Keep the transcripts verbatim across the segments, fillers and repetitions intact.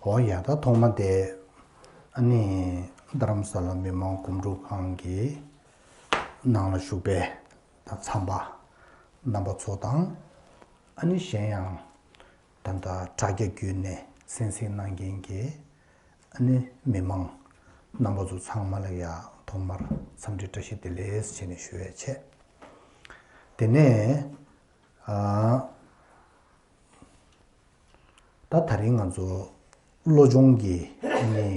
འོ་ཡ། ད་ཐོག་མ་དེ་ཨ་ནི་རྡ་རམ་ས་ལ་མི་མང་སྒོམ་སྒྲུབ་ཁང་གི་ནང་ལ་བཞུགས་པའི་ད་ཚངས་པ་རྣམ་པ་ཚོ་དང་། ཨ་ནི་གཞན་ཡང་ད་ལྟ་དྲ་རྒྱ་བརྒྱུད་ནས་གསན་གཟིགས་གནང་མཁན་གྱི་ཨ་ནི་མི་མང་རྣམ་པ་ཚོ་ཚང་མ་ལ་ཡ་ཐོག་མར་འཚམས་འདྲི་བཀྲ་ཤིས་བདེ་ལེགས་བྱས་ནས་ཞུ་ཡས་བྱས། དེ་ནས་ཨ། ད་དེ་རིང་ང་ཚོ་བློ་སྦྱོང་གི་ནི་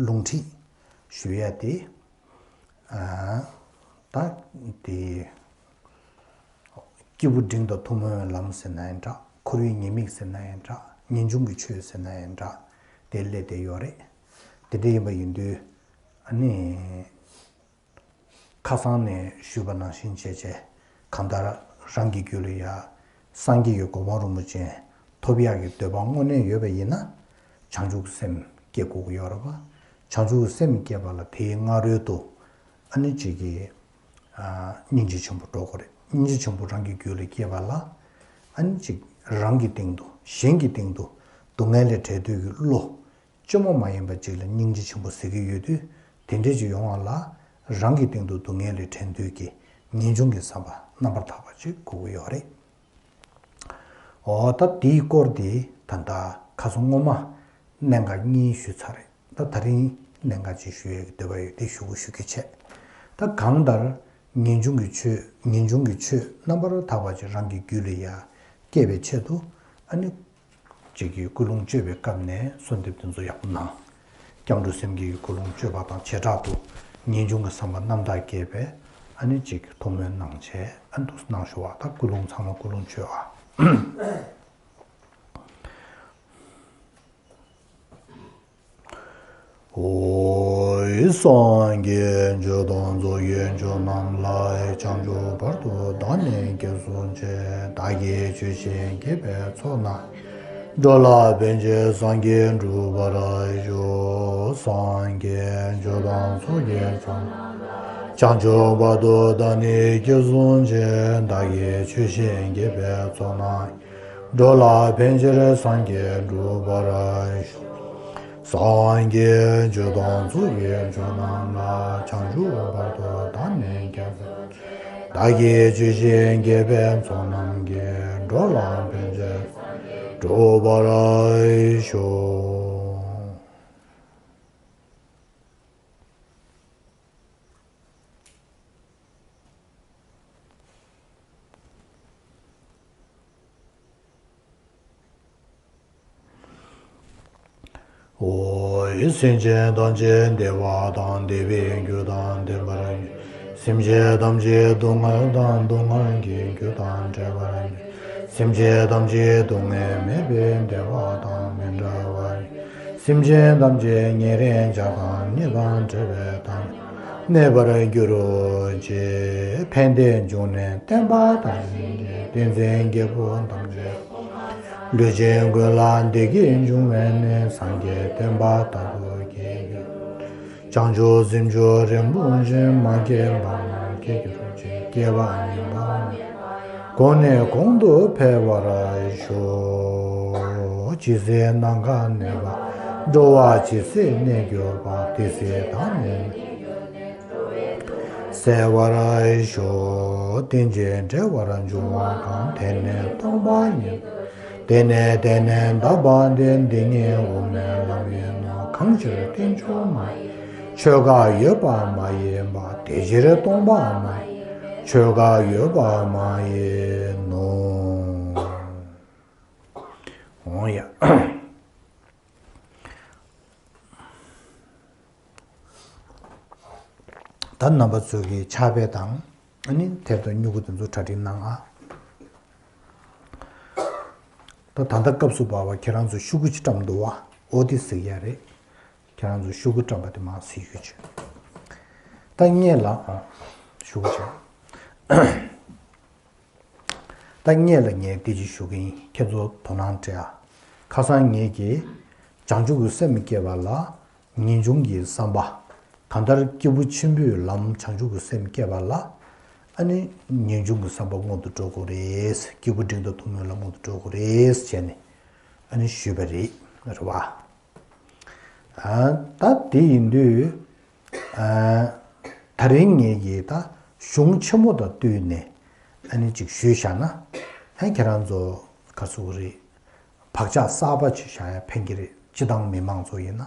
ལུང་ཁྲིད་ཞུ་ཡ་དེ། ཨ། ད་དེ་སྐྱེས་བུ་འབྲིང་དང་ཐུན་མོང་བའི་ལམ་ཟེར་ན་ཡང་འདྲ། འཁོར་བའི་ཉེས་དམིགས་ཟེར་ན་ཡང་འདྲ། ངེས་འབྱུང་གི་ཆོས་ཟེར་ན་ཡང་འདྲ། དེ་སླེབས་བསྡད་ཡོད་རེད། དེ་འདྲ་ཡིན་པ་ཡིན་དུས་ཨ་ནི། ཁ་སང་ནས་ཞུས་པ་ནང་བཞིན་བྱས་བྱས། གང་ལྟར་རང་གི་རྒྱུད་ལ་ཡ་སངས་རྒྱས་ཀྱི་གོ་འཕང་རིན་པོ་ཆེ་ཐོབ་ཡག་གི་འདོད་པ་དངོས་གནས་ཡོད་པ་ཡིན་ན། བྱང་ཆུབ་སེམས་བསྐྱེད་དགོས་ཀྱི་ཡོད་རེད་པ། བྱང་ཆུབ་སེམས་བསྐྱེད་པ་ལ་དེའི་སྔ་རོལ་དུ་ཨ་ནི་གཅིག་གིས་ཨ་སྙིང་རྗེ་ཆེན་པོ་འགྲོ་དགོས་རེད། སྙིང་རྗེ་ཆེན་པོ་རང་གི་རྒྱུད་ལ་སྐྱེས་པ་ལ། ཨ་ནི་གཅིག་རང་གི་སྟེང་དུ་གཞན་གྱི་སྟེང་དུ་སྡུག་བསྔལ་ལས་བྲལ་འདོད་ཀྱི་བློ། སྐྱོ་མོ་མ་ཡིན་པ་ཅིག་ལ་སྙིང་རྗེ་ཆེན་པོ་ཟེར་གྱི་ཡོད་དུས། དེ་འདྲས་ཅིག་ཡོང་བ་ལ། རང་གི་སྟེང་དུ་སྡུག་བསྔལ་ལས་བྲལ་འདོད་ཀྱི་ངེས་འབྱུང་གི་བསམ་པ་རྣམ་པར་དག་པ་ཅིག་དགོས་ཀྱི་ཡོད་རེད། འོ་ད་དེའི་སྐོར་དེ་ད་ལྟ་ཁ་སང་སྔོན་མ་གནད་འགག་གཉིས་ཞུས་ཚར་རེད། ད་དེ་རིང་གནད་འགག་ཅིག་ཞུ་ཡས་ཀྱི་འདོད་པ་ཡོད་དེ་ཞུ་གི་ཞུ་གི་བྱས། ད་གང་ལྟར་ངེས་འབྱུང་གི་ཆོས་ངེས་འབྱུང་གི་ཆོས་རྣམ་པར་དག་པ་ཅིག་རང་གི་རྒྱུད་ལ་ཡ་སྐྱེ་བའི་ཆེད་དུ། ཨ་ནི། ཅིག་གིས་ཀུན་སློང་བཅོས་པའི་སྐབས་ནས་གསོལ་འདེབས་དེ་ཚོ་ཡག་པོ་གནང་། སྐྱབས་འགྲོ་སེམས་བསྐྱེད་ཀྱི་ཀུན་སློང་བཅོས་པ་དང་བྱེ་བྲག་ཏུ་ངེས་འབྱུང་གི་བསམ་པ་རྣམ་དག་བསྐྱེད་པའི་ཨ་ནི་ཅིག་ཐུགས་སྨོན་གནང་བྱས། ཨ་འདུག་གནང་ཞུ་བ། ད་ཀུན་སློང་ཚང་མ་ཀུན་སློང་བཅོས་པ། ཨོ། སངས་རྒྱས་ཆོས་དང་ཚོགས་ཀྱི་མཆོག་རྣམས་ལ། བྱང་ཆུབ་བར་དུ་བདག་ནི་སྐྱེད་སྲིང་བྱེད། བདག་གིས་ཆོས་བཞིན་བགྱིས་པའི་ཚོགས་རྣམས། འགྲོ་ལ་ཕན་ཕྱིར་སངས་རྒྱས་འགྲུབ་པར་ཤོག། སངས་རྒྱས་ཆོས་དང་ཚོགས་ཀྱི་མཆོག་རྣམས་ལ། བྱང་ཆུབ་བར་དུ་བདག་ནི་སྐྱེད་སྲིང་བྱེད། བདག་གིས་ཆོས་བཞིན་བགྱིས་པའི་ཚོགས་རྣམས། འགྲོ་ལ་ཕན་ཕྱིར་སངས་རྒྱས་འགྲུབ་པར་ཤོག། སངས་རྒྱས་ཆོས་དང་ཚོགས་ཀྱི་མཆོག་རྣམས་ལ། བྱང་ཆུབ་བར་དུ་བདག་ནི་སྐྱེད་སྲིང་བྱེད། བདག་གིས་ཆོས་བཞིན་བགྱིས་པའི་ཚོགས་རྣམས་ཀྱིས། འགྲོ་ལ་ཕན་ཕྱིར་འགྲུབ་པར་ཤོག། ཨོ། སེམས་ཅན་ཐམས་ཅད་བདེ་བ་དང་བདེ་བའི་རྒྱུ་དང་ལྡན་པར། སེམས་ཅན་ཐམས་ཅད་སྡུག་བསྔལ་དང་སྡུག་བསྔལ་གྱི་རྒྱུ་དང་བྲལ་བར། སེམས་ཅན་ཐམས་ཅད་སྡུག་བསྔལ་མེད་པའི་བདེ་བ་དང་མི་འབྲལ་བར། སེམས་ཅན་ཐམས་ཅད་ཉེ་རིང་བྱ་དང་ནད་དང་བྲལ་བའི་མཐར་གནས་པར་འགྱུར་རོ། ཅེས་ཕན་བདེའི་འབྱུང་གནས་བསྟན་པ་དང་། བསྟན་འཛིན་རྒྱལ་པོ་ཐམས་ཅད་ལུས་ཅན་ཀུན་ལ་བདེ་སྐྱིད་འབྱུང་བའི་གནས། སངས་རྒྱས་བསྟན་པ་དར་དུ་རྒྱས་གྱུར་ཅིག། བྱང་ཆུབ་སེམས་མཆོག་རིན་པོ་ཆེ། མ་སྐྱེས་པ་རྣམས་སྐྱེ་གྱུར་ཅིག། སྐྱེས་པ་ཉིད་ལ་གོང་ནས་གོང་དུ་འཕེལ་བར་ཤོག། ཇི་སྲིད་ནམ་མཁའ་གནས་པ། འགྲོ་བ་ཇི་སྲིད་གནས་གྱུར་པ། དེ་སྲིད་བདག་ནི་གསལ་བར་ཤོག། རྟེན་ཅིང་འབྲེལ་བར་འབྱུང་བ་གང་། དེ་ནི་སྟོང་པ་ཉིད། དེ་ནི་དེ་ནི་དག་པ་སྟེ། འདི་ཉིད་དབུ་མའི་ལམ་ཡིན་ནོ། གང་ཕྱིར་རྟེན་འབྱུང་མ་ཡིན། ཆོས་འགའ་ཡོད་པ་མ་ཡིན་པ། དེ་ཕྱིར་སྟོང་པ་མ་ཡིན། ཆོས་འགའ་ཡོད་པ་མ་ཡིན་ནོ། འོང་ཡ། ད་རྣམ་པ་ཚོ་གིས་ཕྱག་དཔེ་དང་། ཨ་ནི་དེབ་དང་སྨྱུ་གུ་དེ་ཚོ་གྲ་སྒྲིག་གནང་ཨ། ད་ད་ལྟ་སྐབས་སུ་བབ་པ་ཁྱེད་རང་ཚོ་ཤོག་གུ་ཅིག་བཀྲམ་འདུག་བ། ཨོ་དེ་གཟིགས་ཡ་རེད། ཁྱེད་རང་ཚོ་ཤོག་གུ་བཀྲམ་པ་དེ་མར་གཟིགས་ཤོག་ཅིག། ད་སྔོན་ལ་ཨ། ཤོག་གུ་ཅིག། ད་སྔོན་ལ་ངས་འདི་ཅིག་ཞུ་གི་ཡིན། ཁྱེད་ཚོ་དོ་སྣང་སྤྲད་ཨ། ཁ་སང་ངས་ཀྱིས་བྱང་ཆུབ་ཀྱི་སེམས་བསྐྱེད་པ་ལ་ངེས་འབྱུང་གི་བསམ་པ། གང་ལྟར་སྐྱེས་བུ་ཆེན་པོའི་ལམ་བྱང་ཆུབ་ཀྱི་སེམས་བསྐྱེད་པ་ལ། ཨ་ནི་ངེས་འབྱུང་གི་བསམ་པ་སྔོན་དུ་འགྲོ་དགོས་རེད། སྐྱེས་བུ་འབྲིང་དང་ཐུན་མོང་ལ་སྔོན་དུ་འགྲོ་དགོས་རེད་བྱས་ནས་ཨ་ནི་ཞུས་པ་རེད། རེད་བ། ཨ། ད་དེ་ཡིན་དུས། ཨ། ད་རིང་ངེད་ཀྱིས་ད་གཞུང་ཆེན་མོ་དང་བསྟུན་ནས་ཨ་ནི་ཅིག་ཞུས་བཞག་ན། ཨ། ཁྱེད་རང་ཚོ་ག་ཚོད་རེད། བག་ཆགས་གསར་པ་ཅིག་བཞག་ཡ་ཕན་གྱི་རེད། སྤྱི་བཏང་མི་མང་ཚོ་ཡིན་ན།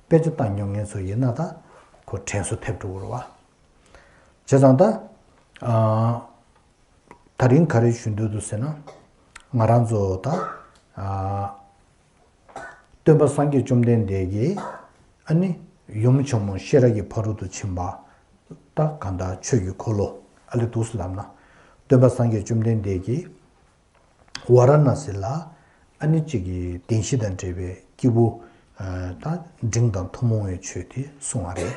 དཔེ་ཆ་ལྟ་མྱོང་མཁན་ཚོ་ཡིན་ན་ད་ཁོ་དྲན་གསོ་ཐེབས་འགྲོ་གི་རེད་བ། བྱས་ཙང་ད། ཨ། ད་རིང་ག་རེ་ཞུ་འདོད་འདུག་ཟེར་ན། ང་རང་ཚོ་ད། ཨ། སྟོན་པ་སངས་རྒྱས་བཅོམ་ལྡན་འདས་ཀྱིས་ཨ་ནི་ཡུམ་ཆེན་མོ་ཤེས་རབ་ཀྱི་ཕ་རོལ་ཏུ་ཕྱིན་པ། ད་གང་ལྟར་ཆོས་ཀྱི་འཁོར་ལོ། ཨ་ལས་འདུག་སེ་ལབ་ན། སྟོན་པ་སངས་རྒྱས་བཅོམ་ལྡན་འདས་ཀྱིས་ཝཱ་ར་ཎ་སི་ལ་ཨ་ནི་གཅིག་གི་བདེན་བཞི་དང་འབྲེལ་བའི་སྐྱེས་བུ། ཨ། ད་འབྲིང་དང་ཐུན་མོང་བའི་ཆོས་དེ་གསུངས་པ་རེད།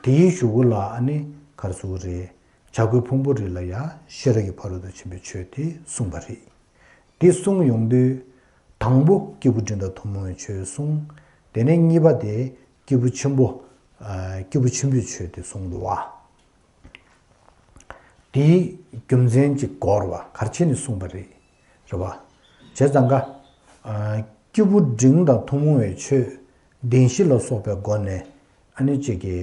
དེའི་གཞུག་གུ་ལ་ཨ་ནི་ག་རེ་ཟེར་དགོས་རེད། བྱ་རྒོད་ཕུང་པོ་རི་ལ་ཡང་ཤེས་རབ་ཀྱི་ཕ་རོལ་ཏུ་ཕྱིན་པའི་ཆོས་དེ་གསུངས་པ་རེད། དེ་གསུངས་ཡོང་དུས། དང་པོ་སྐྱེས་བུ་འབྲིང་དང་ཐུན་མོང་བའི་ཆོས་གསུངས། དེ་ནས་གཉིས་པ་དེ་སྐྱེས་བུ་ཆེན་པོ། ཨ། སྐྱེས་བུ་ཆེན་པོའི་ཆོས་དེ་གསུངས་འདུག་བ། དེའི་རྒྱུ་མཚན་ཅིག་གོ་རེད་བ། ག་རེ་བྱས་ནས་གསུངས་པ་རེད། རེད་བ། བྱས་ཙང་ཀ། ཨ། སྐྱེས་བུ་འབྲིང་དང་ཐུན་མོང་བའི་ཆོས་བདེན་བཞི་ལ་སོགས་པའི་སྒོ་ནས་ཨ་ནི་གཅིག་གི་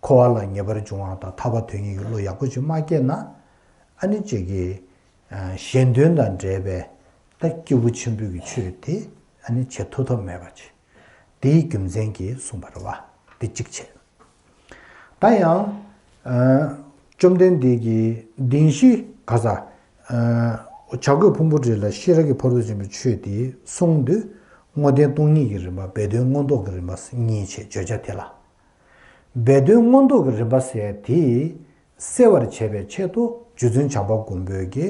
འཁོར་བ་ལ་ངེས་པར་འབྱུང་བ་དང་ཐར་པ་དོན་གཉེར་གྱི་བློ་ཡག་པོ་ཅིག་མ་སྐྱེས་ན། ཨ་ནི་གཅིག་གི། ཨ། གཞན་དོན་དང་འབྲེལ་བའི་ད་སྐྱེས་བུ་ཆེན་པོའི་གི་ཆོས་དེ་ཨ་ནི་བྱེད་ཐུབ་ཐབས་མེད་པ་ཅིག། དེའི་རྒྱུ་མཚན་གྱིས་གསུངས་པ་རེད་བ། དེ་གཅིག་བྱས། ད་ཡང་། ཨ། བཅོམ་ལྡན་འདས་ཀྱིས་བདེན་བཞི་ག་ས། ཨ། བྱ་རྒོད་ཕུང་པོ་རི་ལ་ཤེས་རབ་ཀྱི་ཕ་རོལ་ཏུ་ཕྱིན་པའི་ཆོས་དེ་གསུངས་དུས། དངོས་བསྟན་སྟོང་ཉིད་ཀྱི་རིམ་པ། སྦས་དོན་མངོན་རྟོགས་ཀྱི་རིམ་པ་གཉིས་བྱས། བརྗོད་བྱ་དེ་ལ། སྦས་དོན་མངོན་རྟོགས་ཀྱི་རིམ་པ་ཟེར་དེ་གསལ་བར་བྱེད་པའི་ཆེད་དུ་རྗེ་བཙུན་བྱམས་པ་མགོན་པོས་ཀྱི་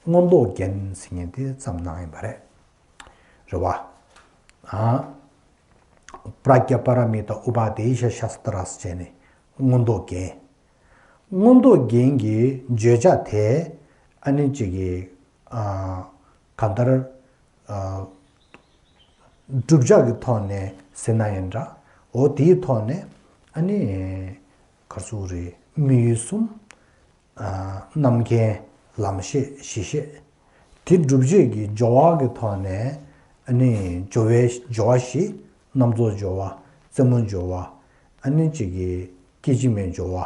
མངོན་རྟོགས་རྒྱན་ཟེར་མཁན་དེ་བརྩམས་གནང་ཡིན་པ་རེད། རེད་བ། ཨ། པྲཛྙཱ་པཱ་ར་མི་ཏཱ་ཨུ་པ་དེ་ཤ་ཤ་སྟ་ར་ཟེར་བྱས་ནས་མངོན་རྟོགས་རྒྱན། མངོན་རྟོགས་རྒྱན་གྱི་བརྗོད་བྱ་དེ་ཨ་ནི་གཅིག་གི། ཨ། གང་ལྟར། ཨ། བསྒྲུབ་བྱ་གི་ཐོག་ནས་ཟེར་ན་ཡང་འདྲ། འོ་དེའི་ཐོག་ནས་ཨ་ནི་ག་རེ་ཟེར་དགོས་རེད། དམིགས་ཡུལ་གསུམ། ཨ། རྣམ་མཁྱེན། ལམ་ཤེས། གཞི་ཤེས། དེ་སྒྲུབ་བྱེད་ཀྱི་སྦྱོར་བ་གི་ཐོག་ནས་ཨ་ནི་སྦྱོར་བའི་སྦྱོར་བ་བཞི། རྣམ་རྫོགས་སྦྱོར་བ། རྩེ་མོ་སྦྱོར་བ། ཨ་ནི་གཅིག་གི་སྐད་ཅིག་མའི་སྦྱོར་བ།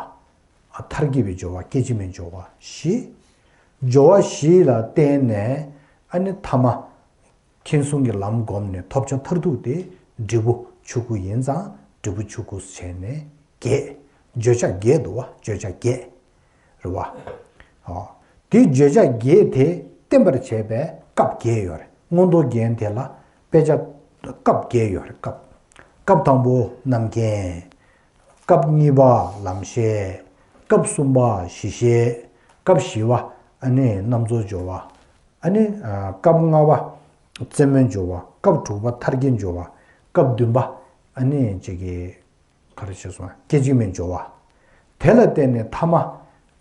ཨ། མཐར་གྱིས་པའི་སྦྱོར་བ། སྐད་ཅིག་མའི་སྦྱོར་བ་བཞི། སྦྱོར་བ་བཞི་ལ་བརྟེན་ནས་ཨ་ནི་ཐ་མ་མཁྱེན་གསུམ་གྱི་ལམ་བསྒོམས་ནས་ཐོབ་བྱ་མཐར་ཐུག་དེ་འབྲས་བུ་ཆོས་སྐུ་ཡིན་ཙང་འབྲས་བུ་ཆོས་སྐུ་བྱས་ནས་བརྒྱད། བརྗོད་བྱ་བརྒྱད་འདུག་བ། བརྗོད་བྱ་བརྒྱད། རེད་བ། ཨོ། དེ་བརྗོད་བྱ་བརྒྱད་དེ་བསྟན་པར་བྱེད་པའི་སྐབས་བརྒྱད་ཡོད་རེད། མངོན་རྟོགས་རྒྱན་དེ་ལ་དཔེ་ཆ་སྐབས་བརྒྱད་ཡོད་རེད། སྐབས། སྐབས་དང་པོ་རྣམ་མཁྱེན། སྐབས་གཉིས་པ་ལམ་ཤེས། སྐབས་གསུམ་པ་གཞི་ཤེས། སྐབས་བཞི་པ་ཨ་ནི་རྣམ་རྫོགས་སྦྱོར་བ། ཨ་ནི། ཨ། སྐབས་ལྔ་པ་རྩེ་མོའི་སྦྱོར་བ། སྐབས་དྲུག་པ་མཐར་གྱིས་སྦྱོར་བ། སྐབས་བདུན་པ་ཨ་ནི་གཅིག་གི། ག་རེ་བྱས་སོང་། སྐད་ཅིག་མའི་སྦྱོར་བ། དེ་ལ་བརྟེན་ནས་ཐ་མ་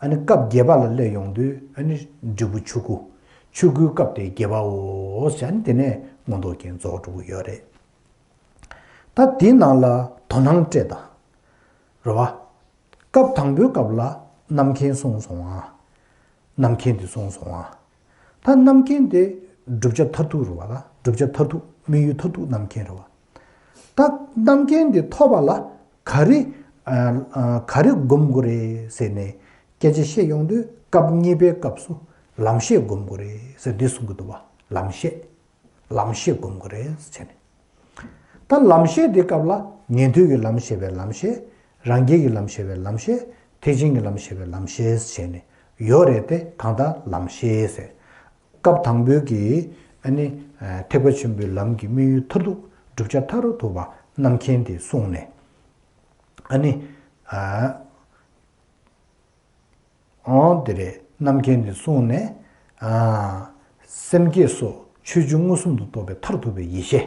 ཨ་ནི་སྐབས་བརྒྱད་པ་ལ་སླེབས་ཡོང་དུས་ཨ་ནི་འབྲས་བུ་ཆོས་སྐུ། ཆོས་སྐུའི་སྐབས་དེ་བརྒྱད་པའོ་ཟེར། ཨ་ནི་དེ་ནས་མངོན་རྟོགས་རྒྱན་རྫོགས་འགྲོ་གི་ཡོད་རེད། ད་དེའི་ནང་ལ་དོ་སྣང་སྤྲད་དང་། རེད་བ། སྐབས་དང་པོའི་སྐབས་ལ་རྣམ་མཁྱེན་གསུངས་སོང་ཨ། རྣམ་མཁྱེན་དེ་གསུངས་སོང་ཨ། ད་རྣམ་མཁྱེན་དེ་བསྒྲུབ་བྱ་མཐར་ཐུག་རེད་བ། ད་བསྒྲུབ་བྱ་མཐར་ཐུག་དམིགས་ཡུལ་མཐར་ཐུག་རྣམ་མཁྱེན་རེད་བ། ད་རྣམ་མཁྱེན་དེ་ཐོབ་པ་ལ་ག་རེ། ཨ། ཨ། ག་རེ་སྒོམ་དགོས་རེད་ཟེར་ནས་སྐད་ཆ་བཤད་ཡོང་དུས་སྐབས་གཉིས་པའི་སྐབས་སུ་ལམ་ཤེས་སྒོམ་དགོས་རེད་ཟེར་འདི་གསུང་གི་འདུག་བ། ལམ་ཤེས། ལམ་ཤེས་སྒོམ་དགོས་རེད་ཟེར་ནས། ད་ལམ་ཤེས་དེ་སྐབས་ལ་ཉན་ཐོས་ཀྱི་ལམ་ཤེས་པའི་ལམ་ཤེས། རང་རྒྱལ་གྱི་ལམ་ཤེས་པའི་ལམ་ཤེས། ཐེག་ཆེན་གྱི་ལམ་ཤེས་པའི་ལམ་ཤེས་ཟེར་ནས་ཡོད་རེད་དེ། གང་ལྟར་ལམ་ཤེས་ཟེར། སྐབས་དང་པོའི་གི་ཨ་ནི། ཨ། ཐེག་པ་ཆེན་པོའི་ལམ་གྱི་དམིགས་ཡུལ་མཐར་ཐུག་བསྒྲུབ་བྱ་མཐར་ཐུག་པ་རྣམ་མཁྱེན་དེ་གསུངས་ནས། ཨ་ནི། ཨ། ཨོ་དེ་རེད། རྣམ་མཁྱེན་དེ་གསུངས་ནས། ཨ། སེམས་བསྐྱེད་སོགས་ཆོས་བཅུ་མངོན་སུམ་དུ་རྟོགས་པའི་མཐར་ཐུག་པའི་ཡེ་ཤེས།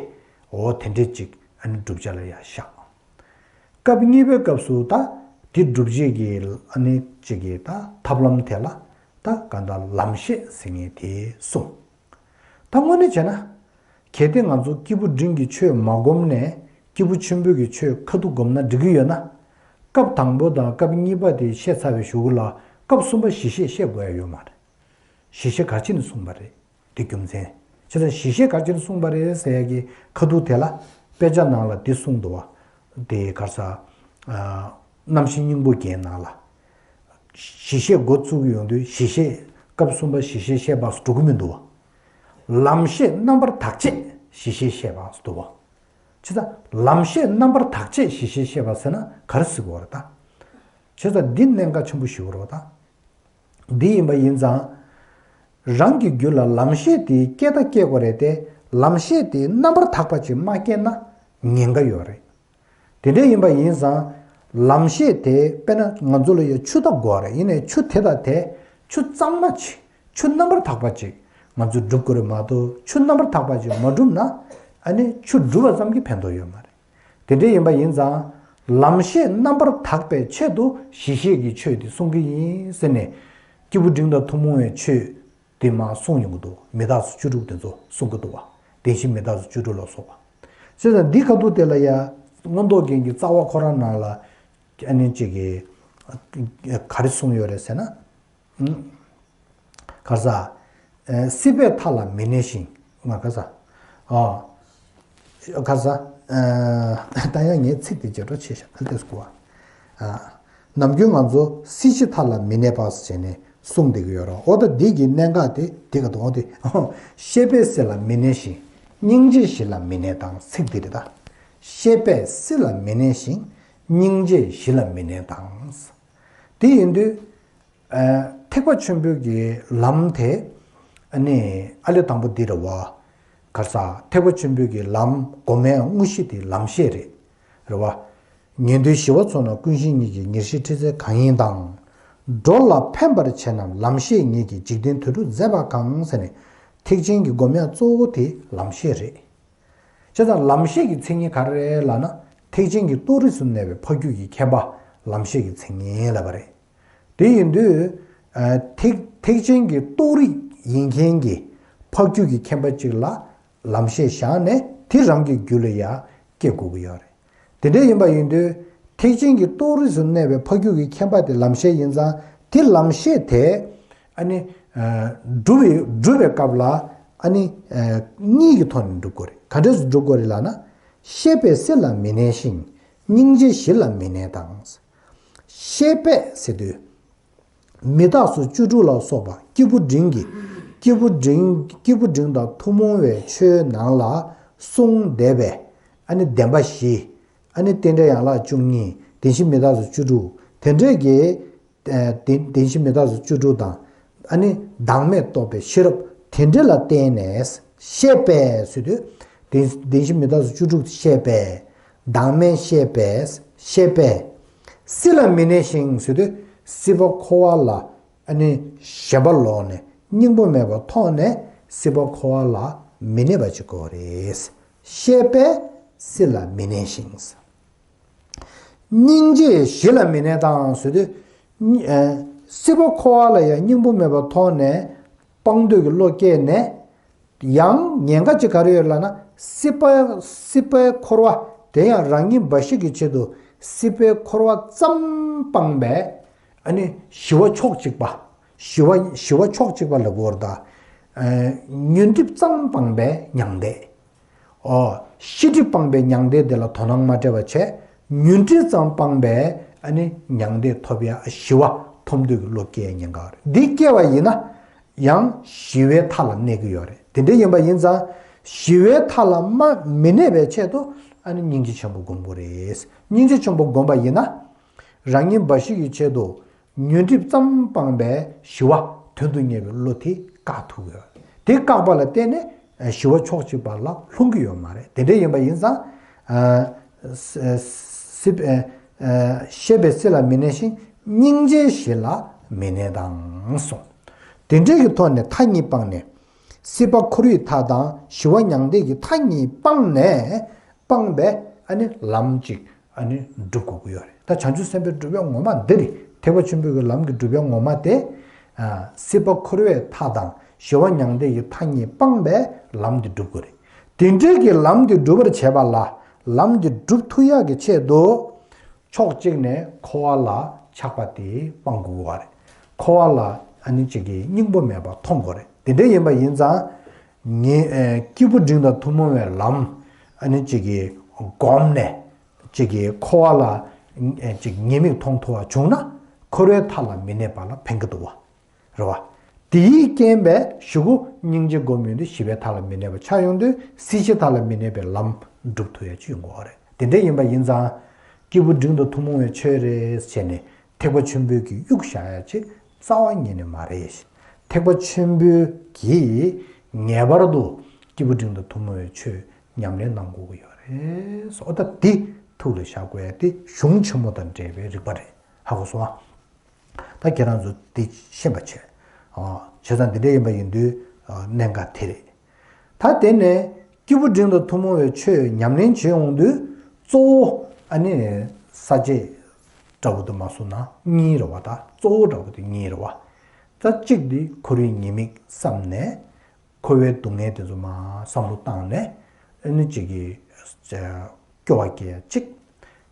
འོ་དེ་འདྲས་ཅིག་ཨ་ནི་བསྒྲུབ་བྱ་ལ་ཡང་བཞག། སྐབས་གཉིས་པའི་སྐབས་སུ་ད་དེ་བསྒྲུབ་བྱེད་ཀྱི་ཨ་ནི་གཅིག་གི་ད་ཐབས་ལམ་དེ་ལ་ད་གང་ལྟར་ལམ་ཤེས་ཟེར་མཁན་དེ་གསུངས། ད་དངོས་གནས་བྱས་ན། གལ་ཏེ་ང་ཚོ་སྐྱེས་བུ་འབྲིང་གི་ཆོས་མ་བསྒོམས་ནས་སྐྱེས་བུ་ཆེན་པོའི་གི་ཆོས་ཁ་ཐུག་བསྒོམས་ན་འགྲིག་གི་ཡོད་ན། སྐབས་དང་པོ་དང་སྐབས་གཉིས་པ་དེ་བཤད་ཚར་བའི་གཞུག་གུ་ལ་སྐབས་གསུམ་པ་གཞི་ཤེས་བཤད་དགོས་ཡ་ཡོད་མ་རེད། གཞི་ཤེས་ག་རེ་བྱས་ནས་གསུངས་པ་རེད། དེ་རྒྱུ་མཚན་བྱས་ དེ་ལ་གཞི་ཤེས་ག་རེ་བྱས་ནས་གསུངས་པ་རེད་ཟེར་ཡ་གི་ཁ་ཐུག་དེ་ལ་དཔེ་ཆ་ནང་ལ་འདི་གསུངས་འདུག་བ། དེ་ག་རེ་ཟ། ཨ། རྣམ་བཤད་སྙིང་པོ་རྒྱན་ནང་ལ། གཞི་ཤེས་འགོ་བཙུགས་ཡོང་དུས་གཞི་ཤེས་སྐབས་གསུམ་པ་གཞི་ཤེས་བཤད་པ་སུ་འགྲོ་གི་མི་འདུག་བ། ལམ་ཤེས་རྣམ་པར་དག་བྱེད་གཞི་ཤེས་བཤད་པ་སུ་འདུག་བ། བྱས་ཙང་ལམ་ཤེས་རྣམ་པར་དག་བྱེད་གཞི་ཤེས་བཤད་པ་ཟེར་ན་ག་རེ་ཟེར་དགོས་རེད་ད། བྱས་ཙང་འདི་གནད་འགག་ཆེན་པོ་ཞིག་རེད་བ་ད། འདི་ཡིན་པ་ཡིན་ཙང་། རང་གི་རྒྱུད་ལ་ལམ་ཤེས་དེ་སྐྱེ་ད་སྐྱེ་དགོས་རེད་དེ། ལམ་ཤེས་དེ་རྣམ་པར་དག་པ་ཅིག་མ་སྐྱེས་ན་ཉེན་ཁ་ཡོད་རེད། དེ་འདྲ་ཡིན་པ་ཡིན་ཙང་། ལམ་ཤེས་དེ་དཔེར་ན་ང་ཚོ་ལ་ཡང་ཆུ་ལྟ་དགོས་རེད། ཡིན་ནའི་ཆུ་དེ་དང་དེ་ཆུ་གཙང་མ་ཅིག་ཆུ་རྣམ་པར་དག་པ་ཅིག་ང་ཚོས་སྒྲུབ་དགོས་རེད་མ་གཏོགས་ཆུ་རྣམ་པར་དག་པ་ཅིག་མ་བསྒྲུབས་ན་ཨ་ནི་ཆུ་སྒྲུབ་པ་ཙམ་གྱིས་ཕན་ཐོགས་ཡོད་མ་རེད། དེ་འདྲ་ཡིན་པ་ཡིན་ཙང་། ལམ་ཤེས་རྣམ་པར་དག་པའི་ཆེད་དུ་གཞི་ཤེས་ཀྱི་ཆོས་དེ་གསུང་གི་ཡིན་ཟེར་ནས། སྐྱེས་བུ་འབྲིང་དང་ཐུན་མོང་བའི་ཆོས་དེ་མར་གསུངས་ཡོང་གི་འདུག་མི་རྟག་སོགས་བཅུ་དྲུག་དེ་ཚོ་གསུང་གི་འདུག་བ། བདེན་བཞི་མི་རྟག་སོགས་བཅུ་དྲུག་ལ་སོགས་པ། བྱས་ཙང་འདི་ཁ་ཐུག་དེ་ལ་ཡ། མངོན་རྟོགས་རྒྱན་གྱི་རྩ་བ་ཁོ་རང་ནང་ལ། ཨ་ནི་གཅིག་གིས་ག་རེ་གསུངས་ཡོད་རེད་ཟེར་ན། ག་རེ་ཟ། ཨ། སྲིད་པའི་མཐའ་ལ་མི་གནས་ཤིང་། ང་ག་རེ་ཟ། ཨ། ག་རེ་ཟ། ཨ། ད་ཡང་ངའི་ཚིག་དེ་བརྗེད་འགྲོ་ཆེ་ཤག་ཨ། ལྟོས་སྐུ་བ། ཨ། ནམ་རྒྱུན་ང་ཚོ་སྲིད་ཞི་མཐའ་ལ་མི་གནས་པ་ཟེར་ནས་གསུངས་བསྡད་ཀྱི་ཡོད་རེད། འོ་ད་འདི་གི་གནད་འགག་དེ་འདི་ག་དུ་འོ་དེ། ཤེས་པས་སྲིད་ལ་མི་གནས་ཤིང་། སྙིང་རྗེས་ཞི་ལ་མི་གནས་དང་ཚིག་འདི་རེད་ད། ཤེས་པས་སྲིད་ལ་མི་གནས་ཤིང་། སྙིང་རྗེས་ཞི་ལ་མི་གནས་དང་། དེ་ཡིན་དུས། ཨ། ཐེག་པ་ཆེན་པོའི་གི་ལམ་དེ། ཨ་ནི་ཨ་ལས་དང་པོ་འདི་རེད་བ། ག་རེ་ཟ། ཐེག་པ་ཆེན་པོའི་གི་ལམ་སྒོམ་ཡག་དངོས་གཞི་དེ་ལམ་ཤེས་རེད། རེད་བ། ཉན་ཐོས་ཞི་བ་མཚོན་ན་ཀུན་ཤེས་ཉིད་ཀྱི་ཉེར་ཞིའི་ཁྲིད་རྩལ་གང་ཡིན་དང་། འགྲོ་ལ་ཕན་པར་བྱེད་རྣམས་ལམ་ཤེས་ཉིད་ཀྱིས་འཇིག་རྟེན་དོན་གྲུབ་མཛད་པ་གང་ཟེར་ནས་ཐེག་ཆེན་གྱི་སྒོམ་ཡག་གཙོ་བོ་དེ་ལམ་ཤེས་རེད། བྱས་ཙང་ལམ་ཤེས་ཀྱི་མཚན་ཉིད་ག་རེ་རེད་ལབ་ན། ཐེག་ཆེན་གྱི་རྟོགས་རིགས་སུ་གནས་པའི་འཕགས་རྒྱུད་ཀྱི་མཁྱེན་པ་ལམ་ཤེས་ཀྱི་མཚན་ཉིད་ལབ་པ་རེད། དེ་ཡིན་དུས། ཨ། ཐེག་ཐེག་ཆེན་གྱི་རྟོགས་རིགས་ཡིན་མཁན་གྱི་འཕགས་རྒྱུད་ཀྱི་མཁྱེན་པ་གཅིག་ལ་ལམ་ཤེས་བཞག་ནས་དེ་རང་གི་རྒྱུད་ལ་ཡང་སྐྱེ་དགོས་ཀྱི་ཡོད་རེད། དེ་འདྲ་ཡིན་པ་ཡིན་དུས། ཐེག་ཆེན་གྱི་རྟོགས་རིགས་སུ་གནས་པའི་འཕགས་རྒྱུད་ཀྱི་མཁྱེན་པ་དེ་ལམ་ཤེས་ཡིན་ཙང་དེ་ལམ་ཤེས་དེ། ཨ་ནི། ཨ། སྒྲུབ་པའི་སྒྲུབ་པའི་སྐབས་ལ། ཨ་ནི། ཨ། གཉིས་ཀྱི་ཐོག་ནས་སྒྲུབ་དགོས་རེད། ག་འདྲས་སུ་སྒྲུབ་དགོས་རེད་ལབ་ན། ཤེས་པས་སྲིད་ལ་མི་གནས་ཤིང་། སྙིང་རྗེས་ཞི་ལ་མི་གནས་དང་། ཤེས་པས་ཟེར་དུས། མི་རྟག་སོགས་བཅུ་དྲུག་ལ་སོགས་པ་སྐྱེས་བུ་འབྲིང་གི། སྐྱེས་བུ་འབྲིང་སྐྱེས་བུ་འབྲིང་དང་ཐུན་མོང་བའི་ཆོས་ནང་ལ་གསུངས་བསྡད་པའི། ཨ་ནི་བདེན་པ་བཞི། ཨ་ནི་རྟེན་འབྲེལ་ཡན་ལག་བཅུ་གཉིས། བདེན་བཞི་མི་རྟག་སོགས་བཅུ་དྲུག་དེ་འདྲས་ཀྱི། ཨ། བདེན་བདེན་བཞི་མི་རྟག་སོགས་བཅུ་དྲུག་དང་། ཨ་ནི་བདག་མེད་རྟོགས་པའི་ཤེས་རབ་དེ་འདྲ་ལ་བརྟེན་ནས་ཤེས་པས་ཟེར་དུས། བདེན་བདེན་བཞི་མི་རྟག་སོགས་བཅུ་དྲུག་ཤེས་པས། བདག་མེད་ཤེས་པས་ཤེས་པས། སྲིད་ལ་མི་གནས་ཤིང་ཟེར་དུས། སྲིད་པ་འཁོར་བ་ལ་ཨ་ནི་ཞེན་པ་ལོག་ནས་སྙིང་པོ་མེད་པར་མཐོང་ནས་སྲིད་པ་འཁོར་བ་ལ་མི་གནས་པ་ཅིག་དགོས་རེད། ཤེས་པས་སྲིད་ལ་མི་གནས་ཤིང་། སྙིང་རྗེས་ཞི་ལ་མི་གནས་དང་ཟེར་དུས། ཨ། སྲིད་པ་འཁོར་བ་ལ་ཡང་སྙིང་པོ་མེད་པར་མཐོང་ནས་སྤང་འདོད་ཀྱི་བློ་སྐྱེས་ནས། ཡང་ཉེན་ཁ་ཅིག་ག་རེ་ཡོད་ལབ་ན། སྲིད་པ་སྲིད་པའི་འཁོར་བ་དེ་ཡང་རང་ཉིད་འབའ་ཞིག་གི་ཆེད་དུ་སྲིད་པའི་འཁོར་བ་ཙམ་སྤངས་པས། ཨ་ནི་ཞི་བ་ཕྱོགས་གཅིག་པ། ཞི་བ་ཞི་བ་ཕྱོགས་གཅིག་པ་ལབ་དགོས་རེད་ད། ཨ། ཉོན་སྒྲིབ་ཙམ་སྤངས་པས་མྱང་འདས། ཨོ། ཤེས་སྒྲིབ་སྤངས་པའི་མྱང་འདས་དེ་ལ་དོ་སྣང་མ་སྤྲད་པ་བྱས། ཉོན་སྒྲིབ་ཙམ་སྤངས་པས་ཨ་ནི་མྱང་འདས་ཐོབ་ཡ་ཞི་བ་ཐོབ་འདོད་ཀྱི་བློ་སྐྱེ་ཉེན་ཁ་རེད། འདི་སྐྱེ་བ་ཡིན་ན་ཡང་ཞི་བའི་མཐའ་ལ་གནས་ཀྱི་ཡོད་རེད། དེ་འདྲ་ཡིན་པ་ཡིན་ཙང་ཞི་བའི་མཐའ་ལ་མ་མི་གནས་པའི་ཆེད་དུ་ཨ་ནི་སྙིང་རྗེ་ཆེན་པོ་སྒོམ་དགོས་རེད། སྙིང་རྗེ་ཆེན་པོ་སྒོམ་པ་ཡིན་ན་རང་ཉིད་འབའ་ཞིག་གི་ཆེད་དུ། ཉོན་སྒྲིབ་ཙམ་སྤངས་པས་ཞི་བ་དོན་དུ་གཉེར་བའི་བློ་དེ་བཀག་ཐུབ་ཡོད། དེ་བཀག་པ་ལ་བརྟེན་ནས་ཞི་བ་ཕྱོགས་གཅིག་པ་ལ་ལྷུང་གི་ཡོད་མ་རེད། དེ་འདྲ་ཡིན་པ་ཡིན་ཙང་། ཨ། སྲིད་ཨ། ཤེས་པས་སྲིད་ལ་མི་གནས་ཤིང་། སྙིང་རྗེས་ཞི་ལ་མི་གནས་དང་གསུངས། དེ་འདྲའི་གི་ཐོག་ནས་མཐའ་གཉིས་སྤངས་ནས། སྲིད་པ་འཁོར་བའི་མཐའ་དང་ཞི་བ་མྱང་འདས་ཀྱི་མཐའ་གཉིས་སྤངས་ནས། སྤངས་པས་ཨ་ནི་ལམ་གཅིག་ཨ་ནི་སྒྲུབ་དགོས་ཀྱི་ཡོད་རེད། ད་བྱང་ཆུབ་སེམས་དཔའི་སྒྲུབ་པ་ངོ་མ་འདི་རེད། ཐེག་པ་ཆེན་པོའི་གི་ལམ་གྱི་སྒྲུབ་པ་ངོ་མ་དེ། ཨ། སྲིད་པ་འཁོར་བའི་མཐའ་དང་ཞི་བ་མྱང་འདས་ཀྱི་མཐའ་གཉིས་སྤངས་པས་ལམ་འདི་སྒྲུབ་དགོས་རེད། དེ་འདྲའི་གི་ལམ་འདི་སྒྲུབ་པར་བྱེད་པ་ལ་ལམ་འདི་སྒྲུབ་ཐུབ་ཡག་གི་ཆེད་དུ། ཕྱོགས་གཅིག་ནས་འཁོར་བ་ལ་ཆགས་པ་དེ་སྤང་དགོས་པ་རེད། འཁོར་བ་ལ་ཨ་ནི་གཅིག་གི་སྙིང་པོ་མེད་པ་མཐོང་དགོས་རེད། དེ་འདྲ་ཡིན་པ་ཡིན་ཙང་། ཉེ་ཨེ་སྐྱེས་བུ་འབྲིང་དང་ཐུན་མོང་བའི་ལམ་ཨ་ནི་གཅིག་གིས་བསྒོམས་ནས་གཅིག་གིས་འཁོར་བ་ལ་ཨེ་གཅིག་ཉེས་དམིགས་མཐོང་ཐུབ་པ་བྱུང་ན། འཁོར་བའི་མཐའ་ལ་མི་གནས་པ་ལ་ཕན་གྱི་འདུག་བ། རེད་བ། དེའི་རྐྱེན་པས་གཞུག་གུ་སྙིང་རྗེ་སྒོམ་ཡོང་དུས་ཞི་བའི་མཐའ་ལ་མི་གནས་པ་ཆགས་ཡོང་དུས་སྲིད་ཞིའི་མཐའ་ལ་མི་གནས་པའི་ལམ་སྒྲུབ་ཐུབ་ཡ་ཅིག་ཡོང་གི་ཡོད་རེད། དེ་འདྲ་ཡིན་པ་ཡིན་ཙང་། སྐྱེས་བུ་འབྲིང་དང་ཐུན་མོང་བའི་ཆོས་རེད་ཟེར་ནས་ཐེག་པ་ཆེན་པོའི་གི་གཡུག་བཞག་ཡ་ཅིག་རྩ་བ་ཉིད་ནས་མ་རེད། ཐེག་པ་ཆེན་པོའི་གིས་ངེས་པར་དུ་སྐྱེས་བུ་འབྲིང་དང་ཐུན་མོང་བའི་ཆོས་ཉམས་ལེན་གནང་དགོས་ཀྱི་ཡོད་རེད། འོ་ད་འདི་ཐུགས་ལ་བཞག་དགོས་ཡ་དེ་གཞུང་ཆེན་མོ་དང་འབྲེལ་བའི་རིགས་པ་རེད། ཧ་གོ་སོང་ཨ། ད་ཁྱེད་རང་ཚོ་འདི་ཤེས་པ་བྱས། ཨ། བྱས་ཙང་འདི་འདྲ་ཡིན་པ་ཡིན་དུས་ཨ་གནད་འགག་དེ་རེད། ད་དེ་ནས་སྐྱེས་བུ་འབྲིང་དང་ཐུན་མོང་བའི་ཆོས་ཉམས་ལེན་བྱེད་ཡོང་དུས་གཙོ་བོ་ཨ་ནི་ས་བཅད་འདྲ་བོ་དུ་མ་སོང་ན་གཉིས་རེད་བ། ད་གཙོ་བོ་འདྲ་བོ་དུ་གཉིས་རེད་བ། ད་གཅིག་འདི་འཁོར་བའི་ཉེས་དམིགས་བསམ་ནས། འཁོར་བའི་སྡུག་བསྔལ་དེ་ཚོ་མར་བསམ་བློ་བཏང་ནས་ཨ་ནི་གཅིག་གིས་སྐྱོ་བ་སྐྱེ་ཡ་གཅིག་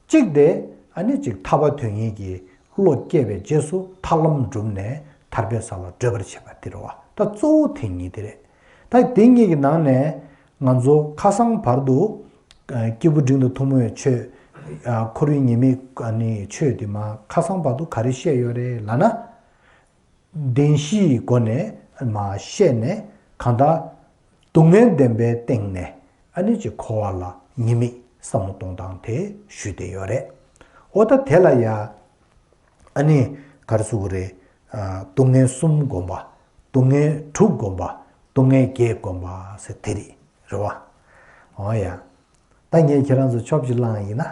གཅིག་དེ་ཨ་ནི་གཅིག་ཐར་པ་དོན་གཉེར་གྱི་བློ་སྐྱེས་པའི་རྗེས་སུ་ཐར་ལམ་བསྒྲུབས་ནས་ཐར་པའི་ས་ལ་བགྲོད་པར་བྱེད་པ་དེ་རེད་བ། ད་གཙོ་བོ་དེ་གཉིས་དེ་རེད། ད་དེ་གཉིས་ཀྱི་ནང་ནས་ང་ཚོ་ཁ་སང་བར་དུ་སྐྱེས་བུ་འབྲིང་དང་ཐུན་མོང་བའི་ཆོས། འཁོར་བའི་ཉེས་དམིགས་ཨ་ནི་ཆོས་དེ་མར་ཁ་སང་བར་དུ་ག་རེ་བཤད་ཡོད་རེད་ལབ་ན། བདེན་བཞིའི་སྒོ་ནས་མར་བཤད་ནས་གང་ལྟར་སྡུག་བསྔལ་བདེན་པའི་སྟེང་ནས་ཨ་ནི་ཅིག་འཁོར་བ་ལ་ཉེས་དམིགས་བསམ་བློ་གཏོང་སྟངས་དེ་ཞུས་བསྡད་ཡོད་རེད། འོ་ད་དེ་ལ་ཡ་ཨ་ནི་ག་རེ་ཟེར་དགོས་རེད། ཨ། སྡུག་བསྔལ་གསུམ་བསྒོམ་པ། སྡུག་བསྔལ་དྲུག་བསྒོམ་པ། སྡུག་བསྔལ་བརྒྱད་བསྒོམ་པ་ཟེར་དེ་རེད། རེད་བ། འོ་ཡ། ད་ངས་ཁྱེད་རང་ཚོ་ཆོབ་ཅིག་བླངས་ཡིན་ན།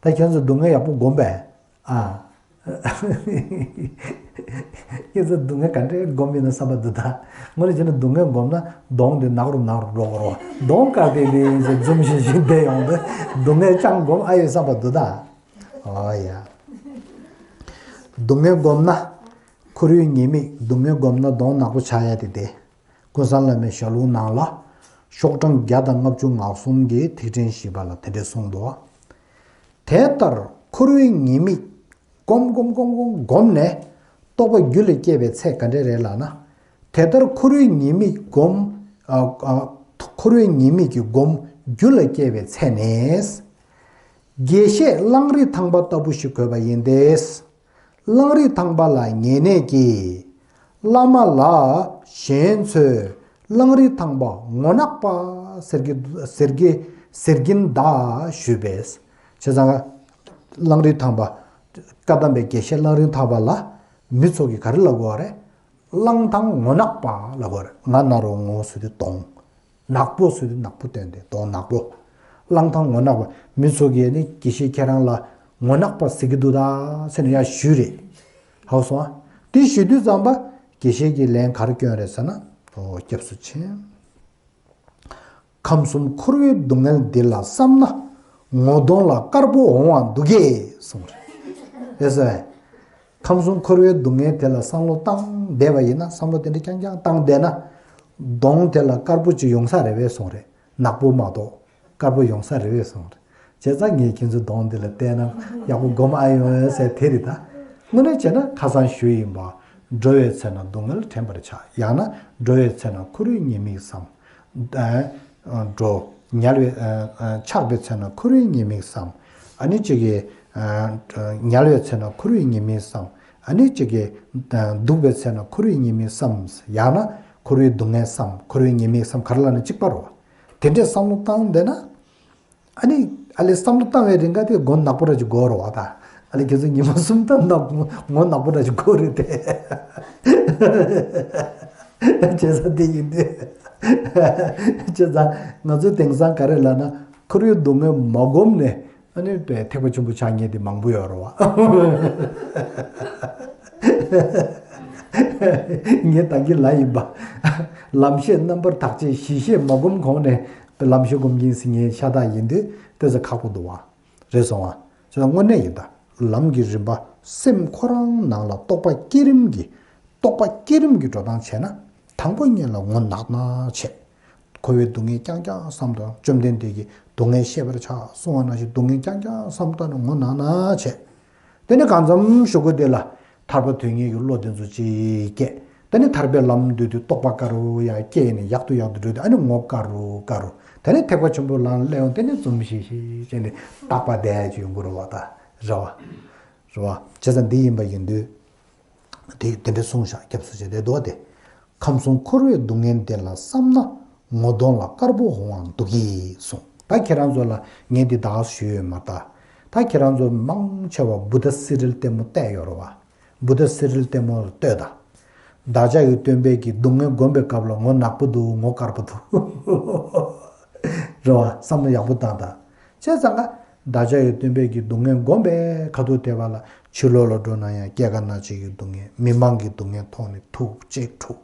ད་ཁྱེད་ཚོ་སྡུག་བསྔལ་ཡག་པོ་བསྒོམས་པས། ཨ། ཁྱེད་ཚོ་སྡུག་བསྔལ་ག་འདྲས་བསྒོམས་ཡིན་ན་བསམ་པ་འདུག་ད། དངོས་གནས་བྱས་ན་སྡུག་བསྔལ་བསྒོམས་ན་གདོང་དེ་ནག་རུ་ནག་རུ་འགྲོ་གི་རེད། གདོང་དཀར་དེ་དེ་ཡིན་ཟེར་འཛུམ་ཤིག་ཤིག་བསྡད་ཡོང་དུས་སྡུག་བསྔལ་ཅང་བསྒོམ་ཨ་ཡོད་བསམ་པ་འདུག་ད། ཨོ་ཡ། སྡུག་བསྔལ་བསྒོམས་ན། འཁོར་བའི་ཉེས་དམིགས་སྡུག་བསྔལ་བསྒོམས་ན་གདོང་ནག་པོ་ཆགས་ཡ་དེ་དེ། ཀུན་བཟང་བླ་མའི་ཞལ་ལུང་ནང་ལ། ཤོག་གྲངས་བརྒྱ་དང་ལྔ་བཅུ་ང་གསུམ་གྱི་ཐིག་ཕྲེང་བཞི་པ་ལ་དེ་འདྲས་གསུངས་འདུག། དེ་ལྟར་འཁོར་བའི་ཉེས་དམིགས་སྒོམ་སྒོམ་སྒོམ་སྒོམ་སྒོམ་ནས་རྟོགས་པ་རྒྱུད་ལ་སྐྱེས་པའི་ཚད་ག་འདྲས་རེད་ལབ་ན། དེ་ལྟར་འཁོར་བའི་ཉེས་དམིགས་སྒོམ། ཨ། ཨ། འཁོར་བའི་ཉེས་དམིགས་ཀྱི་སྒོམ་རྒྱུད་ལ་སྐྱེས་པའི་ཚད་ནས། དགེ་བཤེས་གླང་རི་ཐང་པ་ལྟ་བུ་ཞིག་དགོས་པ་ཡིན་ཏེ། གླང་རི་ཐང་པ་ལ་ཉེ་གནས་ཀྱིས། བླ་མ་ལ་གཞན་ཚོས་གླང་རི་ཐང་པ་ངོ་ནག་པ་ཟེར་གྱི་ཟེར་གྱི་ཟེར་གྱིན་གདའ་ཞུས་པས། བྱས་ཙང་། གླང་རི་ཐང་པ། བཀའ་གདམས་པའི་དགེ་བཤེས་གླང་རི་ཐང་པ་ལ་མི་ཚོ་གིས་ག་རེ་ལབ་དགོས་པ་རེད། གླང་ཐང་ངོ་ནག་པ་ལབ་དགོས་རེད། ང་ན་རོ་ངོ་ཟེར་དུས་གདོང་། ནག་པོ་ཟེར་དུས་ནག་པོ་སྟོན་ཏེ་གདོང་ནག་པོ། གླང་ཐང་ངོ་ནག་པ། མི་ཚོ་གིས་ནི་དགེ་བཤེས་ཁྱེད་རང་ལ་ངོ་ནག་པ་ཟེར་གྱི་འདུག་ད་ཟེར་ནས་ཡར་ཞུས་རེད། ཧ་གོ་སོང་ཨ། དེ་ཞུ་དུས་ཙམ་པ་དགེ་བཤེས་ཀྱིས་ལན་ག་རེ་བསྐྱོན་རེད་ཟེར་ན། ཨོ། སྐྱབས་སུ་མཆི། ཁམས་གསུམ་འཁོར་བའི་སྡུག་བསྔལ་འདི་ལ་བསམ་ན། ངོ་གདོང་ལ་དཀར་པོ་འོང་བ་འདུག་གས་གསུངས་རེད། ཨེ་ཟེར། ཁམས་གསུམ་འཁོར་བའི་སྡུག་བསྔལ་དེ་ལ་བསམ་བློ་བཏང་བསྡད་པ་ཡིན་ན། བསམ་བློ་དེ་འདྲ་རྐྱང་རྐྱང་བཏང་བསྡད་ན། གདོང་དེ་ལ་དཀར་པོ་ཅིག་ཡོང་ས་རེད་པས་གསུངས་རེད། ནག་པོ་མ་གཏོགས་དཀར་པོ་ཡོང་ས་རེད་པས་གསུངས་རེད། བྱས་ཙང་ངས་ཁྱེད་ཚོའི་གདོང་འདི་ལ་བལྟས་ན་ཡག་པོ་སྒོམ་ཨ་ཡོང་ཟེར་དེ་རེད་ད། དངོས་གནས་བྱས་ན་ཁ་སང་ཞུས་ཡིན་པ། འགྲོ་བའི་ཚེ་ན་སྡུག་བསྔལ་དྲན་པར་བྱ། ཡང་ན་འགྲོ་བའི་ཚེ་ན་འཁོར་བའི་ཉེས་དམིགས་བསམ། ཨ། འགྲོ། ཉལ་བའི། ཨ། ཨ། འཆག་པའི་ཚེ་ན་འཁོར་བའི་ཉེས་དམིགས་བསམ། ཨ་ནི་གཅིག་གིས། ཨ། ཉལ་བའི་ཚེ་ན་འཁོར་བའི་ཉེས་དམིགས་བསམ། ཨ་ནི་གཅིག་གིས། ཨ། འདུག་པའི་ཚེ་ན་འཁོར་བའི་ཉེས་དམིགས་བསམ། ཡང་ན་འཁོར་བའི་སྡུག་བསྔལ་བསམ། འཁོར་བའི་ཉེས་དམིགས་བསམ། ག་རེ་ལབ་ན་གཅིག་པ་རེད་བ། དེ་འདྲས་བསམ་བློ་བཏང་བསྡད་ན། ཨ་ནི་ཨ་ལས་བསམ་བློ་བཏང་བའི་རིང་ག་དེ་མགོ་ནག་པོ་འདྲ་ཅིག་གོ་རེད་བ་ད། ཨ་ལས་ཁྱེད་ཚོ་ཉི་མ་གསུམ་ད་ནག་ངོ་ནག་པོ་འདྲ་ཅིག་གོ་རེད་དེ། བྱས་ཙང་དེ་ཡིན་དུས། བྱས་ཙང་ང་ཚོས་དེང་སང་ག་རེ་ལབ་ན། འཁོར་བའི་སྡུག་བསྔལ་མ་བསྒོམས་ནས་ཨ་ནི་ཐེག་པ་ཆེན་པོ་ཆགས་མཁན་དེ་མང་པོ་ཡོད་རེད་བ། ངས་ད་གིན་ལབ་ཡིན་པ། ལམ་ཤེས་རྣམ་པར་དག་བྱེད་གཞི་ཤེས་མ་བསྒོམ་གོང་ནས་ལམ་ཤེས་སྒོམ་གྱིན་ཟེར་མཁན་ཤ་སྟག་ཡིན་དུས་དེ་ཚོ་ཁག་པོ་འདུག་བ། རེད་སོང་བ། བྱས་ཙང་དངོས་གནས་ཡིན་ད། ལམ་གྱི་རིམ་པ་སེམས་ཁོ་རང་ནང་ལ་རྟོགས་པ་བསྐྱེད་རིམ་གྱི། རྟོགས་པ་བསྐྱེད་རིམ་གྱི་འགྲོ་སྟངས་བྱས་ན། དང་པོ་ཉིད་ལ་ངོ་ནག་ན་བྱས། འཁོར་བའི་སྡུག་བསྔལ་རྐྱང་རྐྱང་བསམ་དང་། བཅོམ་ལྡན་འདས་ཀྱིས་སྡུག་བསྔལ་བཤད་པར་བྱ་གསུང་བ་ནང་བཞིན་སྡུག་བསྔལ་རྐྱང་རྐྱང་བསམ་དང་ངོ་ནག་ན་བྱས། དེ་ནས་གང་འཚམ་གཞུག་གུ་དེ་ལ་ཐར་པ་དོན་གཉེར་གྱི་བློ་དེ་ཚོ་ཅིག་སྐྱེས། དེ་ནས་ཐར་པའི་ལམ་འདོད་དུས་རྟོགས་པ་དཀར་པོ་ཡར་སྐྱེས་ནས་ཡག་ཏུ་ཡག་ཏུ་འགྲོ་དུས་ཨ་ནི་ངོ་དཀར་པོ་དཀར་པོ། དེ་ནས་ཐེག་པ་ཆེན་པོའི་ལམ་སླེབས་ཡོང་དེ་ནས་འཛུམ་ཤིག་ཤིག་བྱས་ནས་རྟག་པ་བསྡད་ཀྱི་ཡོང་གི་རེད་བ་ད། རེད་བ། རེད་བ། བྱས་ཙང་འདི་ཡིན་པ་ཡིན་དུས། དེ་དེ་འདྲ་གསུངས་ཤག་སྐྱབས་སུ་མཆི་དེ་འདུག་སྟེ། ཁམས་གསུམ་འཁོར་བའི་སྡུག་བསྔལ་འདི་ལ་བསམ་ན། ངོ་གདོང་ལ་དཀར་པོ་འོང་བ་འདུག་གི་གསུངས། ད་ཁྱེད་རང་ཚོ་ལ་ངས་འདི་ད་ག་ཞུས་ཡོད་མ་ད། ད་ཁྱེད་རང་ཚོ་མང་ཆེ་བ་བུདྡྷ་སི་རིལ་ལྟད་མོ་བལྟས་ཡོད་རེད་བ། བུདྡྷ་སི་རིལ་ལྟད་མོ་ལ་ལྟོས་དང་། བདག་ཅག་གི་སྟོན་པས་ཀྱི་སྡུག་བསྔལ་བསྒོམས་པའི་སྐབས་ལ་ངོ་ནག་པོ་འདུག་ངོ་དཀར་པོ་འདུག་རེད་བ། བསམ་བློ་ཡག་པོ་བཏང་དང་། བྱས་ཙང་ཀ། བདག་ཅག་གི་སྟོན་པས་ཀྱི་སྡུག་བསྔལ་བསྒོམས་པའི་ཁ་ཐུག་དེ་བ་ལ་ཕྱི་ལོགས་ལ་འགྲོ་ན་ཡང་སྐྱེ་རྒ་ན་འཆི་གི་སྡུག་བསྔལ་མི་མང་གི་སྡུག་བསྔལ་མཐོང་ནས་ཐུགས་གཅིག་འཁྲུག་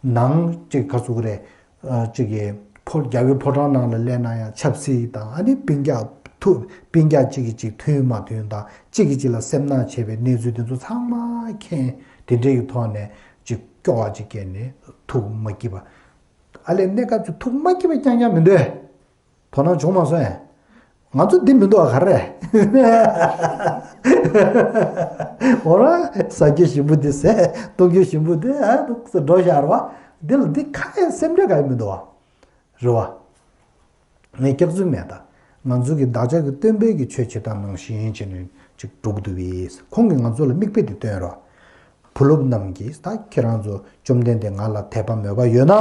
ནང་གཅིག་ག་ཚུགས་རེད། ཨ། གཅིག་གི་ཕོ་རྒྱལ་པོའི་ཕོ་བྲང་ནང་ལ་སླེབས་ན་ཡང་ཆབ་སྲིད་དང་ཨ་ནི་སྤུན་ཀྱག་ཐུག་སྤུན་ཀྱག་གཅིག་གིས་གཅིག་མཐུན་མ་མཐུན་དང་གཅིག་གིས་གཅིག་ལ་སེམས་ནག་བྱེད་པའི་གནས་ཚུལ་དེ་ཚོ་ཚང་མ་མཁྱེན། དེ་འདྲའི་གི་ཐོག་ནས་གཅིག་སྐྱོ་བ་གཅིག་སྐྱེས་ནས་ཐུགས་མ་སྐྱིད་པ། ཨ་ལས་གནས་སྐབས་ཀྱི་ཐུགས་མ་སྐྱིད་པ་རྐྱང་རྐྱང་མི་འདུག་དོ་སྣང་བྱུང་མ་སོང་ཨེ། ང་ཚོ་འདི་མི་འདུག་ག་རེ། འོ་ར་ཟ་རྒྱུ་ཞིམ་པོ་འདི་ཟས་གཏོང་རྒྱུ་ཞིམ་པོ་འདི་ཨ་འགྲོ་བཞག་རེད་བ། འདི་ལ་འདི་ཁ་ཡ་སེམས་ཁྲལ་ག་ཡ་མི་འདུག་བ། རེད་བ། ངས་སྐྱག་རྫུན་མེད་ད། ང་ཚོ་གི་བདག་ཅག་གི་སྟོན་པའི་གི་ཆོས་བྱེད་སྟངས་ནང་བཞིན་བྱས་ནས་ཅིག་འགྲོ་གི་འདུག་བས། ཁོང་གིས་ང་ཚོ་ལ་མིག་དཔེ་དེ་སྟོན་རོགས། བུ་སློབ་རྣམས་ཀྱིས་ད་ཁྱེད་རང་ཚོ་བཅོམ་ལྡན་འདས་ང་ལ་དད་པ་མོས་པ་ཡོད་ན།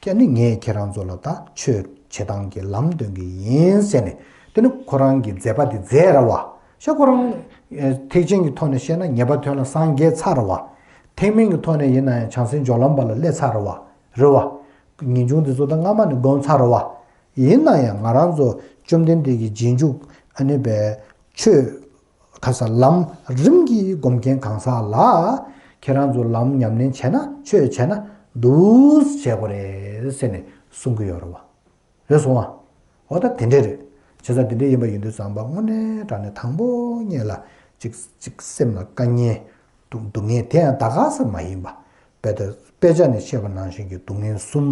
ཁྱེད་ནི་ངས་ཁྱེད་རང་ཚོ་ལ་ད་ཆོས་བྱེད་སྟངས་ཀྱི་ལམ་སྟོན་གྱི་ཡིན་ཟེར་ནས་དེ་ནི་ཁོ་རང་གི་མཛད་པ་དེ་མཛད་ར་བ། ཤ་ཁོ་རང་ཐེག་ཆེན་གྱི་ཐོག་ནས་བཤད་ན་ངེས་པ་དོན་ལ་སངས་རྒྱས་ཚར་བ། ཐེག་དམན་གྱི་ཐོག་ནས་ཡིན་ན་ཡང་བྱང་སེམས་སྦྱོར་ལམ་པ་ལ་སླེབས་ཚར་བ་རེད་བ། ངེས་འབྱུང་དེ་ཚོ་ད་སྔ་མ་ནས་བསྒོམས་ཚར་བ། ཡིན་ན་ཡང་ང་རང་ཚོ་བཅོམ་ལྡན་འདས་ཀྱི་རྗེས་འཇུག་ཨ་ནི་པའི་ཆོས་ཁ་ས་ལམ་རིམ་གྱིས་སྒོམ་མཁན་གང་ཟག་ལ། ཁྱེད་རང་ཚོ་ལམ་ཉམས་ལེན་བྱས་ན་ཆོས་བྱས་ན་འདུག་བྱེད་དགོས་རེད་ཟེར་ནས་གསུང་གི་ཡོད་རེད་བ། རེད་སོང་ཨ། འོ་ད་དེ་འདྲས་རེད། བྱས་ཙང་དེ་འདྲས་ཡིན་པ་ཡིན་དུས་ཙམ་པ་དངོས་གནས་དྲང་གནས་དང་པོ་ཉིད་ལ་ཅིག་ཅིག་སེམས་ལ་དཀའ་ངལ་སྡུག་སྡུག་བསྔལ་དེ་ཡང་ད་ག་ས་མ་ཡིན་པ། དཔེ་ད་དཔེ་ཆ་ནས་བཤད་པ་ནང་བཞིན་གྱི་སྡུག་བསྔལ་གསུམ།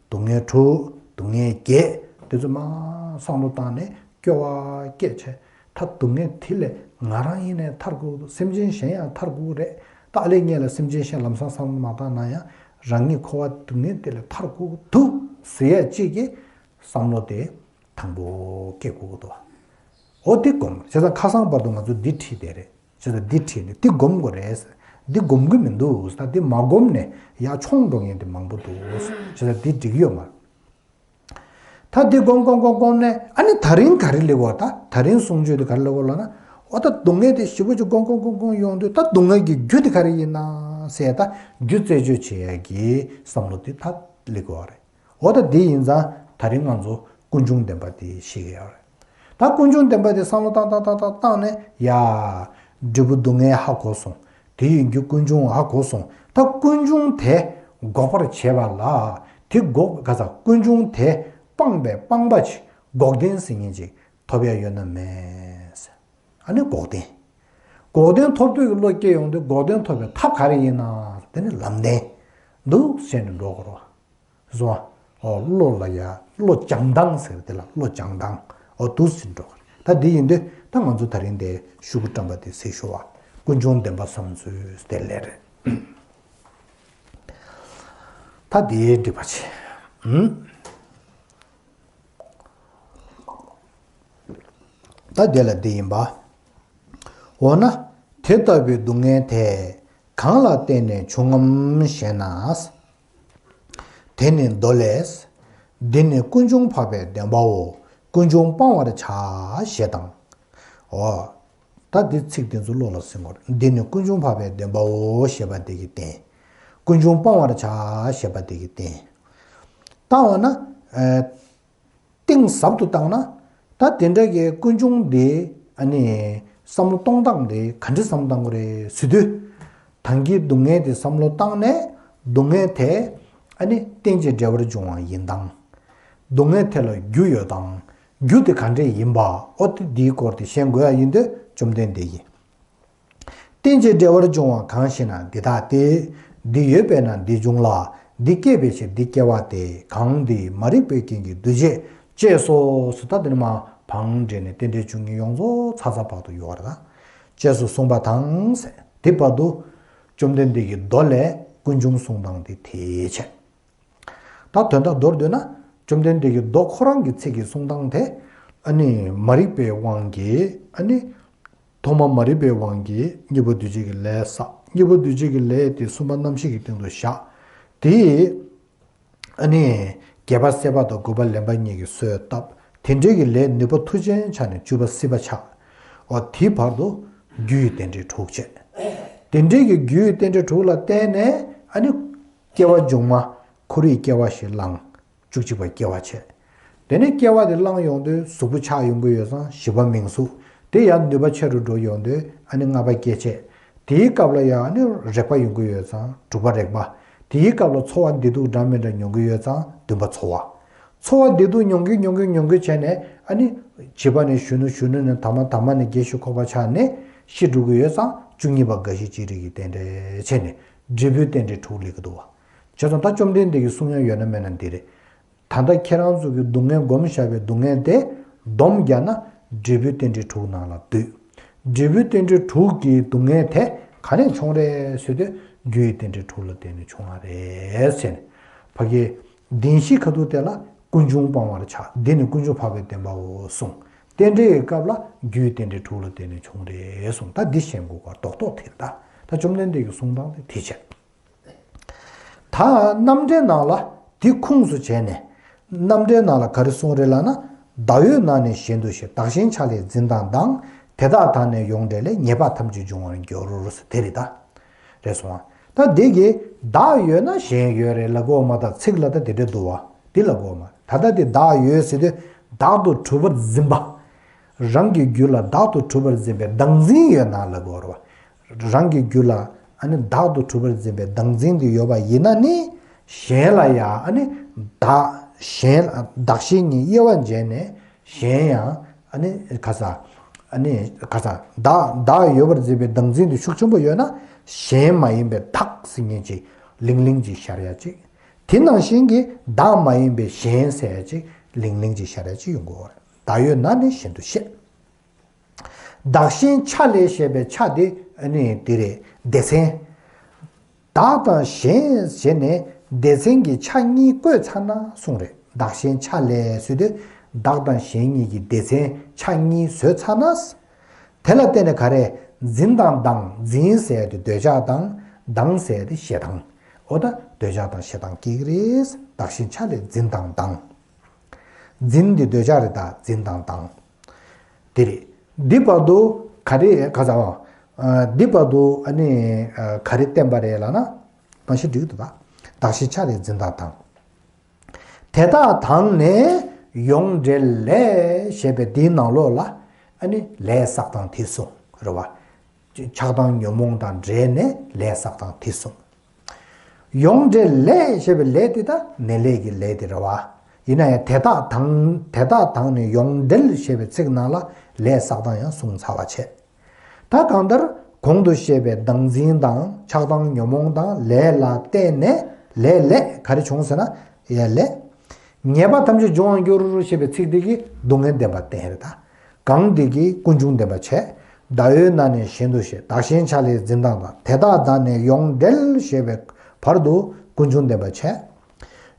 སྡུག་བསྔལ་དྲུག་སྡུག་བསྔལ་བརྒྱད། དེ་ཚོ་མར་བསམ་བློ་བཏང་ནས་སྐྱོ་བ་སྐྱེས་བྱས། ད་སྡུག་བསྔལ་དེ་ལས་ང་རང་ཡིན་ནའི་ཐར་དགོས་འདུག་སེམས་ཅན་གཞན་ཡང་ཐར་དགོས་རེད། ད་ཨ་ལས་ངས་ལ་སེམས་ཅན་གཞན་ལམ་སང་བསམ་བློ་མ་བཏང་ན་ཡང་རང་ཉིད་འཁོར་བ་སྡུག་བསྔལ་དེ་ལས་ཐར་དགོས་འདུག་ཟེར་ཡ་གཅིག་གིས་བསམ་བློ་དེ་དང་པོ་སྐྱེ་དགོས་འདུག་འོ་དེ་སྒོམ་བྱས་ཙང་ཁ་སང་བར་དུ་ང་ཚོ་འདི་ཁྲིད་བསྡད་རེད། བྱས་ཙང་འདི་ཁྲིད་ནས་འདི་སྒོམ་དགོས་རེད། འདི་སྒོམ་གི་མི་འདུག་ད་འདི་མ་སྒོམ་ནས་ཡར་མཆོང་འགྲོ་མཁན་དེ་མང་པོ་འདུག་བྱས་ཙང་འདི་འགྲིག་ཡོད་མ་རེད། ད་འདི་སྒོམ་སྒོམ་སྒོམ་སྒོམ་ནས་ཨ་ནི་ད་རིང་ག་རེ་སླེབས་པ། ད་ད་རིང་གསུང་ཆོས་དེ་ག་རེ་སླེབས་པ་ལབ་ན། འོ་ད་སྡུག་བསྔལ་དེ་ཞེ་པོ་ཅིག་སྒོམ་སྒོམ་སྒོམ་སྒོམ་ཡོང་དུས་ད་སྡུག་བསྔལ་གྱི་རྒྱུ་དེ་ག་རེ་ཡིན་ན་ཟེར་ད་རྒྱུ་རྩད་གཅོད་བྱེད་ཡ་གི་བསམ་བློ་དེ་ད་སླེབས་པ་རེད། འོ་ད་འདི་ཡིན་ཙང་ད་རིང་ང་ཚོ་ཀུན་འབྱུང་བདེན་པ་དེ་ཤེས་ཀྱི་ཡོད་རེད། ད་ཀུན་འབྱུང་བདེན་པ་དེ་བསམ་བློ་བཏང་བཏང་བཏང་བཏང་བཏང་ནས་ཡ། འབྲས་བུ་སྡུག་བསྔལ་ཧ་གོ་སོང་། དེ་ཡིན་རྒྱུ་ཀུན་འབྱུང་ཧ་གོ་སོང་། ད་ཀུན་འབྱུང་དེ་འགོག་པར་བྱེད་པ་ལ་དེ་འགོག་ག་ས་ཀུན་འབྱུང་དེ་སྤངས་པའི་སྤངས་པ་ཅིག་འགོག་བདེན་ཟེར་མཁན་ཅིག་ཐོབ་ཡ་ཡོད་ན་མེད། ཨ་ནི་འགོག་བདེན། འགོག་བདེན་ཐོབ་འདོད་ཀྱི་བློ་སྐྱེ་ཡོང་དུས་འགོག་བདེན་ཐོབ་པའི་ཐབས་ག་རེ་ཡིན་ན། དེ་ནི་ལམ་བདེན་འདུག་ཟེར་ནས་འགྲོ་དགོས་རེད། བཟོ། ཨོ་བློ་ལ་ཡ་བློ་སྦྱང་སྟངས་ཟེར་དེ་ལ་བློ་སྦྱང་སྟངས་ཨོ་འདུག་ཟེར་འགྲོ་གི་རེད། ད་འདི་ཡིན་དུས་ད་ང་ཚོ་ད་རིང་དེ་ཤོག་གུ་བཀྲམ་པ་དེ་གཟིགས་ཤོག་ཨ། ཀུན་འབྱུང་བདེན་པ་བསམ་ཚུལ་དེ་ལས་རེད། ད་དེའི་འགྲིག་པ་བྱེད། ཨུམ། ད་དེ་ལ་འདི་ཡིན་པ། འོ་ན་དེ་ལྟ་བུའི་སྡུག་བསྔལ་དེ་གང་ལ་བརྟེན་ནས་བྱུང་ངམ་ཞེ་ན། དེ་ནི་མདོ་ལས། འདི་ནི་ཀུན་འབྱུང་འཕགས་པའི་བདེན་པའོ། ཀུན་འབྱུང་སྤང་བར་བྱ་ཞེས་དང་། འོ། ད་འདི་ཚིག་དེ་ཚོ་བློ་ལ་ཟིན་དགོས་རེད། འདི་ནི་ཀུན་འབྱུང་འཕགས་པའི་བདེན་པའོ་ཞེས་པ་དེ་གིས་བསྟན། ཀུན་འབྱུང་སྤང་བར་བྱ་ཞེས་པ་དེ་གིས་བསྟན། བཏང་བ་ན། ཨ། གཏིང་ཟབ་ཏུ་བཏང་ན། ད་དེ་འདྲ་གི་ཀུན་འབྱུང་འདི་ཨ་ནི་བསམ་བློ་གཏོང་སྟངས་དེ་ག་འདྲ་བསམ་བློ་གཏང་དགོས་རེད་ཟེར་དུས། ད་གིན་སྡུག་བསྔལ་དེ་བསམ་བློ་བཏང་ནས་སྡུག་བསྔལ་དེ་ཨ་ནི་རྟེན་ཅིང་འབྲེལ་བར་འབྱུང་བ་ཡིན་སྟངས། སྡུག་བསྔལ་དེ་ལ་རྒྱུ་ཡོད་སྟངས། རྒྱུ་དེ་ག་འདྲས་ཡིན་པ་ཨོ་དེ་འདིའི་སྐོར་དེ་ཤེས་དགོས་ཡ་ཡིན་དུས་བཅོམ་ལྡན་འདས་ཀྱིས། རྟེན་ཅིང་འབྲེལ་བར་འབྱུང་བ་གང་ཞེ་ན་འདི་ལྟ་སྟེ། འདི་ཡོད་པས་ན་འདི་འབྱུང་ལ། འདི་སྐྱེས་པའི་ཕྱིར་འདི་སྐྱེ་བ་སྟེ། གང་འདི་མ་རིག་པའི་རྐྱེན་གྱིས་འདུ་བྱེད་ཅེས་སོ། ཟེར་ད་འདི་ནི་མ་བང་འགྲེལ་ནས་རྟེན་འབྲེལ་བཅུ་གཉིས་ཡོངས་རྫོགས་ཚར་ཚར་བར་དུ་ཡོད་པ་རེད་ད། ཅེས་སུ་གསུངས་པ་དང་ཟེར། དེ་བར་དུ་བཅོམ་ལྡན་འདས་ཀྱི་མདོ་ལས་ ཀུན་འབྱུང་གསུང་སྟངས་དེ་དེ་བྱས། ད་དོན་དག་མདོར་བསྡུས་ན། བཅོམ་ལྡན་འདས་ཀྱི་མདོ་ཁོ་རང་གི་ཚིག་གི་གསུང་སྟངས་དེ། ཨ་ནི་མ་རིག་པའི་དབང་གིས་ཨ་ནི། ཐོག་མ་མ་རིག་པའི་དབང་གིས་གཉིས་པ་འདུས་བྱས་ཀྱི་ལས་བསགས། གཉིས་པ་འདུས་བྱས་ཀྱི་ལས་དེ་གསུམ་པ་རྣམ་ཤེས་ཀྱི་སྟེང་དུ་བཞག། དེ། ཨ་ནི། བརྒྱད་པ་སྲེད་པ་དང་དགུ་པ་ལེན་པ་གཉིས་ཀྱི་གསོས་བཏབ། དེ་འདྲའི་གི་ལས་ནུས་པ་མཐུ་ཅན་ཆགས་ནས་བཅུ་པ་སྲིད་པ་ཆགས། འོ་དེའི་བར་དུ་རྒྱུའི་རྟེན་འབྲེལ་དྲུག་བྱས། དེ་འདྲའི་གི་རྒྱུའི་རྟེན་འབྲེལ་དྲུག་ལ་བརྟེན་ནས་ཨ་ནི། སྐྱེ་བ་མཇུག་མ་འཁོར་བའི་སྐྱེ་བ་ཞིག་བླངས། བཅུ་གཅིག་པ་སྐྱེ་བ་བྱས། དེ་ནས་སྐྱེ་བ་དེ་བླངས་ཡོང་དུས་གཟུགས་པོ་ཆགས་ཡོང་གི་ཡོད་ཙང་བཞི་པ་མིང་གཟུགས། དེ་ཡང་ནུས་པ་ཆེ་རུ་འགྲོ་ཡོང་དུས་ཨ་ནི་ལྔ་པ་སྐྱེ་མཆེད། དེའི་སྐབས་ལ་ཡང་ཨ་ནི་རེག་པ་ཡོང་གི་ཡོད་ཙང་དྲུག་པ་རེག་པ། དེའི་སྐབས་ལ་ཚོར་བ་བདེ་སྡུག་འདྲ་མི་འདྲ་མྱོང་གི་ཡོད་ཙང་བདུན་པ་ཚོར་བ། ཚོར་བ་བདེ་སྡུག་མྱོང་གི་མྱོང་གི་མྱོང་གི་བྱས་ནས་ཨ་ནི། བྱིས་པ་ནས་གཞོན་ནུ། གཞོན་ནུ་ནས་དར་མ། དར་མ་ནས་རྒས་ཤིང་འཁོགས་པ་ཆགས་ནས་ཤི་འགྲོ་གི་ཡོད་ཙང་བཅུ་གཉིས་པ་རྒ་ཤི་ཅི་རིགས་ཀྱི་རྟེན་འབྲེལ་བྱས་ནས་འབྲས་བུའི་རྟེན་འབྲེལ་དྲུག་སླེབས་ཀྱི་འདུག་བ། བྱས་ཙང་ད་བཅོམ་ལྡན་འདས་ཀྱི་གསུང་ཡང་ཡོད་ན་མེད་ན་འདི་རེད། ད་ལྟ་ཁྱེད་རང་ཚོ་གི་སྡུག་བསྔལ་སྒོམ་བཞག་པའི་སྡུག་བསྔལ་དེ་སྡོམ་རྒྱག་ན་འབྲས་བུའི་རྟེན་འབྲེལ་དྲུག་ནང་ལ་འདུས། འབྲས་བུའི་རྟེན་འབྲེལ་དྲུག་གི་སྡུག་བསྔལ་དེ་ག་ནས་བྱུང་རེད་ཟེར་དུས་རྒྱུའི་རྟེན་འབྲེལ་དྲུག་ལ་བརྟེན་ནས་བྱུང་བ་རེད་ཟེར་ནས། ཕ་གི་བདེན་བཞིའི་ཁ་ཐུག་དེ་ལ་ཀུན་འབྱུང་སྤང་བར་བྱ། འདི་ནི་ཀུན་འབྱུང་འཕགས་པའི་བདེན་པའོ་གསུངས། རྟེན་འབྲེལ་གྱི་སྐབས་ལ་རྒྱུའི་རྟེན་འབྲེལ་དྲུག་ལ་བརྟེན་ནས་བྱུང་རེད་གསུངས། ད་འདི་ཤེས་དགོས་པ་རྡོག་རྡོག་དེ་རེད། ད་ད་བཅོམ་ལྡན་འདས་ཀྱི་གསུང་སྟངས་དེ་དེ་བྱས། ད་རྣམ་འགྲེལ་ནང་ལ་དེ་ཁུངས་སུ་བྱས་ནས། རྣམ་འགྲེལ་ནང་ལ་ག་རེ་གསུངས་རེད་ལབ་ན། བདག་ཡོད་ན་ནི་གཞན་དུ་ཞེས། བདག་གཞན་ཆ་ལས་འཛིན་སྟངས་དང་། དེ་དག་དག་ནི་ཡོངས་འབྲེལ་ལས། ཉེས་པ་ཐམས་ཅད་འབྱུང་བར་འགྱུར། དེ་རེད་ད། རེད་སོང་ང་། ད་དེ་གི་བདག་ཡོད་ན་གཞན་ཡོད་རེད་ལབ་དགོས་མ། ད་ཚིག་ལ་ད་དེ་འདྲ་འདུག་བ། དེ་ལབ་དགོས་མ། ད་ལྟ་དེ་བདག་ཡོད་ཟེར་དུས་བདག་ཏུ་གྲུབ་པར་འཛིན་པ། རང་གི་རྒྱུད་ལ་བདག་ཏུ་གྲུབ་པར་འཛིན་པའི་བདག་འཛིན་ཡོད་ན་ལབ་དགོས་རེད་བ། རང་གི་རྒྱུད་ལ་ཨ་ནི་བདག་ཏུ་གྲུབ་པར་འཛིན་པའི་བདག་འཛིན་དེ་ཡོད་པ་ཡིན་ན་ནི། གཞན་ལ་ཡང་ཨ་ནི་བདག་གཞན་ལ་བདག་གཞན་གཉིས་དབྱེ་བ་འབྱེད་ནས་གཞན་ཡང་ཨ་ནི་ག་ས། ཨ་ནི་ག་ས། བདག་བདག་ཡོད་པར་འཛིན་པའི་བདག་འཛིན་དེ་ཤུགས་ཆེན་པོ་ཡོད་ན། གཞན་མ་ཡིན་པའི་བདག་ཟེར་མཁན་ཅིག་ལིང་ལིང་ཅིག་ཤར་ཡ་ཅིག་དེ་ནང་བཞིན་གྱི་བདག་མ་ཡིན་པའི་གཞན་ཟེར་ཡ་ཅིག་ལིང་ལིང་ཅིག་ཤར་ཡ་ཅིག་ཡོང་གི་ཡོད་རེད། བདག་ཡོད་ན་ནི་གཞན་དུ་ཤེས། བདག་གཞན་ཆ་ལས་ཞེས་པའི་ཆ་དེ་ཨ་ནི་དེ་རེད། སྡེ་ཚན། བདག་དང་གཞན་ཞེས་ནས་སྡེ་ཚན་གྱི་ཆ་གཉིས་བཀོད་ཚར་ན་གསུངས་རེད། བདག་གཞན་ཆ་ལས་ཟེར་དུས་བདག་དང་གཞན་གཉིས་ཀྱི་སྡེ་ཚན་ཆ་གཉིས་བཟོས་ཚར་ན། དེ་ལ་བརྟེན་ནས་ག་རེ། འཛིན་སྟངས་དང་། འཛིན་ཟེར་དེ་འདོད་ཆགས་དང་། སྡང་ཟེར་དེ་ཞེ་སྡང་། འོ་ད་འདོད་ཆགས་དང་ཞེ་སྡང་སྐྱེ་གི་རེད། བདག་གཞན་ཆ་ལས་འཛིན་སྟངས་དང་། འཛིན་དེ་འདོད་ཆགས་རེད། ད་འཛིན་སྟངས་དང་། དེ་རེད། འདི་བར་དུ་ག་རེ་ག་ས། འདི་བར་དུ་ཨ་ནི་ག་རེ་བསྟན་པ་རེད་ལབ་ན། མ་གཞི་འགྲིག་འདུག་ད། བདག་གཞན་ཆ་ལས་འཛིན་སྟངས་དང་། དེ་དག་དང་ནི་ཡོངས་འབྲེལ་ལས་ཞེས་པའི་འདིའི་ནང་ལོགས་ལ་ཨ་ནི་ལས་བསགས་སྟངས་དེ་གསུངས་རེད་བ། ཆགས་སྡང་ཉོན་མོངས་དང་འབྲེལ་ནས་ལས་བསགས་སྟངས་དེ་གསུངས། ཡོངས་འབྲེལ་ལས་ཞེས་པའི་ལས་དེ་ད་ནི་ལས་ཀྱི་ལས་དེ་རེད་བ། ཡིན་ན་ཡང་དེ་དག་དང་དེ་དག་དང་ནི་ཡོངས་འབྲེལ་ཞེས་པའི་ཚིག་ནང་ལ་ལས་བསགས་སྟངས་ཡང་གསུངས་ཚར་བ་བྱས། ད་གང་ལྟར་གོང་དུ་བཤད་པའི་བདག་འཛིན་དང་ཆགས་སྡང་ཉོན་མོངས་དང་ལས་ལ་བརྟེན་ནས་ལས་ལས་ག་རེ་བྱུང་ཟེར་ན། ཡ་ལས། ཉེས་པ་ཐམས་ཅད་འབྱུང་བར་འགྱུར་ཞེས་པའི་ཚིག་འདི་གིས་སྡུག་བསྔལ་བདེན་པ་བསྟན་རེད་ད། གང་འདི་གིས་ཀུན་འབྱུང་བདེན་པ་བྱས། བདག་ཡོད་ན་ནི་གཞན་དུ་ཤེས། བདག་གཞན་ཆ་ལས་འཛིན་སྟངས་དང་། དེ་དག་དང་ནི་ཡོངས་འབྲེལ་ཞེས་པའི་བར་དུ་ཀུན་འབྱུང་བདེན་པ་བྱས།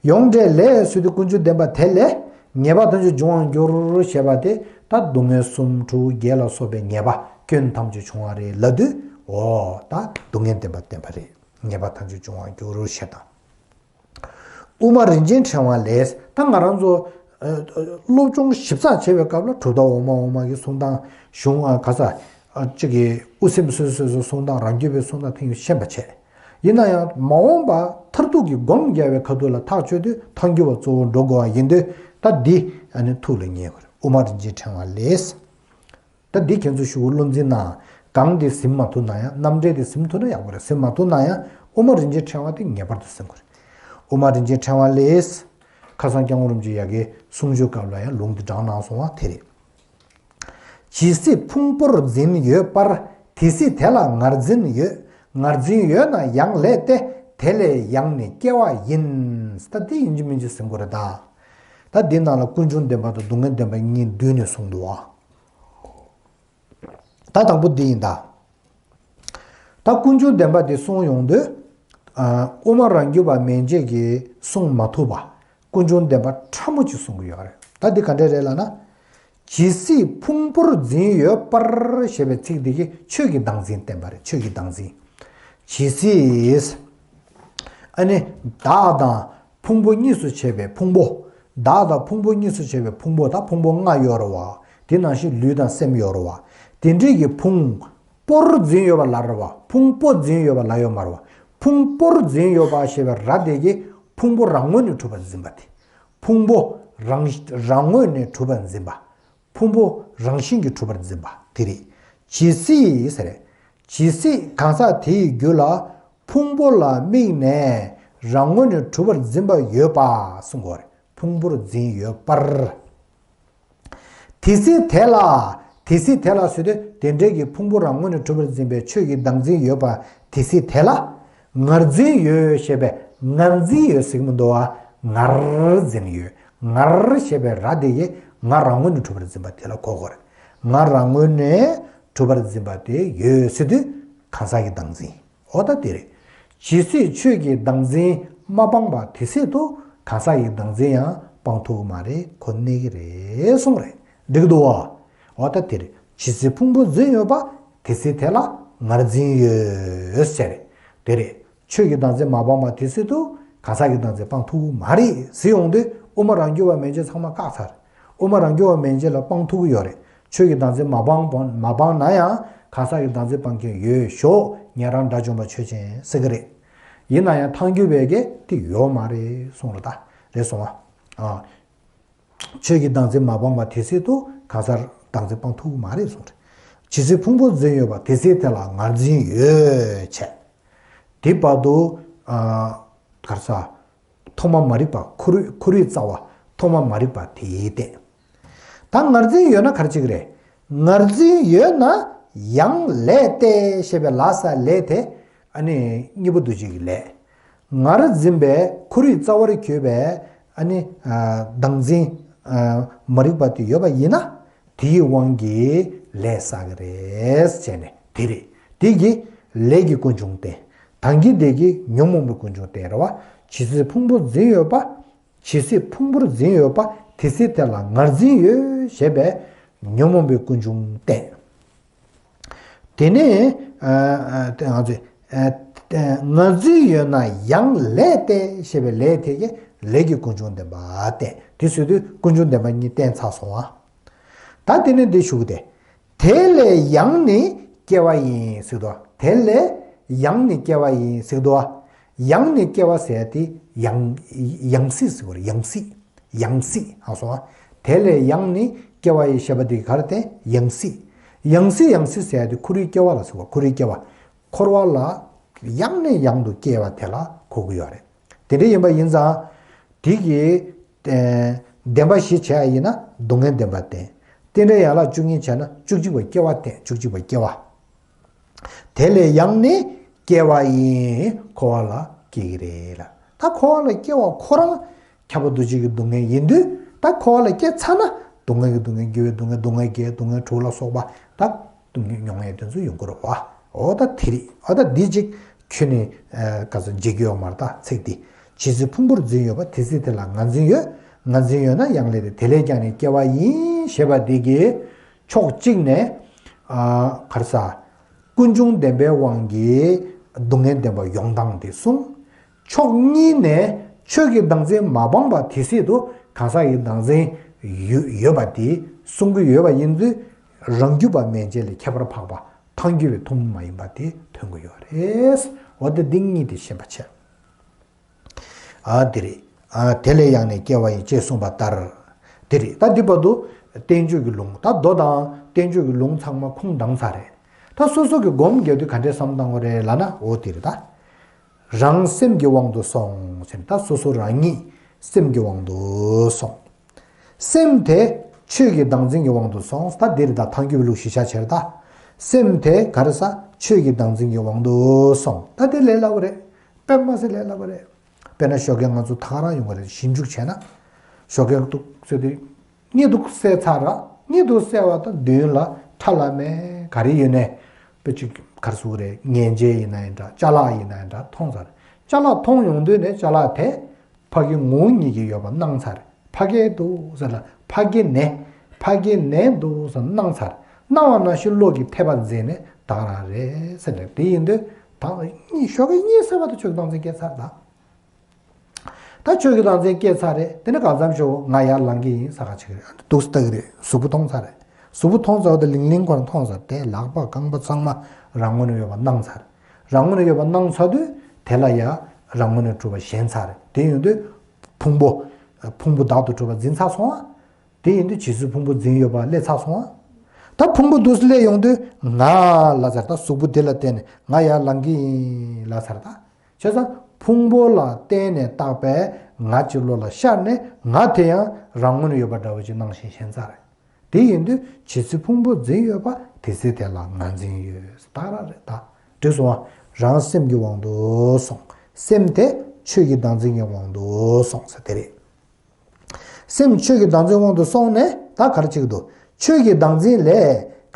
ཡོངས་འབྲེལ་ལས་ཟེར་དུས་ཀུན་འབྱུང་བདེན་པ་དེ་ལས་ཉེས་པ་ཐམས་ཅད་འབྱུང་བར་འགྱུར་ཞེས་པ་དེ་ད་སྡུག་བསྔལ་གསུམ་དྲུག་བརྒྱད་ལ་སོགས་པའི་ཉེས་པ་སྐྱོན་ཐམས་ཅད་བྱུང་བ་རེད་ལབ་དུས། འོ་ད་སྡུག་བསྔལ་བདེན་པ་བསྟན་པ་རེད། ཉེས་པ་ཐམས་ཅད་འབྱུང་བར་འགྱུར་ཞེས་དང་། དབུ་མ་རིན་ཆེན་ཕྲེང་བ་ལས། ད་ང་རང་ཚོ་ཨ་ཨ་སློབ་སྦྱོང་ཞིབ་ཚགས་བྱེད་པའི་སྐབས་ལ་གྲུབ་མཐའ་འོག་མ་འོག་མ་གི་གསུང་སྟངས་གཞུང་ཨ་ག་ས་ཨ་གཅིག་གི་དབུ་སེམས་སོ་སོ་སོ་གསུང་སྟངས། རང་རྒྱུད་པའི་གསུང་སྟངས་ཐེངས་ཤིག་ཤེས་པ་བྱས། ཡིན་ན་ཡང་མ་འོངས་པ་མཐར་ཐུག་གི་སྒོམ་རྒྱག་པའི་ཁ་ཐུག་ལ་ཐག་ཆོད་དུས་ཐལ་འགྱུར་བ་གཙོ་བོ་འགྲོ་དགོས་པ་ཡིན་དུས། ད་འདི་ཨ་ནི་ཐུགས་ལ་ངེས་དགོས་རེད། དབུ་མ་རིན་ཆེན་ཕྲེང་བ་ལས། ད་འདི་ཁྱེད་ཚོ་ཤོག་བུ་བློ་འཛིན་གནང་། གང་འདི་ཟིན་མ་ཐུབ་ན་ཡང་། རྣམ་འགྲེལ་འདི་ཟིན་ཐུབ་ན་ཡག་པོ་རེད། ཟིན་མ་ཐུབ་ན་ཡང་དབུ་མ་རིན་ཆེན་ཕྲེང་བ་དེ་ངེས་པར་དུ་ཟིན་དགོས་རེད། དབུ་མ་རིན་ཆེན་ཕྲེང་བ་ལས། ཁ་སང་སྐྱབས་མགོན་རིན་པོ་ཆེ་ཡ་གིའི་གསུང་ཆོས་སྐབས་ལ་ཡང་ལུང་འདི་དྲངས་གནང་སོང་བ་དེ་རེད། ཇི་སྲིད་ཕུང་པོར་འཛིན་ཡོད་པར། དེ་སྲིད་དེ་ལ་ངར་འཛིན་ཡོད། ངར་འཛིན་ཡོད་ན་ཡང་ལས་ཏེ། དེ་ལས་ཡང་ནི་སྐྱེ་བ་ཡིན། ད་འདི་ཡིན་གཅིག་མིན་གཅིག་ཟིན་དགོས་རེད་ད། ད་འདི་ནང་ལ་ཀུན་འབྱུང་བདེན་པ་དང་སྡུག་བསྔལ་བདེན་པ་གཉིས་བསྡུས་ནས་གསུངས་འདུག་བ། ད་དང་པོ་འདི་ཡིན་ད། ད་ཀུན་འབྱུང་བདེན་པ་འདི་གསུངས་ཡོང་དུས། དབུ་མ་རང་རྒྱུད་པ་མན་ཆད་ཀྱིས་གསུང་མ་ཐུབ་པ། ཀུན་འབྱུང་བདེན་པ་ཕྲ་མོ་ཅིག་གསུང་གི་ཡོད་རེད། ད་འདི་ག་འདྲ་རེད་ལབ་ན། ཇི་སྲིད་ཕུང་པོར་འཛིན་ཡོད་པར་ཞེས་པའི་ཚིག་འདི་གིས་ཆོས་ཀྱི་བདག་འཛིན་བསྟན་པ་རེད། ཆོས་ཀྱི་བདག་འཛིན། ཇི་སྲིད། ཨ་ནི། བདག་དང་ཕུང་པོ་གཉིས་སུ་ཕྱེ་བའི་ཕུང་པོ། བདག་དང་ཕུང་པོ་གཉིས་སུ་ཕྱེ་བའི་ཕུང་པོ་དང་ཕུང་པོ་ལྔ་ཡོད་རེད་བ། དེ་ནང་བཞིན་ལུས་དང་སེམས་ཡོད་རེད་བ། དེ་འདྲས་ཀྱི་ཕུང་པོར་འཛིན་ཡོད་པ་ལ་རེད་བ། ཕུང་པོ་འཛིན་ཡོད་པ་ལ་ཡོད་མ་རེད་བ། ཕུང་པོར་འཛིན་ཡོད་པ་ཞེས་པའི་ར་དེ་གིས་ཕུང་པོ་རང་ངོས་ནས་གྲུབ་པར་འཛིན་པ་དེ། ཕུང་པོ་རང་རང་ངོས་ནས་གྲུབ་པར་འཛིན་པ། ཕུང་པོ་རང་བཞིན་གྱིས་གྲུབ་པར་འཛིན་པ་དེ་རེད། ཇི་སྲིད་ཟེར་རེད། ཇི་སྲིད་གང་ཟག་དེ་ཡི་རྒྱུད་ལ་ཕུང་པོ་ལ་དམིགས་ནས་རང་ངོས་ནས་གྲུབ་པར་འཛིན་པ་ཡོད་པ་གསུང་གོ་རེད། ཕུང་པོར་འཛིན་ཡོད་པར། དེ་སྲིད་དེ་ལ། དེ་སྲིད་དེ་ལ་ཟེར་དུས་དེ་འདྲའི་གི་ཕུང་པོ་རང་ངོས་ནས་གྲུབ་པར་འཛིན་པའི་ཆོས་ཀྱི་བདག་འཛིན་ཡོད་པ་དེ་སྲིད་དེ་ལ། ངར་འཛིན་ཡོད་ཞེས་པའི་ངར་འཛིན་ཡོད་ཟེར་གྱི་མི་འདུག་བ། ངར་འཛིན་ཡོད། ངར་ཞེས་པའི་ར་དེ་ཡིས་ང་རང་ངོས་ནས་གྲུབ་པར་འཛིན་པ་དེ་ལ་གོ་དགོས་རེད། ང་རང་ངོས་ནས་གྲུབ་པར་འཛིན་པ་དེ་ཡོད་ཟེར་དུས་གང་ཟག་གི་བདག་འཛིན། འོ་ད་དེ་རེད། ཇི་སྲིད་ཆོས་ཀྱི་བདག་འཛིན་མ་སྤངས་པ་དེ་སྲིད་དུ་གང་ཟག་གི་བདག་འཛིན་ཡང་སྤང་ཐུབ་ཀྱི་མ་རེད། གོ་གནས་ཀྱི་རེད་གསུངས་རེད། འགྲིག་འདུག་བ། འོ་ད་དེ་རེད། ཇི་སྲིད་ཕུང་པོ་འཛིན་ཡོད་པ་དེ་སྲིད་དེ་ལ་ངར་འཛིན་ཡོད་ཟེར་རེད། དེ་རེད། ཆོས་ཀྱི་བདག་འཛིན་མ་སྤངས་པ་དེ་སྲིད་དུ་གང་ཟག་གི་བདག་འཛིན་སྤང་ཐུབ་ཀྱི་མ་རེད་ཟེར་ཡོང་དུས་དབུ་མ་རང་རྒྱུད་པ་མན་ཆད་ཚང་མ་བཀག་ཚར། དབུ་མ་རང་རྒྱུད་པ་མན་ཆད་ལ་སྤང་ཐུབ་ཀྱི་ཡོད་རེད། ཆོས་ཀྱི་བདག་འཛིན་མ་སྤང་མ་སྤང་ན་ཡང་གང་ཟག་གི་བདག་འཛིན་སྤང་མཁན་ཡོད་ཞོག་ཉན་རང་དགྲ་བཅོམ་པ་ཆོས་ཅན་ཟེར་གི་རེད། ཡིན་ན་ཡང་ཐལ་འགྱུར་བའི་གེ་དེ་ཡོད་མ་རེད་གསུངས་རེད། ད་རེད་སོང་བ། ཨ། ཆོས་ཀྱི་བདག་འཛིན་མ་སྤངས་པ་དེ་སྲིད་དུ་གང་ཟག་བདག་འཛིན་སྤང་ཐུབ་ཀྱི་མ་རེད་གསུངས་རེད། ཇི་སྲིད་ཕུང་པོ་འཛིན་ཡོད་པ་དེ་སྲིད་དེ་ལ་ངར་འཛིན་ཡོད་བྱས། དེ་བར་དུ། ཨ། གར་ས། ཐོག་མ་མ་རིག་པ་ཁོར་ཡུག་ཁོར་ཡུག་རྩ་བ་ཐོག་མ་མ་རིག་པ་དེའི་སྟེང་། ད་ངར་འཛིན་ཡོད་ན་ག་རེ་བྱེད་ཀྱི་རེད། ངར་འཛིན་ཡོད་ན་ཡང་ལས་ཏེ་ཞེས་པའི་ལ་ས་ལས་དེ་ཨ་ནི་གཉིས་པོ་འདུ་བྱེད་ཀྱི་ལས། ངར་འཛིན་པའི་ཁོར་ཡུག་རྩ་བར་གྱུར་པའི་ཨ་ནི་བདག་འཛིན་མ་རིག་པ་དེ་ཡོད་པ་ཡིན་ན། དེའི་དབང་གིས་ལས་བསགས་ཀྱི་རེད་བྱས་ནས་དེ་རེད། དེ་གིས་ལས་ཀྱི་ཀུན་འབྱུང་བསྟན། དང་གི་དེ་གིས་ཉོན་མོངས་པའི་ཀུན་འབྱུང་བསྟན་རེད་བ། ཇི་སྲིད་ཕུང་པོ་འཛིན་ཡོད་པ། ཇི་སྲིད་ཕུང་པོར་འཛིན་ཡོད་པ་དེ་སྲིད་དེ་ལ་ངར་འཛིན་ཡོད་ཞེས་པས་ཉོན་མོངས་པའི་ཀུན་འབྱུང་བསྟན། དེ་ནས་ང་ཚོས་ངར་འཛིན་ཡོད་ན་ཡང་ལས་ཏེ་ཞེས་པའི་ལས་དེ་གིས་ལས་ཀྱི་ཀུན་འབྱུང་བསྟན་པ་བསྟན། དེ་ཟེར་དུས་ཀུན་འབྱུང་བསྟན་པ་གཉིས་བསྟན་ཚར་སོང་ཨ། ད་དེ་ནས་འདི་ཞུ་གི་དེ། དེ་ལས་ཡང་ནི་སྐྱེ་བ་ཡིན་ཟེར་དོ། དེ་ལས་ཡང་ནི་སྐྱེ་བ་ཡིན་ཟེར་དོ། ཡང་ནི་སྐྱེ་བ་ཟེར་ཡ་དེ་ཡང་ཡང་སྲིད་ཟེར་བ་རེད། ཡང་སྲིད། ཡང་སྲིད་ཧ་སོང་ཨ། དེ་ལས་ཡང་ནི་སྐྱེ་བ་ཡི་ཞེས་པ་དེ་ག་རེ་བསྟན། ཡང་སྲིད། ཡང་སྲིད་ཡང་སྲིད་ཟེར་ཡ་དེ་ཁོར་ཡུག་སྐྱེ་བ་ལ་ཟེར་བ། ཁོར་ཡུག་སྐྱེ་བ། འཁོར་བ་ལ་ཡང་ནས་ཡང་དུ་སྐྱེ་བ་དེ་ལ་གོ་གི་ཡོད་རེད། དེ་འདྲ་ཡིན་པ་ཡིན་ཙང་། དེ་གི་བདེན་པ་བཞི་བྱས་ཡིན་ན་སྡུག་བསྔལ་བདེན་པ་བསྟན། རྟེན་འབྲེལ་ཡན་ལག་བཅུ་གཉིས་བྱས་ན་བཅུ་གཅིག་པ་སྐྱེ་བ་བསྟན། བཅུ་གཅིག་པ་སྐྱེ་བ། དེ་ལས་ཡང་ནི་སྐྱེ་བ་ཡིན། འཁོར་བ་ལ་སྐྱེ་གི་རེད་ལ། ད་འཁོར་བ་ལ་སྐྱེ་བ་ཁོ་རང་ཁྱབ་པ་འདུ་བྱེད་ཀྱི་སྡུག་བསྔལ་ཡིན་དུས། ད་འཁོར་བ་ལ་སྐྱེ་ཚར་ན་སྡུག་བསྔལ་གྱི་སྡུག་བསྔལ། དགེ་བའི་སྡུག་བསྔལ། སྡུག་བསྔལ་བརྒྱད། སྡུག་བསྔལ་དྲུག་ལ་སོགས་པ་ད་སྡུག་བསྔལ་མྱོང་ཡས་དེ་ཚོ་ཡོང་གི་རེད་བ། འོ་ད་དེ་རེད། འོ་ད་འདི་གཅིག་ཁྱོན་ནས་ག་ཚོད་འཇལ་གྱི་ཡོད་མ་རེད། ད་ཚིག་འདི། ཇི་སྲིད་ཕུང་པོར་འཛིན་ཡོད་པ་དེ་སྲིད་དེ་ལ་ངར་འཛིན་ཡོད། ངར་འཛིན་ཡོད་ན་ཡང་ལས་ཏེ། དེ་ལས་ཀྱང་ནི་སྐྱེ་བ་ཡིན་ཞེས་པ་འདི་གིས་ཕྱོགས་གཅིག་ནས་ག་རེ་ཟ། ཀུན་འབྱུང་བདེན་པའི་དབང་གིས་སྡུག་བསྔལ་བདེན་པ་ཡོང་སྟངས་དེ་གསུངས། ཕྱོགས་གཉིས་ནས་ཆོས་ཀྱི་བདག་འཛིན་མ་སྤངས་པ་དེ་སྲིད་དུ་གང་ཟག་གི་བདག་འཛིན་ཡོད་ཡོད་པ་དེ་གསུང་གི་ཡོད་པ་ཡིན་དུས། རང་རྒྱུད་པ་མན་ཆད་ལས་ཁྱད་པར་འཕགས་པ་ཐལ་འགྱུར་བའི་ཐུན་མོང་མ་ཡིན་པ་དེ་ཐོན་གྱི་ཡོད་རེད། འོ་དེ་འདི་གཉིས་དེ་ཤེས་པ་བྱས། ཨ་དེ་རེད། ཨ་དེ་ལས་ཡང་ནི་སྐྱེ་བ་ཡིན་ཅེས་གསུངས་པ་ལྟར། དེ་རེད། ད་འདི་བར་དུ་བསྟན་བཅོས་ཀྱི་ལུང་། ད་མདོ་དང་བསྟན་བཅོས་ཀྱི་ལུང་ཚང་མ་ཁུངས་དྭངས་ཚར་རེད། ད་སོ་སོ་གི་སྒོམ་རྒྱག་དུས་ག་འདྲས་བསམ་བཏང་དགོས་རེད་ལབ་ན། འོ་དེ་རེད་ད། རང་སེམས་ཀྱི་དབང་དུ་སོང་ཟེར་ནས། ད་སོ་སོ་རང་ཉིད་སེམས་ཀྱི་དབང་དུ་སོང་། སེམས་དེ་ཆོས་ཀྱི་བདག་འཛིན་གྱི་དབང་དུ་སོང་། ད་འདིར་ད་ཐལ་འགྱུར་བའི་ལུགས་གཞི་བཞག་བྱས་ད། སེམས་དེ་ག་རེ་ཟ། ཆོས་ཀྱི་བདག་འཛིན་གྱི་དབང་དུ་སོང་། ད་དེ་ལས་སླ་པོ་རེད། དཔེ་མ་སྲིད་ལས་སླ་པོ་རེད། དཔེར་ན་ཞོགས་ཀས་ང་ཚོ་ཐག་རང་ཡོང་གི་རེད། ཞིབ་འཇུག་བྱས་ན། ཞོགས་ཀས་འདུག་ཟེར་དུས། གཉིད་འདུག་སེ་ཚར་ར། གཉིད་འདུག་སེ་བ་དང་མདུན་ལ་ཁྲ་ལམ་མེ་ག་རེ་ཡོད་ནས། དཔེ་ཅིག་གར་སུ་རེད། ངན་བྱད་ཡིན་ན་ཡིན་འདྲ། ཅ་ལག་ཡིན་ན་ཡིན་འདྲ། མཐོང་ཚར། ཅ་ལག་མཐོང་ཡོང་དུས་ནས་ཅ་ལག་དེ་ཕ་གི་ངོ་བོ་ཉིད་ཀྱིས་ཡོད་པ་སྣང་ཚར། ཕ་གིར་འདུག་ཟེར་ལ་ཕ་གི་ནས་ཕ་གི་ནས་འདུག་ཟེར་སྣང་ཚར། སྣང་བ་ནང་བཞིན་བློ་གིས་འཐད་པ་འཛིན་ནས་བདག་རང་རེད་ཟེར་ནས། དེ་ཡིན་དུས་ད་གཉིས་ཞོགས་ཀས་གཉིད་སད་པ་དང་ཆོས་ཀྱི་བདག་འཛིན་སྐྱེས་ཚར། ད་ད་ཆོས་ཀྱི་བདག་འཛིན་སྐྱེས་ཚར་རེད། དེ་ནས་གང་འཚམ་ཞོགས་ང་ཡར་ལངས་ཀྱི་ཡིན་ཟེར་ག་བྱེད་ཀྱི་རེད། འདུག་སེ་ལྟ་གི་རེད། གཟུགས་པོ་མཐོང་ཚར་རེད། གཟུགས་པོ་མཐོང་ཚར་བ་དེ་ལིང་ལིང་ཁོ་རང་མཐོང་ཚར། དེ་ལག་པ་རྐང་པ་ཚང་མ་རང་ངོས་ནས་ཡོད་པ་སྣང་ཚར། རང་ངོས་ནས་ཡོད་པ་སྣང་ཚར་དུས་དེ་ལ་ཡ་རང་ངོས་ནས་གྲུབ་པ་ཞེན་ཚར་རེད། དེ་ཡིན་དུས་ཕུང་པོ་ཕུང་པོ་བདག་ཏུ་གྲུབ་པ་འཛིན་ཚར་སོང་ང་། དེ་ཡིན་དུས་ཇི་སྲིད་ཕུང་པོ་འཛིན་ཡོད་པ་སླེབས་ཚར་སོང་ང་། ད་ཕུང་པོ་འདུག་སེ་སླེབས་ཡོང་དུས་ང་ལབ་ཚར། ད་གཟུགས་པོ་དེ་ལ་བརྟེན་ནས་ང་ཡར་ལངས་ཀྱི་ཡིན་ལབ་ཚར། ད་བྱས་ཙང་ཕུང་པོ་ལ་བརྟེན་ནས་བཏགས་པའི་ང་གཅིག་བློ་ལ་ཤར་ནས་ང་དེ་ཡང་རང་ངོས་ནས་ཡོད་པ་འདྲ་བོ་ཅིག་སྣང་ཞིང་ཞེན་ཚར་རེད། དེ་ཡིན་དུས་ཇི་སྲིད་ཕུང་པོ་འཛིན་ཡོད་པ་དེ་སྲིད་དེ་ལ་ང་འཛིན་ཡོད། ད་ག་རང་རེད། ད་འགྲིག་སོང་ང་། རང་སེམས་ཀྱི་དབང་དུ་སོང་། སེམས་དེ་ཆོས་ཀྱི་བདག་འཛིན་གྱི་དབང་དུ་སོང་ཟེར་དེ་རེད། སེམས་ཆོས་ཀྱི་བདག་འཛིན་དབང་དུ་སོང་ནས་ད་ག་རེ་བྱེད་ཀྱི་འདུག་ཆོས་ཀྱི་བདག་འཛིན་ལས་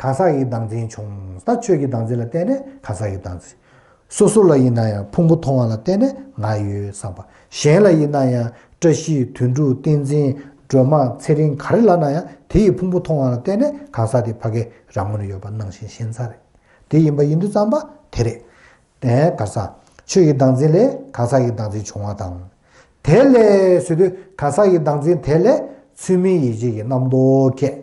གང་ཟག་གི་བདག་འཛིན་བྱུང་། ད་ཆོས་ཀྱི་བདག་འཛིན་ལ་བརྟེན་ནས་གང་ཟག་གི་བདག་འཛིན། སོ་སོ་ལ་ཡིན་ན་ཡང་ཕུང་པོ་མཐོང་བ་ལ་བརྟེན་ནས་ང་ཡོད་བསམ་པ། གཞན་ལ་ཡིན་ན་ཡང་བཀྲ་ཤིས་དོན་གྲུབ་བསྟན་འཛིན་སྒྲོལ་མ་ཚེ་རིང་ག་རེ་ལབ་ན་ཡང་དེ་ཡི་ཕུང་པོ་མཐོང་བ་ལ་བརྟེན་ནས་གང་ཟག་དེ་ཕ་གི་རང་ངོས་ནས་ཡོད་པ་སྣང་ཞིང་ཞེན་ཚར་རེད། དེ་ཡིན་པ་ཡིན་དུས་ཙམ་པ་དེ་རེད། དེ་ག་ས་ཆོས་ཀྱི་བདག་འཛིན་ལས་གང་ཟག་གི་བདག་འཛིན་བྱུང་བ་དང་། དེ་ལས་ཟེར་དུས་གང་ཟག་གི་བདག་འཛིན་དེ་ལས་ཚུལ་མིན་ཡིད་བྱེད་ཀྱི་རྣམ་རྟོག་སྐྱེ།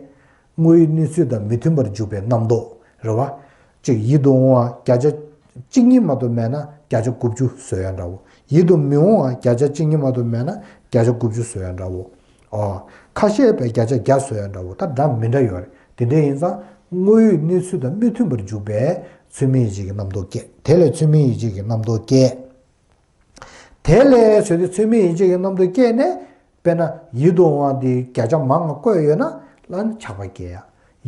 དངོས་ཡོད་གནས་ཚུལ་དང་མི་མཐུན་པར་འཇུག་པའི་རྣམ་རྟོག་རེད་བ། གཅིག་ཡིད་དུ་འོང་བ་བརྒྱ་ཆ་གཅིག་གཉིས་མ་གཏོགས་མེད་ན་བརྒྱ་ཆ་དགུ་བཅུ་བཟོ་ཡ་འདྲ་བོ། ཡིད་དུ་མི་འོང་བ་བརྒྱ་ཆ་གཅིག་གཉིས་མ་གཏོགས་མེད་ན་བརྒྱ་ཆ་དགུ་བཅུ་བཟོ་ཡ་འདྲ་བོ། ཨོ། ཁ་ཤས་པའི་བརྒྱ་ཆ་བརྒྱ་བཟོ་ཡ་འདྲ་བོ། ད་འདྲ་མི་འདྲ་ཡོད་རེད། དེ་འདྲ་ཡིན་ཙང་དངོས་ཡོད་གནས་ཚུལ་དང་མི་མཐུན་པར་འཇུག་པའི་ཚུལ་མིན་ཡིད་བྱེད་ཀྱི་རྣམ་རྟོག་སྐྱེ། དེ་ལས་ཚུལ་མིན་ཡིད་བྱེད་ཀྱི་རྣམ་རྟོག་སྐྱེ། དེ་ལས་བཟོས་ཏེ་ཚུལ་མིན་ཡིད་བྱེད་ཀྱི་རྣམ་རྟོག་སྐྱེས་ནས། དཔེར་ན་ཡིད་དུ་འོང་བ་དེ་བརྒྱ་ཆ་མང་ང་བཀོད་ཡོད་ན་ལ་ནི་ཆགས་པ་སྐྱེ་ཡ།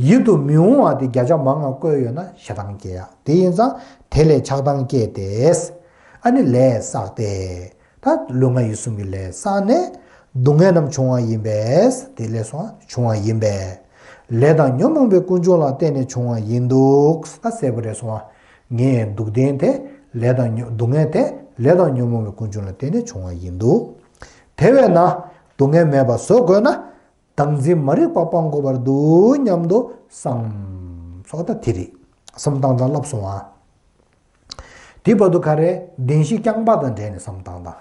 ཡིད་དུ་མི་འོང་བ་དེ་བརྒྱ་ཆ་མང་ང་བཀོད་ཡོད་ན་ཞེ་སྡང་སྐྱེ་ཡ། དེ་ཡིན་ཙང་དེ་ལས་ཆགས་སྡང་སྐྱེས་ཏེ། ཨ་ནི་ལས་བསགས་ཏེ། ད་ལུས་ངག་ཡིད་གསུམ་གྱི་ལས་བསགས་ནས། སྡུག་བསྔལ་རྣམས་བྱུང་བ་ཡིན་པས། དེ་ལས་སོང་བྱུང་བ་ཡིན་པས། ལས་དང་ཉོན་མོངས་པའི་ཀུན་འབྱུང་ལ་བརྟེན་ནས་བྱུང་བ་ཡིན་འདུག་ད་གསལ་པོ་རེད་སོང་བ། ངའི་སྡུག་བདེན་དེ་ལས་དང་ཉོ་སྡུག་བསྔལ་དེ་ལས་དང་ཉོན་མོངས་པའི་ཀུན་འབྱུང་ལ་བརྟེན་ནས་བྱུང་བ་ཡིན་འདུག་དེ་བས་ན་སྡུག་བསྔལ་མེད་པ་བཟོ་དགོས་ན། བདག་འཛིན་མ་རིག་པ་སྤང་དགོས་པར་འདུག་སྙམ་དུ་བསམ། སོགས་ད་དེ་རེད། བསམ་སྟངས་དང་ལབ་སོང་བ། དེ་བར་དུ་ག་རེ་བདེན་བཞི་རྐྱང་པ་དང་འབྲེལ་ནས་བསམ་བཏང་དང་།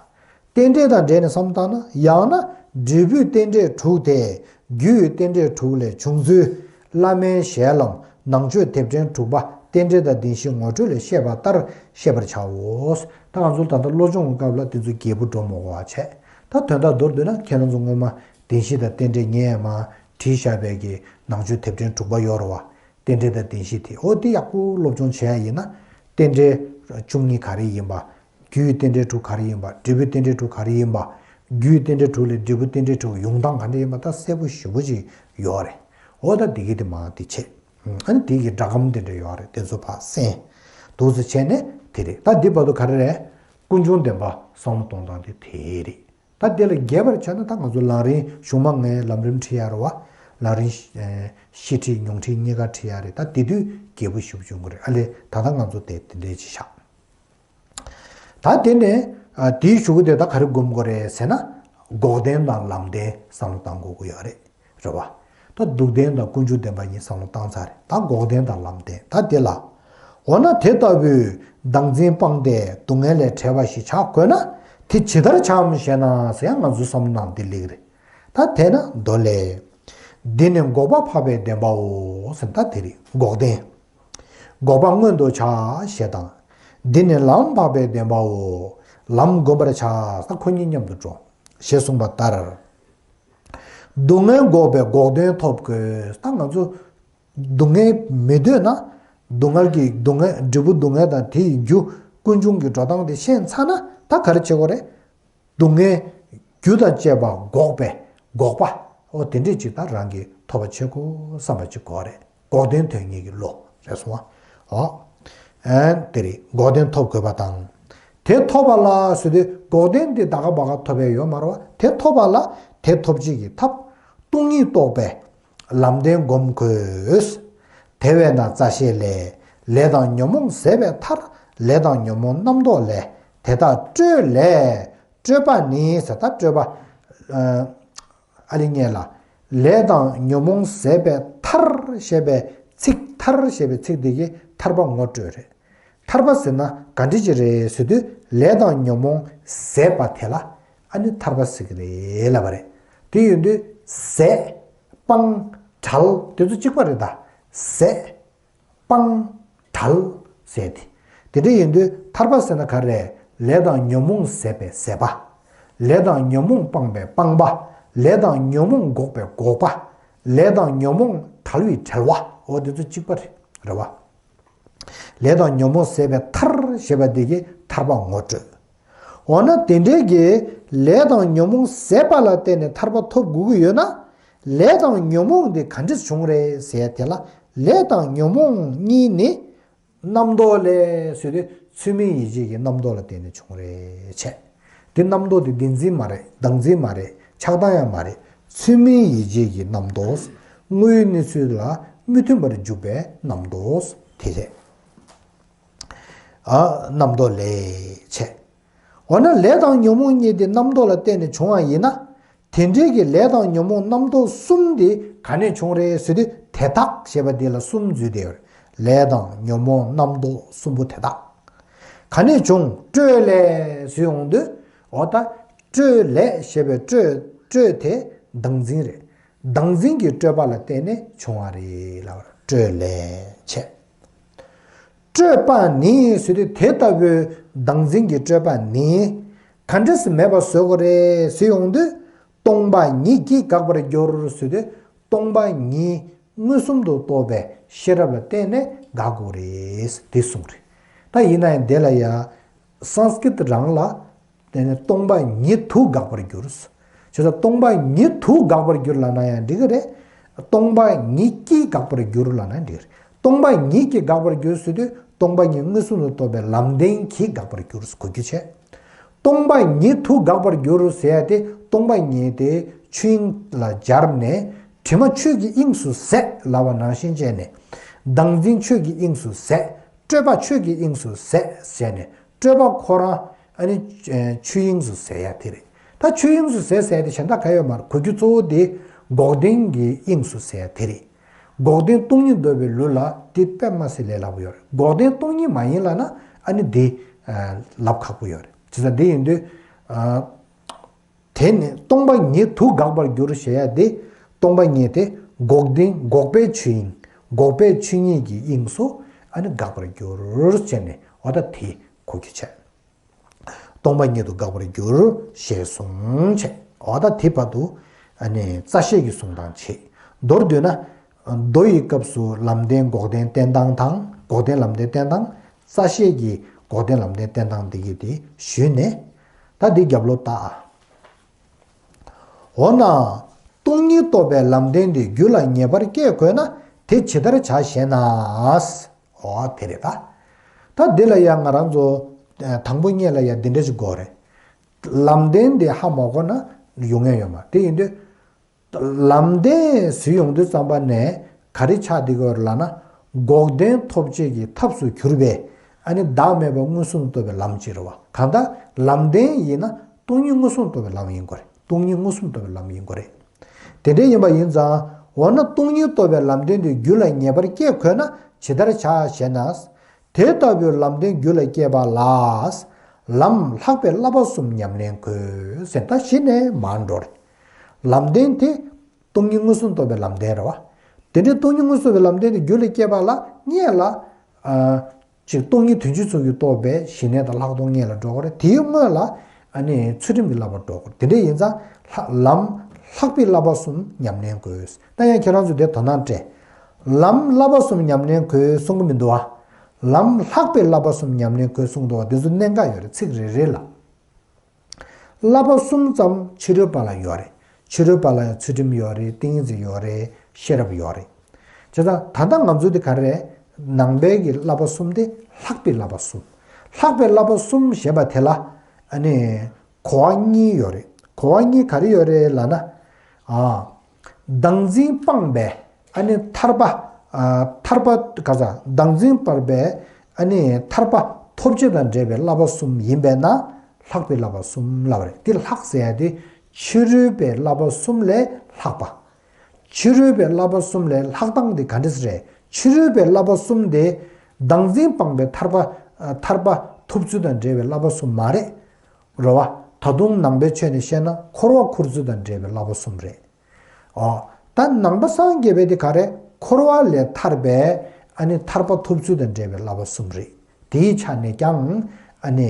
རྟེན་འབྲེལ་དང་འབྲེལ་ནས་བསམ་བཏང་ན། ཡང་ན་འབྲས་བུའི་རྟེན་འབྲེལ་དྲུག་སྟེ། རྒྱུའི་རྟེན་འབྲེལ་དྲུག་ལས་བྱུང་ཚུལ། བླ་མའི་ཞལ་ལམ་ནང་ཆོས་དེབ་ཕྲེང་དྲུག་པ་རྟེན་འབྲེལ་དང་བདེན་བཞིའི་ངོ་སྤྲོད་ལས་བཤད་པ་ལྟར་ཤེས་པར་བྱའོ། ད་ང་ཚོ་ད་ལྟ་སློབ་སྦྱོང་གི་སྐབས་ལ་དེ་ཚོ་རྒྱས་པོ་འགྲོ་མི་དགོས་པ་བྱས། ད་དོན་དག་མདོར་བསྡུས་ན་ཁྱེད་རང་ཚོ་སྔོན་མ་བདེན་བཞི་དང་རྟེན་འབྲེལ་ངས་མར་བྲིས་བཞག་པའི་གི་ནང་ཆོས་དེབ་ཕྲེང་དྲུག་པ་ཡོད་རེད་བ། རྟེན་འབྲེལ་དང་བདེན་བཞི་དེ། འོ་དེ་ཡག་པོ་སློབ་སྦྱོང་བྱས་ཡིན་ན། རྟེན་འབྲེལ་བཅུ་གཉིས་ག་རེ་ཡིན་པ། རྒྱུའི་རྟེན་འབྲེལ་དྲུག་ག་རེ་ཡིན་པ། འབྲས་བུའི་རྟེན་འབྲེལ་དྲུག་ག་རེ་ཡིན་པ། རྒྱུའི་རྟེན་འབྲེལ་དྲུག་ལས་འབྲས་བུའི་རྟེན་འབྲེལ་དྲུག་ཡོང་སྟངས་ག་འདྲ་ཡིན་པ་ད་གསལ་པོ་ཞེ་པོ་ཅིག་ཡོད་རེད། འོ་ད་འདི་གི་དེ་མ་དེ་བྱེད། ཨ་ནི་དེ་གི་སྒྲ་སྒམ་དེ་འདྲ་ཡོད་རེད། དེ་ཚོ་ཕར་གསན། འདུག་སེ་བྱས་ནས་དེ་རེད། ད་འདི་བར་དུ་ག་རེ་རེད། ཀུན་འབྱུང་བདེན་པ་བསམ་བློ་གཏོང་སྟངས་དེ་དེ་རེད། ད་དེ་ལ་རྒྱས་པར་བྱས་ན་ད་ང་ཚོ་ལམ་རིམ་གཞུང་མ་ངས་ལམ་རིམ་ཁྲིད་ཡ་རེད་བ། ལམ་རིམ་ཤེས་ཁྲིད་མྱོང་ཁྲིད་གཉིས་ཀ་ཁྲིད་ཡ་རེད། ད་དེ་དུས་རྒྱས་པོ་ཞེ་པོ་བྱུང་གི་རེད། ཨ་ལས་ད་ལྟ་ང་ཚོ་དེ་དེ་འདྲས་ཅིག་བཞག་ད་དེ་ནས་དེའི་གཞུག་གུ་དེ་ད་ག་རེ་སྒོམ་དགོས་རེད་ཟེར་ན། འགོག་བདེན་དང་ལམ་བདེན་བསམ་བློ་གཏང་དགོས་ཀྱི་ཡོད་རེད། རེད་བ། ད་སྡུག་བདེན་དང་ཀུན་འབྱུང་བདེན་པ་གཉིས་བསམ་བློ་བཏང་ཚར་རེད། ད་འགོག་བདེན་དང་ལམ་བདེན་ད་དེ་ལ། འོ་ན་དེ་ལྟ་བུའི་བདག་འཛིན་སྤངས་ཏེ་སྡུག་བསྔལ་ལས་བྲལ་བ་ཞིག་བྱ་དགོས་ན། དེ་ཇི་ལྟར་བྱའམ་ཞེ་ན་ཟེར་ཡང་ང་ཚོའི་བསམ་བློ་ནང་འདི་སླེབས་རེད། ད་དེས་ན་མདོ་ལས། འདི་ནི་འགོག་པ་འཕགས་པའི་བདེན་པའོ་ཟེར། ད་དེ་རེད་འགོག་བདེན། འགོག་པ་མངོན་དུ་བྱ་ཞེས་དང་། འདི་ནི་ལམ་འཕགས་པའི་བདེན་པའོ། ལམ་བསྒོམ་པར་བྱ། ད་ཁོ་གཉིས་མཉམ་དུ་འགྲོ། ཞེས་གསུངས་པ་ལྟར། སྡུག་བསྔལ་འགོག་པའི་འགོག་བདེན་ཐོབ་དགོས། ད་ང་ཚོ་སྡུག་བསྔལ་མི་འདོད་ན། སྡུག་བསྔལ་གྱི་སྡུག་བསྔལ་འབྲས་བུ་སྡུག་བསྔལ་དང་དེ་ཡི་རྒྱུ་ཀུན་འབྱུང་གི་འགྲོ་སྟངས་དེ་ཤེས་ཚར་ན་ད་ག་རེ་བྱེད་དགོས་རེད། སྡུག་བསྔལ་རྒྱུ་དང་བཅས་པ་འགོག་པའི་འགོག་པ། འོ་དེ་འདྲས་ཅིག་ད་རང་གིས་ཐོབ་པ་བྱེད་དགོས་བསམ་པ་ཅིག་དགོས་རེད། འགོག་བདེན་དོན་གཉེར་གྱི་བློ་རེད་སོང་བ། འོ། ཨན་དེ་རེད། འགོག་བདེན་ཐོབ་དགོས་པ་དང་། དེ་ཐོབ་པ་ལ་ཟེར་དུས་འགོག་བདེན་དེ་ད་ག་བ་ག་ཐོབ་པའི་ཡོད་མ་རེད་བ། དེ་ཐོབ་པ་ལ་དེ་ཐོབ་བྱེད་ཀྱི་ཐབས་སྟོང་ཉིད་རྟོགས་པའི་ལམ་བདེན་སྒོམ་དགོས། དེ་བས་ན་རྩ་ཤེ་ལས། ལས་དང་ཉོན་མོངས་ཟད་པའི་མཐར། ལས་དང་ཉོན་མོངས་རྣམ་རྟོག་ལས། དེ་དག་སྤྲོས་ལས་སྤྲོས་པ་ནི་ཟེར། ད་སྤྲོས་པ། ཨ་ལི་ངེས་ལ། ལས་དང་ཉོན་མོངས་ཟད་པའི་མཐར་ཞེས་པའི་ཚིག་མཐར་ཞེས་པའི་ཚིག་འདི་གིས་ཐར་པ་ངོ་སྤྲོད་རེད། ཐར་པ་ཟེར་ན་ག་འདྲ་ཅིག་རེད་ཟེར་དུས་ལས་དང་ཉོན་མོངས་ཟད་པ་དེ་ལ་ཨ་ནི་ཐར་པ་ཟེར་གི་རེད་ལབ་པ་རེད། དེ་ཡིན་དུས་ཟད། སྤང་། བྲལ། དེ་ཚོ་གཅིག་པ་རེད་ད། ཟད། སྤང་། བྲལ་ཟེར་ཏེ། དེ་འདྲ་ཡིན་དུས་ཐར་པ་ཟེར་ན་ག་རེ། ལས་དང་ཉོན་མོངས་ཟད་པའི་ཟད་པ། ལས་དང་ཉོན་མོངས་སྤངས་པའི་སྤངས་པ། ལས་དང་ཉོན་མོངས་འགོག་པའི་འགོག་པ། ལས་དང་ཉོན་མོངས་བྲལ་བའི་བྲལ་བ། འོ་དེ་ཚོ་གཅིག་པ་རེད། རེད་བ། ལས་དང་ཉོན་མོངས་ཟད་པའི་མཐར་ཞེས་པ་འདི་གིས་ཐར་པ་ངོ་སྤྲོད། འོ་ན་དེ་འདྲའི་གི་ལས་དང་ཉོན་མོངས་ཟད་པ་ལ་བརྟེན་ནས་ཐར་པ་ཐོབ་དགོས་ཀྱི་ཡོད་ན། ལས་དང་ཉོན་མོངས་འདི་ག་འདྲས་བྱུང་རེད་ཟེར་ཡ་དེ་ལ། ལས་དང་ཉོན་མོངས་གཉིས་ནི་རྣམ་རྟོག་ལས་ཟེར་དུས་ཚུལ་མིན་ཡིད་བྱེད་ཀྱི་རྣམ་རྟོག་ལ་བརྟེན་ནས་བྱུང་རེད་བྱས། དེ་རྣམ་རྟོག་དེ་བདེན་འཛིན་མ་རེད། བདག་འཛིན་མ་རེད། ཆགས་སྡང་ཡང་མ་རེད། ཚུལ་མིན་ཡིད་བྱེད་ཀྱི་རྣམ་རྟོག་དངོས་ཡོད་གནས་ཚུལ་ལ་མི་མཐུན་པར་འཇུག་པའི་རྣམ་རྟོག་དེ་རེད། ཨ། རྣམ་རྟོག་ལས་བྱས། འོ་ན་ལས་དང་ཉོན་མོངས་གཉིས་དེ་རྣམ་རྟོག་ལ་བརྟེན་ནས་བྱུང་བ་ཡིན་ན། དེ་འདྲའི་གི་ལས་དང་ཉོན་མོངས་རྣམ་རྟོག་གསུམ་དེ་ག་ནས་བྱུང་རེད་ཟེར་དུས་དེ་དག་ཞེས་པ་དེ་ལ་གསུམ་འཛུལ་བསྡད་ཡོད་རེད། ལས་དང་ཉོན་མོངས་རྣམ་རྟོག་གསུམ་པོ་དེ་དག་ག་ནས་བྱུང་། སྤྲོས་ལས་ཟེར་ཡོང་དུས། འོ་ད། སྤྲོས་ལས་ཞེས་པའི་སྤྲོས། སྤྲོས་དེ་བདག་འཛིན་རེད། བདག་འཛིན་གྱི་སྤྲོས་པ་ལ་བརྟེན་ནས་བྱུང་བ་རེད་ལབ་པར་སྤྲོས་ལས་བྱས། སྤྲོས་པ་ནི་ཟེར་དུས་དེ་ལྟ་བུའི་བདག་འཛིན་གྱི་སྤྲོས་པ་ནི་ག་འདྲས་སེ་མེད་པར་བཟོ་དགོས་རེད་ཟེར་ཡོང་དུས། སྟོང་པ་ཉིད་ཀྱིས་དགག་པར་འགྱུར་ཟེར་དུས། སྟོང་པ་ཉིད་མངོན་སུམ་དུ་རྟོགས་པའི་ཤེས་རབ་ལ་བརྟེན་ནས་དགག་དགོས་རེད་དེ་གསུངས་རེད། ད་ཡིན་ན་ཡང་དེ་ལ་ཡང་སཾ་སྐྲྀ་ཏ་རང་ལ། དེ་ནི་སྟོང་པ་ཉིད་དུ་དགག་པར་འགྱུར། བྱས་ཙང་སྟོང་པ་ཉིད་དུ་དགག་པར་འགྱུར་ལབ་ན་ཡང་འགྲིག་གི་རེད། སྟོང་པ་ཉིད་ཀྱིས་དགག་པར་འགྱུར་ལབ་ན་འགྲིག་གི་རེད། སྟོང་པ་ཉིད་ཀྱིས་དགག་པར་འགྱུར་ཟེར་དུས་སྟོང་པ་ཉིད་མངོན་སུམ་དུ་རྟོགས་པའི་ལམ་བདེན་གྱིས་དགག་པར་འགྱུར་གོ་རྒྱུ་བྱས། སྟོང་པ་ཉིད་དུ་དགག་པར་འགྱུར་ཟེར་ཡ་དེ་སྟོང་པ་ཉིད་དེ་ཆོས་དབྱིངས་ལ་སྦྱར་ནས་དྲི་མ་ཆོས་ཀྱི་དབྱིངས་སུ་ཟད་ལབ་པ་ནང་བཞིན་བྱས་ནས། བདག་འཛིན་ཆོས་ཀྱི་དབྱིངས་སུ་ཟད། སྤྲོས་པ་ཆོས་ཀྱི་དབྱིངས་སུ་ཟད་ཟེར་ནས་སྤྲོས་པ་ཁོ་རང་ཨ་ནི་ཆོས་དབྱིངས་སུ་ཟད་ཡ་དེ་རེད། ད་ཆོས་དབྱིངས་སུ་ཟད་ཟེར་ཡ་དེ་གཞན་དག་ག་ཡོད་མ་རེད། གོ་རྒྱུ་གཙོ་བོ་དེ་འགོག་བདེན་གྱི་དབྱིངས་སུ་ཟད་ཡ་དེ་རེད། འགོག་བདེན་སྟོང་ཉིད་རྟོགས་པའི་ལུགས་ལ་དེ་དཔེ་མ་སྲིད་ལས་སླ་པོ་ཡོད་རེད། འགོག་བདེན་སྟོང་ཉིད་མ་ཡིན་ལབ་ན་ཨ་ནི་དེ་ལབ་ཁག་པོ་ཡོད་རེད། བྱས་ཙང་དེ་ཡིན་དུས། དེ་ནི་སྟོང་པ་ཉིད་དུ་དགག་པར་འགྱུར་ཞེས་ཡ་དེ། སྟོང་པ་ཉིད་དེ་འགོག་བདེན་འགོག་པའི་ཆོས་དབྱིངས། འགོག་པའི་ཆོས་ཉིད་ཀྱི་དབྱིངས་སུ་ཨ་ནི་དགག་པར་འགྱུར་ཞེས་ནས་འོ་ད་དེ་གོ་རྒྱུ་བྱས། སྟོང་པ་ཉིད་དུ་དགག་པར་འགྱུར་ཞེས་གསུངས་བྱས། འོ་ད་དེ་བར་དུ་ཨ་ནི་རྩ་ཤེས་ཀྱི་གསུང་སྟངས་བྱེད། མདོར་བསྡུས་ན། མདོ་ཡི་སྐབས་སུ་ལམ་བདེན་འགོག་བདེན་བསྟན་སྟངས་དང་། འགོག་བདེན་ལམ་བདེན་བསྟན་སྟངས། རྩ་ཤེས་ཀྱི་འགོག་བདེན་ལམ་བདེན་བསྟན་སྟངས་འདི་གི་དེ་ཞུས་ནས། ད་འདི་རྒྱབ་ལོགས་ལྟ། འོ་ན། སྟོང་ཉིད་རྟོགས་པའི་ལམ་བདེན་དེ་རྒྱུད་ལ་ངེས་པར་སྐྱེ་དགོས་ན་དེ་ཇི་ལྟར་བྱ་ཞེ་ན། འོ་དེ་རེད་ད། ད་འདི་ལ་ཡང་ང་རང་ཚོ་དང་པོ་ཉིད་ལ་ཡང་འདི་འདྲ་ཞིག་དགོས་རེད། ལམ་བདེན་དེ་ཧ་མ་གོ་ན་ཡོང་ཡ་ཡོད་མ་རེད། དེ་ཡིན་དུས། ལམ་བདེན་ཟེར་ཡོང་དུས་ཙམ་པ་ནས་ག་རེ་ཆགས་བསྡད་ཀྱི་ཡོད་རེད་ལབ་ན། འགོག་བདེན་ཐོབ་བྱེད་ཀྱི་ཐབས་སུ་གྱུར་པའི་ཨ་ནི་བདག་མེད་པ་མངོན་སུམ་རྟོགས་པའི་ལམ་ཅིག་རེད་བ། གང་ལྟར་ལམ་བདེན་ཡིན་ན་སྟོང་ཉིད་མངོན་སུམ་རྟོགས་པའི་ལམ་ཡིན་དགོས་རེད། སྟོང་ཉིད་མངོན་སུམ་རྟོགས་པའི་ལམ་ཡིན་དགོས་རེད། དེ་འདྲ་ཡིན་པ་ཡིན་ཙང་འོ་ན་སྟོང་ཉིད་རྟོགས་པའི་ལམ་བདེན་དེ་རྒྱུད་ལ་ངེས་པར་སྐྱེ་དགོས་ན་ཇི་ལྟར་བྱ་ཞེ་ན། དེ་ལྟ་བུའི་ལམ་བདེན་རྒྱུད་ལ་སྐྱེས་པ་ལ། ལམ་ལྷག་པའི་བསླབ་པ་གསུམ་ཉམས་ལེན་དགོས་ཟེར། ད་གཞི་ནས་མར་འགྲོ་རེད། ལམ་བདེན་དེ་སྟོང་ཉིད་མངོན་སུམ་རྟོགས་པའི་ལམ་བདེན་རེད་བ། དེ་འདྲའི་སྟོང་ཉིད་མངོན་སུམ་རྟོགས་པའི་ལམ་བདེན་དེ་རྒྱུད་ལ་སྐྱེས་པ་ལ་སྔོན་ལ། ཨ། ཅིག་སྟོང་ཉིད་དོན་སྤྱིའི་ཚུལ་གྱིས་རྟོགས་པའི་ཞི་གནས་དང་ལྷག་མཐོང་སྔོན་ལ་འགྲོ་དགོས་རེད། དེའི་སྔོན་ལ་ཨ་ནི་ཚུལ་ཁྲིམས་ཀྱི་བསླབ་པ་འགྲོ་དགོས་རེད། དེ་འདྲ་ཡིན་ཙང་ལྷ་ལམ་ལྷག་པའི་བསླབ་པ་གསུམ་ཉམས་ལེན་དགོས། ད་ཡང་ཁྱེད་རང་ཚོས་དེ་དོ་སྣང་སྤྲད། ལམ་བསླབ་པ་གསུམ་ཉམས་ལེན་དགོས་གསུང་གི་མི་འདུག་ཨ། ལམ་ལྷག་པའི་བསླབ་པ་གསུམ་ཉམས་ལེན་དགོས་གསུངས་འདུག་བ། དེ་ཚོ་གནད་འགག་ཡོད་རེད། ཚིག་རེ་རེ་ལ། བསླབ་པ་གསུམ་ཙམ་ཕྱི་རོལ་པ་ལ་ཡོད་རེད། ཕྱི་རོལ་པ་ལ་ཡང་ཚུལ་ཁྲིམས་ཡོད་རེད། ཏིང་ངེ་འཛིན་ཡོད་རེད། ཤེས་རབ་ཡོད་རེད། བྱས་ཙང་ད་ལྟ་ང་ཚོ་འདི་ག་རེ་རེད། ནང་པའི་གི་བསླབ་པ་གསུམ་དེ་ལྷག་པའི་བསླབ་པ་གསུམ། ལྷག་པའི་བསླབ་པ་གསུམ་ཞེས་པ་དེ་ལ་ཨ་ནི་གོ་བ་གཉིས་ཡོད་རེད། གོ་བ་གཉིས་ག་རེ་ཡོད་རེད་ལབ་ན། ཨ། བདག་འཛིན་སྤངས་པའི་ཨ་ནི་ཐར་པ། ཨ། ཐར་པ་ག་ས་བདག་འཛིན་སྤངས་པའི་ཨ་ནི་ཐར་པ་ ཐོབ་བྱ་དང་འབྲེལ་བའི་བསླབ་པ་གསུམ་ཡིན་པས་ན་ལྷག་པའི་བསླབ་པ་གསུམ་ལབ་པ་རེད། འདི་ལྷག་ཟེར་ཡ་དེ་ཕྱི་རོལ་པའི་བསླབ་པ་གསུམ་ལས་ལྷག་པ། ཕྱི་རོལ་པའི་བསླབ་པ་གསུམ་ལས་ལྷག་སྟངས་དེ་ག་འདྲ་རེད། ཕྱི་རོལ་པའི་བསླབ་པ་གསུམ་དེ་བདག་འཛིན་སྤངས་པའི་ཐར་པ། ཐར་པ་ཐོབ་ཚུལ་དང་འབྲེལ་བའི་བསླབ་པ་གསུམ་མ་རེད། རེད་བ། ད་དུང་ནང་པའི་ཆོས་ནས་བཤད་ན་འཁོར་བ་འཁོར་ཚུལ་དང་འབྲེལ་བའི་བསླབ་པ་གསུམ་རེད། ཨོ། ད་ནང་པ་སངས་རྒྱས་པའི་དེ་ག་རེ། འཁོར་བ་ལས་ཐར་པའི་ཨ་ནི་ཐར་པ་ཐོབ་ཚུལ་དང་འབྲེལ་བའི་བསླབ་པ་གསུམ་རེད། དེའི་ཆ་ནས་ཀྱང་ཨ་ནི་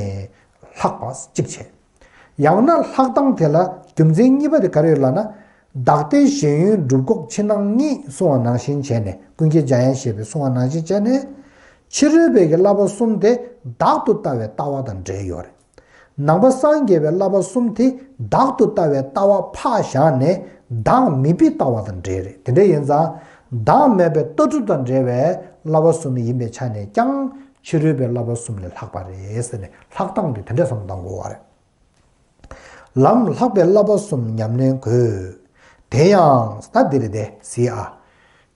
ལྷག་པ་གཅིག་བྱས། ཡང་ན་ལྷག་སྟངས་དེ་ལ་རྒྱུ་མཚན་གཉིས་པ་དེ་ག་རེ་ཡོད་ལབ་ན། བདག་ལྟའི་ཞེན་ཡུལ་སྒྲུབ་འགོག་ཕྱི་ནང་གཉིས་གསུང་བ་ནང་བཞིན་བྱས་ནས། ཀུན་མཁྱེན་འཇམ་དབྱངས་བཞད་པའི་གསུང་བ་ནང་བཞིན་བྱས་ནས། ཕྱི་རོལ་པའི་གི་བསླབ་པ་གསུམ་དེ་བདག་ཏུ་ལྟ་བའི་ལྟ་བ་དང་འབྲེལ་ཡོད་རེད། ནང་པ་སངས་རྒྱས་པའི་བསླབ་པ་གསུམ་དེ་བདག་ཏུ་ལྟ་བའི་ལྟ་བ་ཕར་བཞག་ནས་བདག་མེད་པའི་ལྟ་བ་དང་འབྲེལ་རེད། དེ་འདྲ་ཡིན་ཙང་བདག་མེད་པའི་ལྟ་གྲུབ་དང་འབྲེལ་བའི་བསླབ་པ་གསུམ་ཡིན་པའི་ཆ་ནས་ཀྱང་ཕྱི་རོལ་པའི་བསླབ་པ་གསུམ་ལས་ལྷག་པ་རེད་ཟེར་ནས་ལྷག་སྟངས་དེ་དེ་འདྲ་བསམ་བློ་གཏོང་དགོས་པ་རེད། ལམ་ལྷག་པའི་བསླབ་པ་གསུམ་ཉམས་ལེན་དགོས། དེ་ཡང་ད་འདིར་དེ་གཟིགས་ཨ།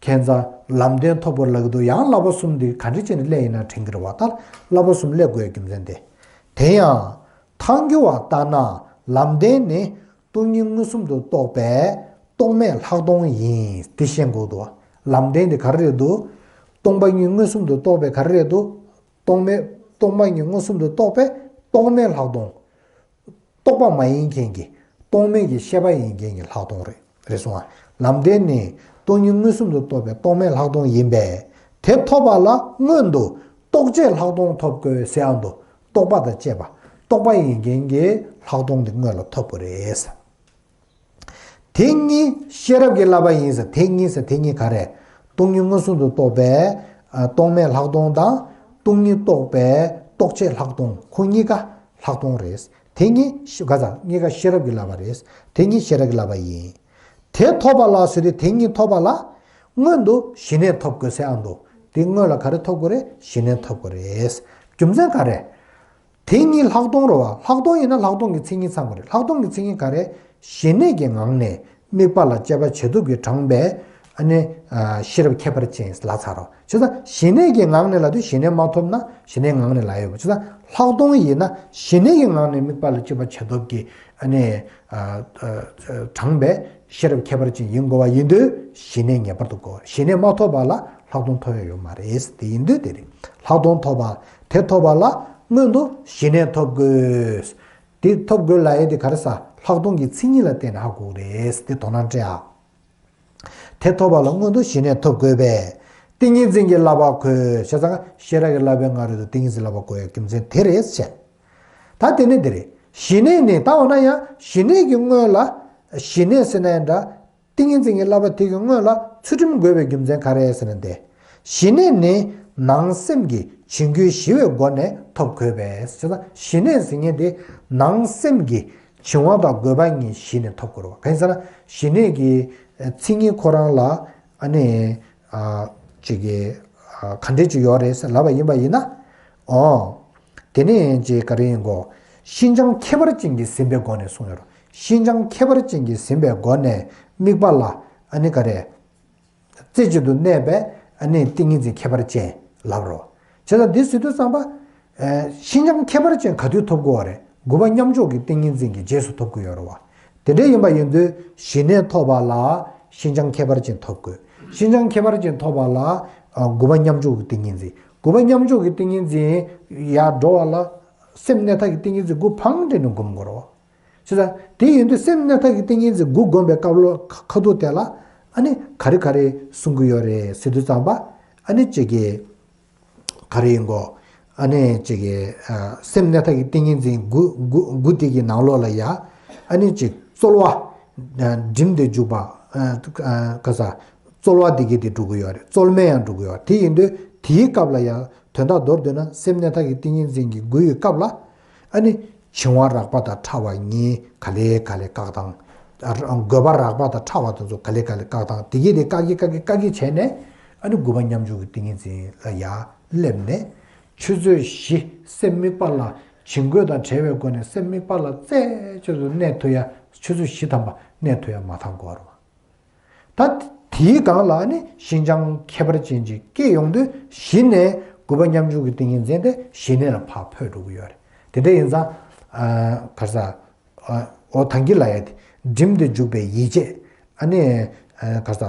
ཁྱེད་ཚོ་ལམ་བདེན་ཐོབ་དགོས་ལབ་ཀྱི་འདུག་ཡང་བསླབ་པ་གསུམ་འདི་ག་འདྲ་བྱས་ནས་སླེབས་ཡིན་ན་དྲན་གྱི་རེད་བ། ད་བསླབ་པ་གསུམ་སླེབས་དགོས་རྒྱུ་མཚན་དེ། དེ་ཡང་ཐལ་འགྱུར་བ་ལྟར་ན་ལམ་བདེན་ནི་སྟོང་ཉིད་མངོན་སུམ་དུ་རྟོགས་པའི་རྟོག་མེད་ལྷག་མཐོང་ཡིན། འདི་ཤེས་དགོས་འདུག་ལམ་བདེན་དེ་ག་རེ་རེད་འདུག་སྟོང་པ་ཉིད་མངོན་སུམ་དུ་རྟོགས་པའི་ག་རེ་རེད་འདུག་རྟོག་མེད། སྟོང་པ་ཉིད་མངོན་སུམ་དུ་རྟོགས་པའི་རྟོག་མེད་ལྷག་མཐོང་། རྟོག་པ་མ་ཡིན་མཁན་གྱི། རྟོག་མེད་ཀྱི་ཤེས་པ་ཡིན་མཁན་གྱི་ལྷག་མཐོང་རེད། རེད་སོང་ང་། ལམ་བདེན་ནི་སྟོང་ཉིད་མངོན་སུམ་དུ་རྟོགས་པའི་རྟོག་མེད་ལྷག་མཐོང་ཡིན་པས། དེ་ཐོབ་པ་ལ་སྔོན་དུ་རྟོག་བཅས་ལྷག་མཐོང་ཐོབ་དགོས་ཟེར་ཡང་འདུག་རྟོག་པ་དང་བཅས་པ། རྟོག་པ་ཡིན་མཁན་གྱི་ལྷག་མཐོང་དེ་སྔོན་ལ་ཐོབ་དགོས་རེད། དེ་གཉིས་ཤེས་རབ་ཀྱི་བསླབ་པ་ཡིན་ཟེར། དེ་གཉིས་ཟེར། དེ་གཉིས་ག་རེ། སྟོང་ཉིད་མངོན་སུམ་དུ་རྟོགས་པའི་ཨ་རྟོག་མེད་ལྷག་མཐོང་དང་། སྟོང་ཉིད་རྟོགས་པའི་རྟོག་བཅས་ལྷག་མཐོང་། ཁོ་གཉིས་ཀ་ལྷག་མཐོང་རེད། དེ་གཉིས་ཤེས་ག་ས་གཉིས་ཀ་ཤེས་རབ་ཀྱི་བསླབ་པ་རེད། དེ་གཉིས་ཤེས་རབ་ཀྱི་བསླབ་པ་ཡིན། དེ་ཐོབ་པ་ལ་ཟེར་དུས་དེ་གཉིས་ཐོབ་པ་ལ་སྔོན་དུ་ཞི་གནས་ཐོབ་དགོས་ཟེར་ཡང་འདུག་དེ་སྔོན་ལ་ག་རེ་ཐོབ་དགོས་རེད། ཞི་གནས་ཐོབ་དགོས་རེད། རྒྱུ་མཚན་ག་རེ། དེ་གཉིས་ལྷག་མཐོང་རེད་བ། ལྷག་མཐོང་ཡིན་ན་ལྷག་མཐོང་གི་མཚན་ཉིད་ཚང་དགོས་རེད། ལྷག་མཐོང་གི་མཚན་ཉིད་ག་རེ། ཞི་གནས་ཀྱི་ངང་ནས་དམིགས་པ་ལ་དཔྱད་པ་བྱེད་ཐབས་ཀྱིས་དྲངས་པའི་ཨ་ནི་ཨ་ཤེས་རབ་ཁྱད་པར་ཅན་ལབ་ཚར་རོ། བྱས་ཙང་ཞི་གནས་ཀྱི་ངང་ནས་ལབ་དུས་ཞི་གནས་མ་ཐོབ་ན་ཞི་གནས་ངང་ནས་ལབ་ཡོད་པ། བྱས་ཙང་ལྷག་མཐོང་ཡིན་ན་ཞི་གནས་ཀྱི་ངང་ནས་དམིགས་པ་ལ་དཔྱད་པ་བྱེད་ཐབས་ཀྱིས་ཨ་ནི་ཨ་ཨ་དྲངས་པའི་ཤེས་རབ་ཁྱད་པར་ཅན་ཡིན་དགོས་པ་ཡིན་དུས་ཞི་གནས་ངེས་པར་དུ་དགོས། ཞི་གནས་མ་ཐོབ་པ་ལ་ལྷག་མཐོང་ཐོབ་ཡ་ཡོད་མ་རེད། དེ་ཡིན་དུས་དེ་རེད། ལྷག་མཐོང་ཐོབ་པ། དེ་ཐོབ་པ་ལ་སྔོན་དུ་ཞི་གནས་ཐོབ་དགོས། དེ་ཐོབ་དགོས་ལབ་ཡས་དེ་ག་རེ་ཟེར། ལྷག་མཐོང་གི་མཚན་ཉིད་ལ་བརྟེན་ནས་ཧ་གོ་གི་རེད། དེ་དོ་སྣང་སྤྲད་ཨ། དེ་ཐོབ་པ་ལ་སྔོན་དུ་ཞི་གནས་ཐོབ་དགོས་པས། ཏིང་ངེ་འཛིན་གྱི་བསླབ་པ་དགོས། བྱས་ཙང་ཤེས་རབ་ཀྱི་བསླབ་པའི་སྔ་རོལ་དུ་ཏིང་ངེ་འཛིན་བསླབ་པ་དགོས་ཡ་རྒྱུ་མཚན་དེ་རེད་བྱས། ད་དེ་ནི་འདི་རེད། ཞི་གནས་ནི་ད་འོ་ན་ཡང་ཞི་གནས་ཀྱི་སྔོན་ལ། ཞི་གནས་ཟེར་ན་ཡང་འདྲ། ཏིང་ངེ་འཛིན་གྱི་བསླབ་པ་དེ་གི་སྔོན་ལ་ཚུལ་ཁྲིམས་དགོས་པའི་རྒྱུ་མཚན་ག་རེ་ཟེར་ན་དེ། ཞི་གནས་ནི་ནང་སེམས་ཀྱི་བྱིང་རྒོད་ཞི་བའི་སྒོ་ནས་ཐོབ་དགོས་པས། བྱས་ཙང་ཞི་གནས་ཟེར་མཁན་དེ་ནང་སེམས་ཀྱི་བྱིང་བ་དང་རྒོད་པ་གཉིས་ཞི་ནས་ཐོབ་དགོས་རེད་བ། གང་ཡིན་ཟེར་ན་ཞི་གནས་ཀྱི་མཚན་ཉིད་ཁོ་རང་ལ་ཨ་ནི་ཨ་ཅིག་གི་ཨ་ག་འདྲས་ཅིག་ཡོད་རེད་ཟེར་ལབ་པ་ཡིན་པ་ཡིན་ན། ཨོ། དེ་ནས་ཅིག་ག་རེ་ཡིན་གོ། ཤིན་སྦྱངས་ཁྱད་པར་ཅན་གྱིས་ཟིན་པའི་སྒོ་ནས་གསུངས་ཡོད་རེད། ཤིན་སྦྱངས་ཁྱད་པར་ཅན་གྱིས་ཟིན་པའི་སྒོ་ནས་དམིགས་པ་ལ་ཨ་ནི་ག་རེ། རྩེ་གཅིག་ཏུ་གནས་པའི་ཨ་ནི་ཏིང་ངེ་འཛིན་ཁྱད་པར་ཅན་ལབ་རོ། བྱས་ཙང་འདི་ཟེར་དུས་ཙམ་པ། ཨ་ཤིན་སྦྱངས་ཁྱད་པར་ཅན་ག་དུས་ཐོབ་དགོས་པ་རེད། དགུ་པ་མཉམ་འཇོག་གི་ཏིང་ངེ་འཛིན་གྱི་རྗེས་སུ་ཐོབ་དགོས་ཡོད་རེད་བ། དེ་འདྲ་ཡིན་པ་ཡིན་དུས་ཞི་གནས་ཐོབ་པ་ལ་ཤིན་སྦྱངས་ཁྱད་པར་ཅན་ཐོབ་དགོས། ཤིན་སྦྱངས་ཁྱད་པར་ཅན་ཐོབ་པ་ལ་ཨ་དགུ་པ་མཉམ་འཇོག་གི་ཏིང་ངེ་འཛིན། དགུ་པ་མཉམ་འཇོག་གི་ཏིང་ངེ་འཛིན་ཡར་འགྲོ་བ་ལ་སེམས་གནས་ཐབས་ཀྱི་ཏིང་ངེ་འཛིན་དགུ་ཕར་འདྲེན་ནས་སྒོམ་དགོས་རེད་བ། བྱས་ཙང་དེ་ཡིན་དུས་སེམས་གནས་ཐབས་ཀྱི་ཏིང་ངེ་འཛིན་དགུ་བསྒོམས་པའི་སྐབས་ལ་ཁ་ཐུག་དེ་ལ་ཨ་ནི་ག་རེ་ག་རེ་གསུང་གི་ཡོད་རེད་ཟེར་དུས་ཙམ་པ། ཨ་ནི་ཅིག་གི་ག་རེ་ཡིན་གོ། ཨ་ནི་ཅིག་གི་ཨ་སེམས་གནས་ཐབས་ཀྱི་ཏིང་ངེ་འཛིན་དགུ་དགུ་དགུ་དེ་གི་ནང་ལོགས་ལ་ཡ། ཨ་ནི་ཅིག་རྩོལ་བ་སྒྲིམ་སྟེ་འཇུག་པ། ཨ་ག་ས་རྩོལ་བ་དེ་གི་དེ་འགྲོ་གི་ཡོད་རེད། རྩོལ་མེད་ཡང་འགྲོ་གི་ཡོད་རེད། དེ་ཡིན་དུས་དེའི་སྐབས་ལ་ཡ་དོན་དག་མདོར་བསྡུས་ན་སེམས་གནས་ཐབས་ཀྱི་ཏིང་ངེ་འཛིན་གྱི་དགུ་ཡི་སྐབས་ལ། ཨ་ནི་བྱིང་བ་རགས་པ་དང་ཕྲ་བ་གཉིས་ག་ལེ་ག་ལེ་བཀག་སྟངས། རྒོད་པ་རགས་པ་དང་ཕྲ་བ་དེ་ཚོ་ག་ལེ་ག་ལེ་བཀག་སྟངས་དེ་གི་དེ་བཀག་གི་བཀག་གི་བཀག་གི་བྱས་ནས། ཨ་ནི་དགུ་པ་མཉམ་འཇོག་གི་ཏིང་ངེ་འཛིན་ལ་ཡར་སླེབས་ནས། ཆུ་ཚོད་བཞི་སེམས་དམིགས་པ་ལ་བྱིང་རྒོད་དང་བྲལ་བའི་སྒོ་ནས་སེམས་དམིགས་པ་ལ་རྩེ་གཅིག་ཏུ་གནས་ཐུབ་ཡ་ཆུ་ཚོད་བཞི་ཐམ་པ་གནས་ཐུབ་ཡ་མ་ཐག་དགོས་རེད་བ། ད་དེའི་སྒང་ལ་ནི་ཤིན་སྦྱངས་ཁྱད་པར་ཅན་ཅིག་སྐྱེས་ཡོང་དུས་གཞི་ནས་ དགུ་པ་མཉམ་འཇུག་གི་ཏིང་ངེ་འཛིན་དེ་ཞི་གནས་ལ་ཕར་འཕོས་འགྲོ་གི་ཡོད་རེད། དེ་འདྲ་ཡིན་ཙང་། ག་རེ་ཟ། འོ་ད་གིན་ལབ་ཡ་དེ། བསྒྲིམས་ཏེ་འཇུག་པའི་ཡིད་བྱེད། ཨ་ནི། ག་རེ་ཟ།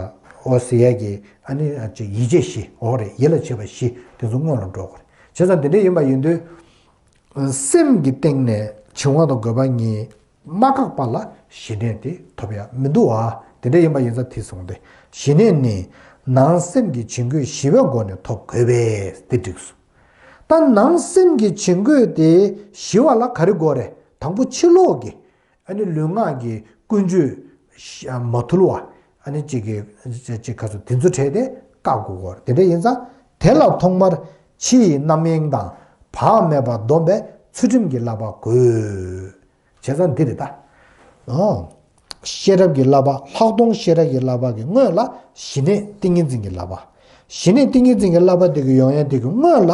འོ་ཟེར་ཡ་གི། ཨ་ནི་ཅིག་ཡིད་བྱེད་བཞི། འོ་རེད། ཡིད་ལ་བྱེད་པ་བཞི་དེ་ཚོ་སྔོན་ལ་འགྲོ་དགོས་རེད། བྱས་ཙང་དེ་འདྲ་ཡིན་པ་ཡིན་དུས། སེམས་ཀྱི་སྟེང་ནས་འཆིང་བ་དང་རྒོད་པ་གཉིས་མ་འགགས་པ་ལ་ཞི་གནས་དེ་ཐོབ་ཡ་མི་འདུག་བ། དེ་འདྲ་ཡིན་པ་ཡིན་ཙང་དེ་སོང་སྟེ། ཞི་གནས་ནི་ནང་སེམས་ཀྱི་བྱིང་རྒོད་ཞི་བའི་སྒོ་ནས་ཐོབ་དགོས་པས་དེ་འགྲིགས་སོ། ད་ནང་སེམས་ཀྱི་བྱིང་རྒོད་དེ་ཞི་བ་ལ་ག་རེ་དགོས་རེད། དང་པོ་ཕྱི་ལོགས་ཀྱི། ཨ་ནི་ལུས་ངག་གི་ཀུན་སྤྱོད་མ་ཐུལ་བ། ཨ་ནི་གཅིག་གི་གཅིག་ག་ཚོད་དེ་ཚོ་བྲལ་ཏེ་བཀག་དགོས་སྐོར་དེ་འདྲ་ཡིན་ཙང་། དེ་ལ་ཐོག་མར་ཕྱི་ཡི་རྣམ་གཡེང་དང་བག་མེད་པ་སྡོམ་པའི་ཚུལ་ཁྲིམས་ཀྱི་བསླབ་པ་དགོས། བྱས་ཙང་འདི་རེད་ད། ཨོ། ཤེས་རབ་ཀྱི་བསླབ་པ། ལྷག་མཐོང་ཤེས་རབ་ཀྱི་བསླབ་པ་གི་སྔོན་ལ་ཞི་གནས་ཏིང་ངེ་འཛིན་གྱི་བསླབ་པ། ཞི་གནས་ཏིང་ངེ་འཛིན་གྱི་བསླབ་པ་དེ་གི་ཡོང་ཡ་དེ་གི་སྔོན་ལ།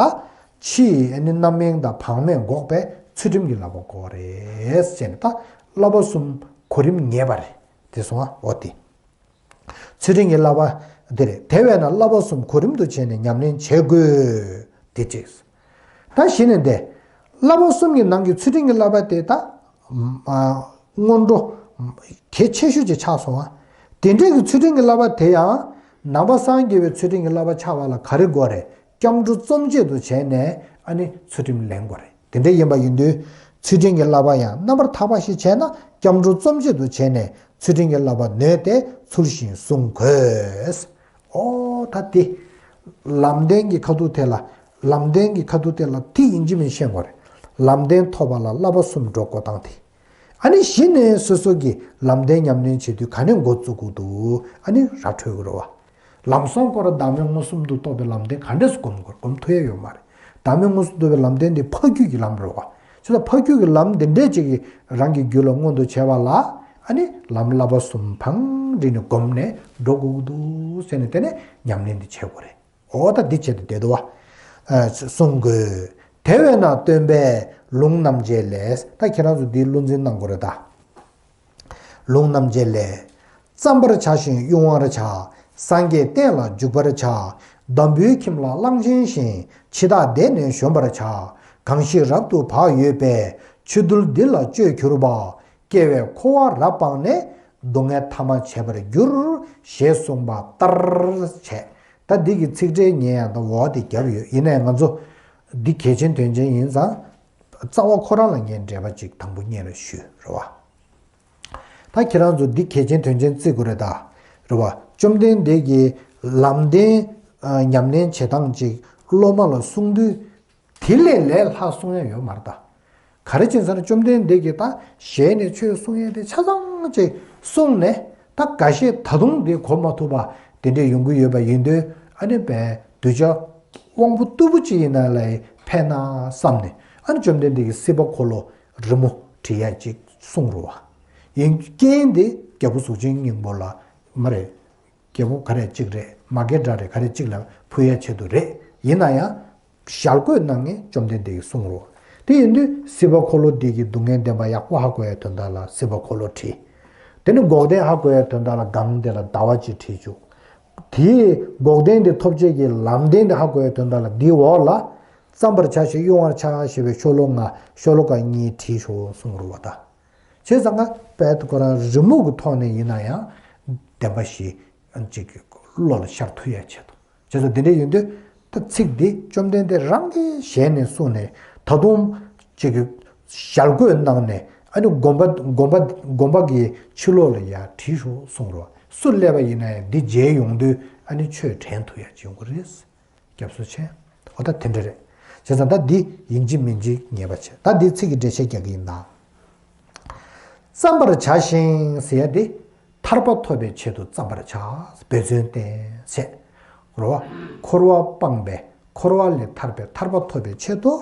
ཕྱི་ཡི་ཨ་ནི་རྣམ་གཡེང་དང་བག་མེད་འགོག་པའི་ཚུལ་ཁྲིམས་ཀྱི་བསླབ་པ་དགོས་རེད་ཟེར་ནས། ད་བསླབ་པ་གསུམ་གོ་རིམ་ངེས་པ་རེད། དེ་སོང་ཨ། འོ་དེ། ཚུལ་ཁྲིམས་ཀྱི་བསླབ་པ་འདི་རེད། དེ་བས་ན་བསླབ་པ་གསུམ་གོ་རིམ་དུ་བྱས་ནས་ཉམས་ལེན་བྱེད་དགོས། དེ་གཅིག། ད་གཞི་ནས་འདི། བསླབ་པ་གསུམ་གྱི་ནང་གི་ཚུལ་ཁྲིམས་ཀྱི་བསླབ་པ་དེ་ད། སྔོན་འགྲོ། གལ་ཆེ་ཤོས་ཅིག་ཆགས་སོང་བ། དེ་འདྲའི་གི་ཚུལ་ཁྲིམས་ཀྱི་བསླབ་པ་དེ་ཡང་། ནང་པ་སངས་རྒྱས་པའི་ཚུལ་ཁྲིམས་ཀྱི་བསླབ་པ་ཆགས་པ་ལ་ག་རེ་དགོས་རེད། སྐྱབས་འགྲོ་རྩོམ་བྱེད་དུ་བྱས་ནས་ཨ་ནི་ཚུལ་ཁྲིམས་ལེན་དགོས་རེད། དེ་འདྲ་ཡིན་པ་ཡིན་དུས། ཚུལ་ཁྲིམས་ཀྱི་བསླབ་པ་ཡང་རྣམ་པར་དག་པ་ཞིག་བྱས་ན། སྐྱབས་འགྲོ་རྩོམ་བྱེད་དུ་བྱས་ནས་ཚུལ་ཁྲིམས་ཀྱི་བསླབ་པ་ནོད་དེ་ཚུལ་བཞིན་བསྲུང་དགོས། ཨོ་ད་དེ། ལམ་བདེན་གྱི་ཁ་ཐུག་དེ་ལ། ལམ་བདེན་གྱི་ཁ་ཐུག་དེ་ལ་དེ་ཡིན་གཅིག་མིན་གཅིག་ཤེས་དགོས་རེད། ལམ་བདེན་ཐོབ་པ་ལ་བསླབ་པ་གསུམ་འགྲོ་དགོས་སྟངས་དེ། ཨ་ནི་གཞི་ནས་སོ་སོ་གིས་ལམ་བདེན་ཉམས་ལེན་བྱེད་དུས་ག་ནས་འགོ་བཙུགས་དགོས་འདུག་ཨ་ནི་ར་འཕྲོད་དགོས་རེད་བ། ལམ་སང་སྐོར་བདག་མེད་མངོན་སུམ་དུ་རྟོགས་པའི་ལམ་བདེན་ག་འདྲས་སུ་སྒོམ་དགོས། སྒོམ་ཐུབ་ཡ་ཡོད་མ་རེད། བདག་མེད་མངོན་སུམ་དུ་རྟོགས་པའི་ལམ་བདེན་དེ་ཕ་རྒྱུད་ཀྱི་ལམ་རེད་བ། བྱས་ཙང་ཕ་རྒྱུད་ཀྱི་ལམ་དེ་འདྲས་ཅིག་གིས་རང་གི་རྒྱུད་ལ་མངོན་དུ་བྱས་པ་ལ། ཨ་ནི་ལམ་བསླབ་པ་གསུམ་ཕར་བསྒྲིགས་ནས་སྒོམ་ནས་འགྲོ་དགོས་ཀྱི་འདུག་ཟེར་ནས་དེ་ནས་ཉམས་ལེན་དེ་བྱེད་དགོས་རེད། འོ་ད་འདི་བྱེད་དུ་བསྡད་འདུག་བ། ཨ་གསུང་དགོས། དེ་བས་ན་སྟོན་པས་ལུང་རྣམ་འབྱེད་ལས། ད་ཁྱེད་རང་ཚོ་འདིའི་བློ་འཛིན་གནང་དགོས་རེད་ད། ལུང་རྣམ་འབྱེད་ལས། བརྩམ་པར་བྱ་ཞིང་དབྱུང་བར་བྱ། སངས་རྒྱས་བསྟན་ལ་འཇུག་པར་བྱ། འདམ་བུའི་ཁྱིམ་ལ་གླང་ཆེན་བཞིན། འཆི་བདག་འདས་ནས་གཞོམ་པར་བྱ། གང་ཞིག་རབ་ཏུ་བག་ཡོད་པས། ཆོས་འདུལ་འདི་ལ་སྤྱོད་གྱུར་པ། སྐྱེ་བའི་འཁོར་བ་རབ་སྤངས་ནས། སྡུག་བསྔལ་ཐ་མ་བྱེད་པར་འགྱུར། ཞེས་གསུངས་པ་ལྟར་བྱས། ད་འདི་གི་ཚིག་འགྲེལ་ཉན་ཡང་ད་འོ་དེ་རྒྱབ་ཡོད། ཡིན་ནའི་ང་ཚོ་འདི་གལ་ཆེན་དོན་ཆེན་ཡིན་ཙང་། རྩ་བ་ཁོ་རང་ལ་ངས་འགྲེལ་པ་ཅིག་དང་པོ་སྙན་ལ་ཞུ་རེད་བ། ད་ཁྱེད་རང་ཚོ་འདི་གལ་ཆེན་དོན་ཆེན་བརྩི་དགོས་རེད་ད། རེད་བ། བཅོམ་ལྡན་འདས་ཀྱིས་ལམ་བདེན་ཉམས་ལེན་བྱེད་སྟངས་ཅིག་སློབ་མ་ལ་གསུང་དུས། དེ་ལས་ལས་ལྷག་གསུང་ཡ་ཡོད་མ་རེད་ད། ག་རེ་བྱས་ཟེར་ན་བཅོམ་ལྡན་འདས་ཀྱིས་ད་ཞལ་ནས་ཆོས་གསུང་ཡ་དེ་ཆ་ཚང་ཅིག་གསུངས་ནས། ད་འགའ་ཤས་ད་དུང་དེ་གོ་མ་ཐུབ་པ་དེ་འདྲས་ཡོང་གི་ཡོད་པ་ཡིན་དུས། ཨ་ནི་བས་གདུལ་བྱ་དབང་པོ་རྟུལ་པོ་ཅིག་ཡིན་ན་ལ་ཕན་ན་བསམ་ནས། ཨ་ནི་བཅོམ་ལྡན་འདས་ཀྱིས་སྲིད་པ་འཁོར་ལོ་རི་མོ་བྲིས་ཡ་ཅིག་གསུངས་རེད་བ། ཡིན་རྐྱེན་དེ་རྒྱལ་པོ་གཟུགས་ཅན་སྙིང་པོ་ལ་མ་རེད། རྒྱལ་པོ་ག་རེ་གཅིག་རེད། མ་སྐད་སྒྲ་རེད། ག་རེ་གཅིག་ལ་ཕུལ་ཡ་ཆེད་དུ་རེད། ཡིན་ན་ཡང་། ཞལ་བཀོད་གནང་མཁན་བཅོམ་ལྡན་འདས་ཀྱིས་གསུངས་རོ། དེ་ཡིན་དུས་སྲིད་པ་འཁོར་ལོ་འདི་གི་སྡུག་བསྔལ་བདེན་པ་ཡག་པོ་ཧ་གོ་ཡའི་དོན་དག་ལ་སྲིད་པ་འཁོར་ལོ་བྲིས། དེ་ནི་འགོག་བདེན་ཧ་གོ་ཡའི་དོན་དག་ལ་སྒང་དེ་ལ་ཟླ་བ་གཅིག་བྲིས་བཅུག་དེའི་འགོག་བདེན་དེ་ཐོབ་བྱེད་ཀྱི་ལམ་བདེན་དེ་ཧ་གོ་ཡའི་དོན་དག་ལ་འདིའི་འོག་ལ། བརྩམ་པར་བྱ་ཞིང་དབྱུང་བར་བྱ་ཞེས་པའི་ཤོ་ལོ་ཀ་ཤོ་ལོ་ཀ་གཉིས་བྲིས་ཤོག་གསུངས་རོ་བ་ད། བྱས་ཙང་ང་དཔལ་དུ་ཁོ་རང་རི་མོ་གི་ཐོག་ནས་ཡིན་ན་ཡང་བདེན་པ་ཞིག་ཅིག་བློ་ལ་ཤར་ཐུབ་ཡ་ཆེད་དུ། བྱས་ཙང་འདི་འདྲ་ཡིན་དུས་ད་ཚིག་འདི་བཅོམ་ལྡན་འདས་རང་གི་ཞལ་ནས་གསུངས་ནས་ད་དུང་ཅིག་ཞལ་བཀོད་གནང་ནས། ཨ་ནི་དགོན་པ་དགོན་པ་དགོན་པ་གི་ཕྱི་ལོགས་ལ་ཡ་བྲིས་ཤོག་གསུངས་རོ། སུ་སླེབས་པ་ཡིན་ན་ཡང་འདི་མཇལ་ཡོང་དུས་ཨ་ནི་ཆོས་དྲན་ཐུབ་ཡ་ཅིག་ཡོང་གི་རེད། སྐྱབས་སུ་མཆི། འོ་ད་དེ་འདྲ་རེད། བྱས་ཙང་ད་འདི་ཡིན་གཅིག་མིན་གཅིག་ངེས་པ་བྱས། ད་འདི་ཚིག་གི་འགྲེལ་བཤད་རྒྱག་གི་ཡིན་ད། བརྩམ་པར་བྱ་ཞིང་ཟེར་ཡ་དེ། ཐར་པ་ཐོབ་པའི་ཆེད་དུ་བརྩམ་པར་བྱ། འབད་བརྩོན་བསྟེན་བྱས། རོ། འཁོར་བ་སྤངས་པའི་འཁོར་བ་ལས་ཐར་པའི་ཐར་པ་ཐོབ་པའི་ཆེད་དུ་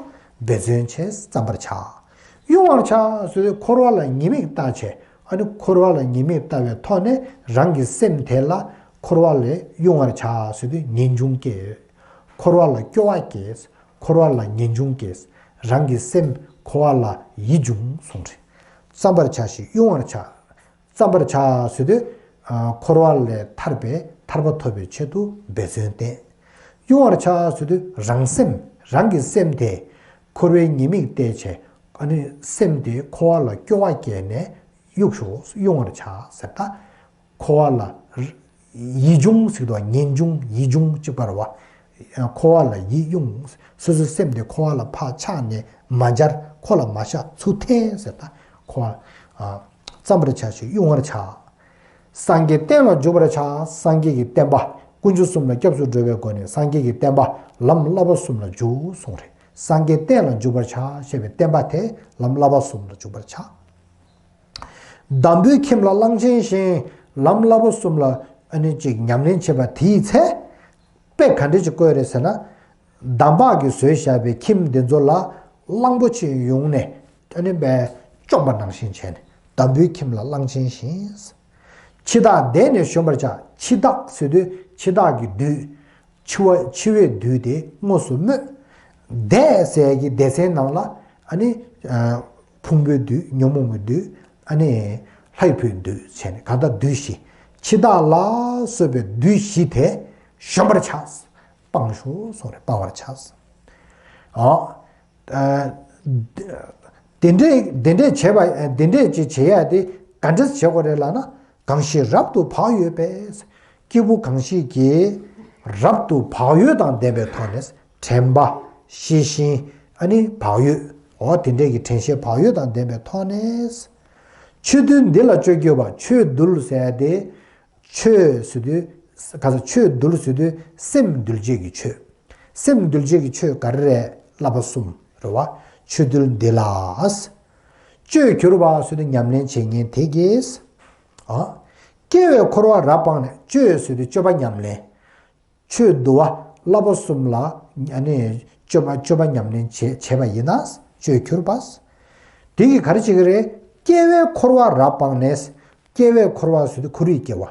འབད་བརྩོན་བྱས་བརྩམ་པར་བྱ། དབྱུང་བར་བྱ་ཟེར་དུས་འཁོར་བ་ལ་ཉེས་དམིགས་བལྟ་བྱས། ཨ་ནི་འཁོར་བ་ལ་ཉེས་དམིགས་བལྟ་བའི་ཐོག་ནས་རང་གི་སེམས་དེ་ལ་འཁོར་བ་ལས་དབྱུང་བར་བྱ་ཟེར་དུས་ངེས་འབྱུང་སྐྱེ། འཁོར་བ་ལ་སྐྱོ་བ་སྐྱེས། འཁོར་བ་ལ་ངེས་འབྱུང་སྐྱེས། རང་གི་སེམས་འཁོར་བ་ལ་ཡིད་འབྱུང་གསུངས་རེད། བརྩམ་པར་བྱ་ཞིང་དབྱུང་བར་བྱ། བརྩམ་པར་བྱ་ཟེར་དུས། ཨ་འཁོར་བ་ལས་ཐར་པའི་ཐར་པ་ཐོབ་པའི་ཆེད་དུ་འབད་བརྩོན་བསྟེན། དབྱུང་བར་བྱ་ཟེར་དུས་རང་སེམས་ རང་གི་སེམས་དེ་འཁོར་བའི་ཉེས་དམིགས་བལྟས་བྱས། ཨ་ནི་སེམས་དེ་འཁོར་བ་ལ་སྐྱོ་བ་སྐྱེས་ནས་གཡུག་ཞོག་གཡུང་བར་བྱ་ཟེར། ད་འཁོར་བ་ལ་ཡིད་གཡུང་ཟེར་དུས་ངེས་འབྱུང་ཡིད་གཡུང་གཅིག་པ་རེད་བ། འཁོར་བ་ལ་ཡིད་གཡུང་། སོ་སོའི་སེམས་དེ་འཁོར་བ་ལ་ཕར་ཆགས་ནས་མ་སྦྱར། ཁོ་ལ་མ་བཞག་ཚུར་འཐེན་ཟེར། ད་འཁོར་བ་ཨ་བརྩམ་པར་བྱ་ཞིང་གཡུང་བར་བྱ། སངས་རྒྱས་བསྟན་ལ་འཇུག་པར་བྱ། སངས་རྒྱས་ཀྱི་བསྟན་པ། དཀོན་མཆོག་གསུམ་ལ་སྐྱབས་སུ་འགྲོ་བའི་སྒོ་ནས་སངས་རྒྱས་ཀྱི་བསྟན་པ་ལམ་བསླབ་པ་གསུམ་ལ་འཇུག་གསུངས་རེད། སངས་རྒྱས་བསྟན་ལ་འཇུག་པར་བྱ་ཞེས་པའི་བསྟན་པ་དེ་ལམ་བསླབ་པ་གསུམ་ལ་འཇུག་པར་བྱ། འདམ་བུའི་ཁྱིམ་ལ་གླང་ཆེན་བཞིན། ལམ་བསླབ་པ་གསུམ་ལ་ཨ་ནི་ཅིག་ཉམས་ལེན་བྱེད་པ་དེའི་ཚེ། དཔེ་ག་འདྲ་ཅིག་བཀོད་རེད་ཟེར་ན། འདམ་བག་གིས་བཟོས་བཞག་པའི་ཁྱིམ་འདི་ཚོ་ལ་གླང་པོ་ཆེ་ཡོང་ནས་ཨ་ནི་བས་བཅོམ་པ་ནང་བཞིན་བྱས་ནས། འདམ་བུའི་ཁྱིམ་ལ་གླང་ཆེན་བཞིན། འཆི་བདག་བསྡད་ནས་བཞོན་པར་བྱ། འཆི་བདག་ཟེར་དུས་འཆི་བདག་གི་བདུད། འཆི་བ་འཆི་བའི་བདུད་དེ་དངོས་སུ་སྨོས། བསྡད་ཟེར་གྱི་སྡེ་ཚན་ནང་ལ་ཨ་ནི་ཕུང་པོའི་བདུད། ཉོན་མོངས་པའི་བདུད། ཨ་ནི་ལྷའི་བུའི་བདུད་བྱས་ནས་གང་ལྟར་བདུད་བཞི། འཆི་བདག་ལ་སོགས་པའི་བདུད་བཞི་དེ་བཞོན་པར་བྱ། སྤང་ཞོག་གསུངས་རེད། སྤང་བར་བྱ། ཨ། དེ་འདྲས་དེ་འདྲས་བྱས་པ་དེ་འདྲས་ཅིག་བྱེད་ཡ་དེ་ག་འདྲས་བྱེད་དགོས་རེད་ལབ་ན། གང་ཞིག་རབ་ཏུ་བག་ཡོད་པས། སྐྱེས་བུ་གང་ཞིག་གིས་རབ་ཏུ་བག་ཡོད་དང་ལྡན་པའི་ཐོག་ནས་དྲན་པ་ཤེས་བཞིན་ཨ་ནི་བག་ཡོད། འོ་དེ་འདྲས་ཀྱི་དྲན་ཤེས་བག་ཡོད་དང་ལྡན་པའི་ཐོག་ནས། ཆོས་འདུལ་འདི་ལ་སྤྱོད་གྱུར་པ། ཆོས་འདུལ་ཟེར་ཡ་དེ། ཆོས་ཟེར་དུས། ག་ས་ཆོས་འདུལ་ཟེར་དུས་སེམས་འདུལ་བྱེད་ཀྱི་ཆོས། སེམས་འདུལ་བྱེད་ཀྱི་ཆོས་ག་རེ་རེད། བསླབ་པ་གསུམ་རེད་བ། ཆོས་འདུལ་འདི་ལ། སྤྱོད་གྱུར་པ་ཟེར་དུས་ཉམས་ལེན་བྱེད་མཁན་དེ་གིས། ཨ། སྐྱེ་བའི་འཁོར་བ་རབ་སྤངས་ནས། སྤྱོད་ཟེར་དུས་སྤྱོད་པ་ཉམས་ལེན། ཆོས་འདུལ་བ་བསླབ་པ་གསུམ་ལ་ཨ་ནི་སྤྱོད་པ་སྤྱོད་པ་ཉམས་ལེན་བྱེད་བྱས་པ་ཡིན་ན། སྤྱོད་གྱུར་པ། དེ་གིས་ག་རེ་བྱེད་ཀྱི་རེད། སྐྱེ་བའི་འཁོར་བ་རབ་སྤངས་ནས། སྐྱེ་བའི་འཁོར་བ་ཟེར་དུས་འཁོར་བའི་སྐྱེ་བ།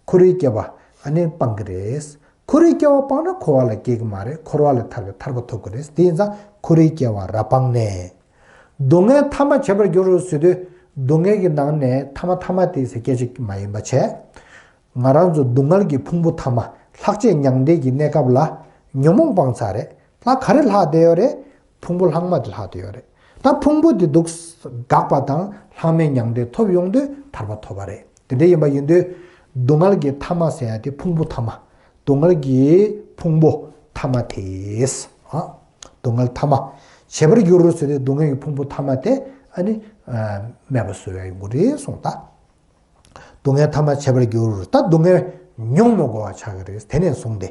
འཁོར་བའི་སྐྱེ་བ་ཨ་ནི་སྤང་གི་རེད། འཁོར་བའི་སྐྱེ་བ་སྤངས་ན་འཁོར་བ་ལ་སྐྱེ་གི་མ་རེད། འཁོར་བ་ལས་ཐར་བའི་ཐར་པ་ཐོབ་ཀྱི་རེད། དེ་ཡིན་ཙང་འཁོར་བའི་སྐྱེ་བ་རབ་སྤངས་ནས། སྡུག་བསྔལ་ཐ་མ་བྱེད་པར་འགྱུར་རོ་ཟེར་དུས། སྡུག་བསྔལ་གྱི་ནང་ནས་ཐ་མ་ཐ་མ་དེ་ཟེར་སྐད་ཆ་མ་ཡིན་པ་བྱས། ང་རང་ཚོ་སྡུག་བསྔལ་གྱི་ཕུང་པོ་ཐ་མ། ལྷག་བཅས་མྱང་འདས་ཀྱི་གནས་སྐབས་ལ་ཉོན་མོངས་སྤངས་ཚར་རེད། ད་ག་རེ་ལྷག་བསྡད་ཡོད་རེད། ཕུང་པོ་ལྷག་མ་དེ་ལྷག་བསྡད་ཡོད་རེད། ད་ཕུང་པོ་དེ་སྡུག་འགག་པ་དང་ལྷག་མེད་མྱང་འདས་ཐོབ་ཡོང་དུས་ཐར་པ་ཐོབ་པ་རེད། དེ་འདྲ་ཡིན་པ་ཡིན་དུས། སྡུག་བསྔལ་གྱི་ཐ་མ་ཟེར་ཡ་དེ་ཕུང་པོ་ཐ་མ། སྡུག་བསྔལ་གྱི་ཕུང་པོ་ཐ་མ་དེ། ཨ། སྡུག་བསྔལ་ཐ་མ་བྱེད་པར་འགྱུར་རོ་ཟེར་དུས་སྡུག་བསྔལ་གྱི་ཕུང་པོ་ཐ་མ་དེ་ཨ་ནི་མེད་པ་བཟོ་ཡ་ཡོང་གི་རེད་གསུངས། ད། སྡུག་བསྔལ་ཐ་མ་བྱེད་པར་འགྱུར། ད་སྡུག་བསྔལ་མྱོང་མི་དགོས་པ་ཆགས་ཀྱི་རེད། དེ་ནས་བཟུང་སྟེ་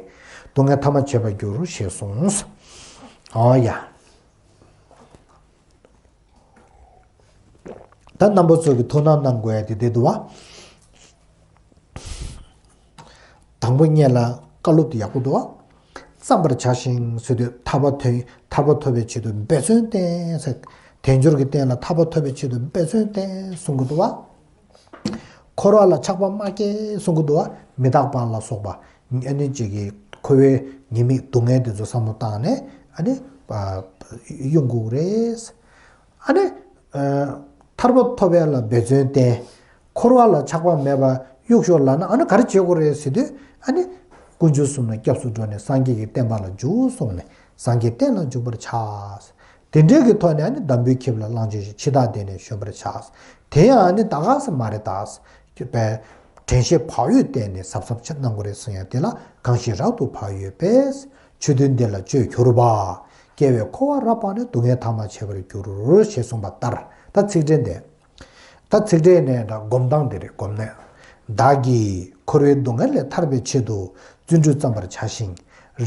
སྡུག་བསྔལ་ཐ་མ་བྱེད་པར་འགྱུར་ཞེས་གསུངས། ཨོ་ཡ། ད་རྣམ་པ་ཚོ་གི་ཐུགས་སྣང་གནང་དགོས་ཡ་དེ་འདི་འདུག་བ། དང་པོ་ཉིད་ལ་བཀའ་སློབ་དེ་ཡག་པོ་འདུག་བ། བརྩམ་པར་བྱ་ཞིང་ཟེར་དུས་ཐར་པ་ཐོན་ཐར་པ་ཐོབ་པའི་ཆེད་དུ་འབད་བརྩོན་བསྟེན་ཟེར། དལ་འབྱོར་གྱི་རྟེན་ལ་ཐར་པ་ཐོབ་པའི་ཆེད་དུ་འབད་བརྩོན་བསྟེན་གསུང་གི་འདུག་བ། འཁོར་བ་ལ་ཆགས་པ་མ་སྐྱེ་གསུང་གི་འདུག་བ། མི་རྟག་པ་ལ་སོགས་པ་ཨ་ནི་ཅིག་གི་འཁོར་བའི་ཉེས་དམིགས་སྡུག་བསྔལ་དེ་ཚོ་བསམ་བློ་བཏང་ནས་ཨ་ནི་གཡུང་དགོས་རེད། ཨ་ནི། ཐར་པ་ཐོབ་ཡ་ལ་འབད་བརྩོན་བསྟེན། འཁོར་བ་ལ་ཆགས་པ་མེད་པ་གཡུག་ཞོག་ལབ་ན་ཨ་ནི་ག་རེ་བྱེད་དགོས་རེད་ཟེར་དུས་ཨ་ནི། དཀོན་མཆོག་གསུམ་ལ་སྐྱབས་སུ་འགྲོ་ནས་སངས་རྒྱས་ཀྱི་བསྟན་པ་ལ་འཇུག་གསུངས་ནས་སངས་རྒྱས་བསྟན་ལ་འཇུག་པར་བྱ། དེ་འདྲའི་གི་ཐོག་ནས་ཨ་ནི་འདམ་བུའི་ཁྱིམ་ལ་གླང་ཆེན་བཞིན། འཆི་བདག་བསྡད་ནས་བཞོན་པར་བྱ། དེ་ཡང་ཨ་ནི་ད་ག་ས་མ་རེད་ད། པའི་དྲན་ཤེས་བག་ཡོད་བསྟེན་ནས་གཟབ་གཟབ་ཆ་གནང་དགོས་རེད་གསུང་ཡ་དེ་ལ་གང་ཞིག་རབ་ཏུ་བག་ཡོད་པས། ཆོས་འདུལ་འདི་ལ་སྤྱོད་གྱུར་པ། སྐྱེ་བའི་འཁོར་བ་རབ་སྤངས་ནས། སྡུག་བསྔལ་ཐ་མ་བྱེད་པར་འགྱུར། ཞེས་གསུངས་པ་ལྟར། ད་ཚིག་ཕྲད་འདི། ད་ཚིག་ཕྲད་ནས་ད་སྒོམ་སྟངས་འདི་རེད། སྒོམ་ནས། བདག་གིས་འཁོར་བའི་སྡུག་བསྔལ་ལས་ཐར་བའི་ཆེད་དུ་བརྩོན་འགྲུས་བརྩམ་པར་བྱ་ཞིང་།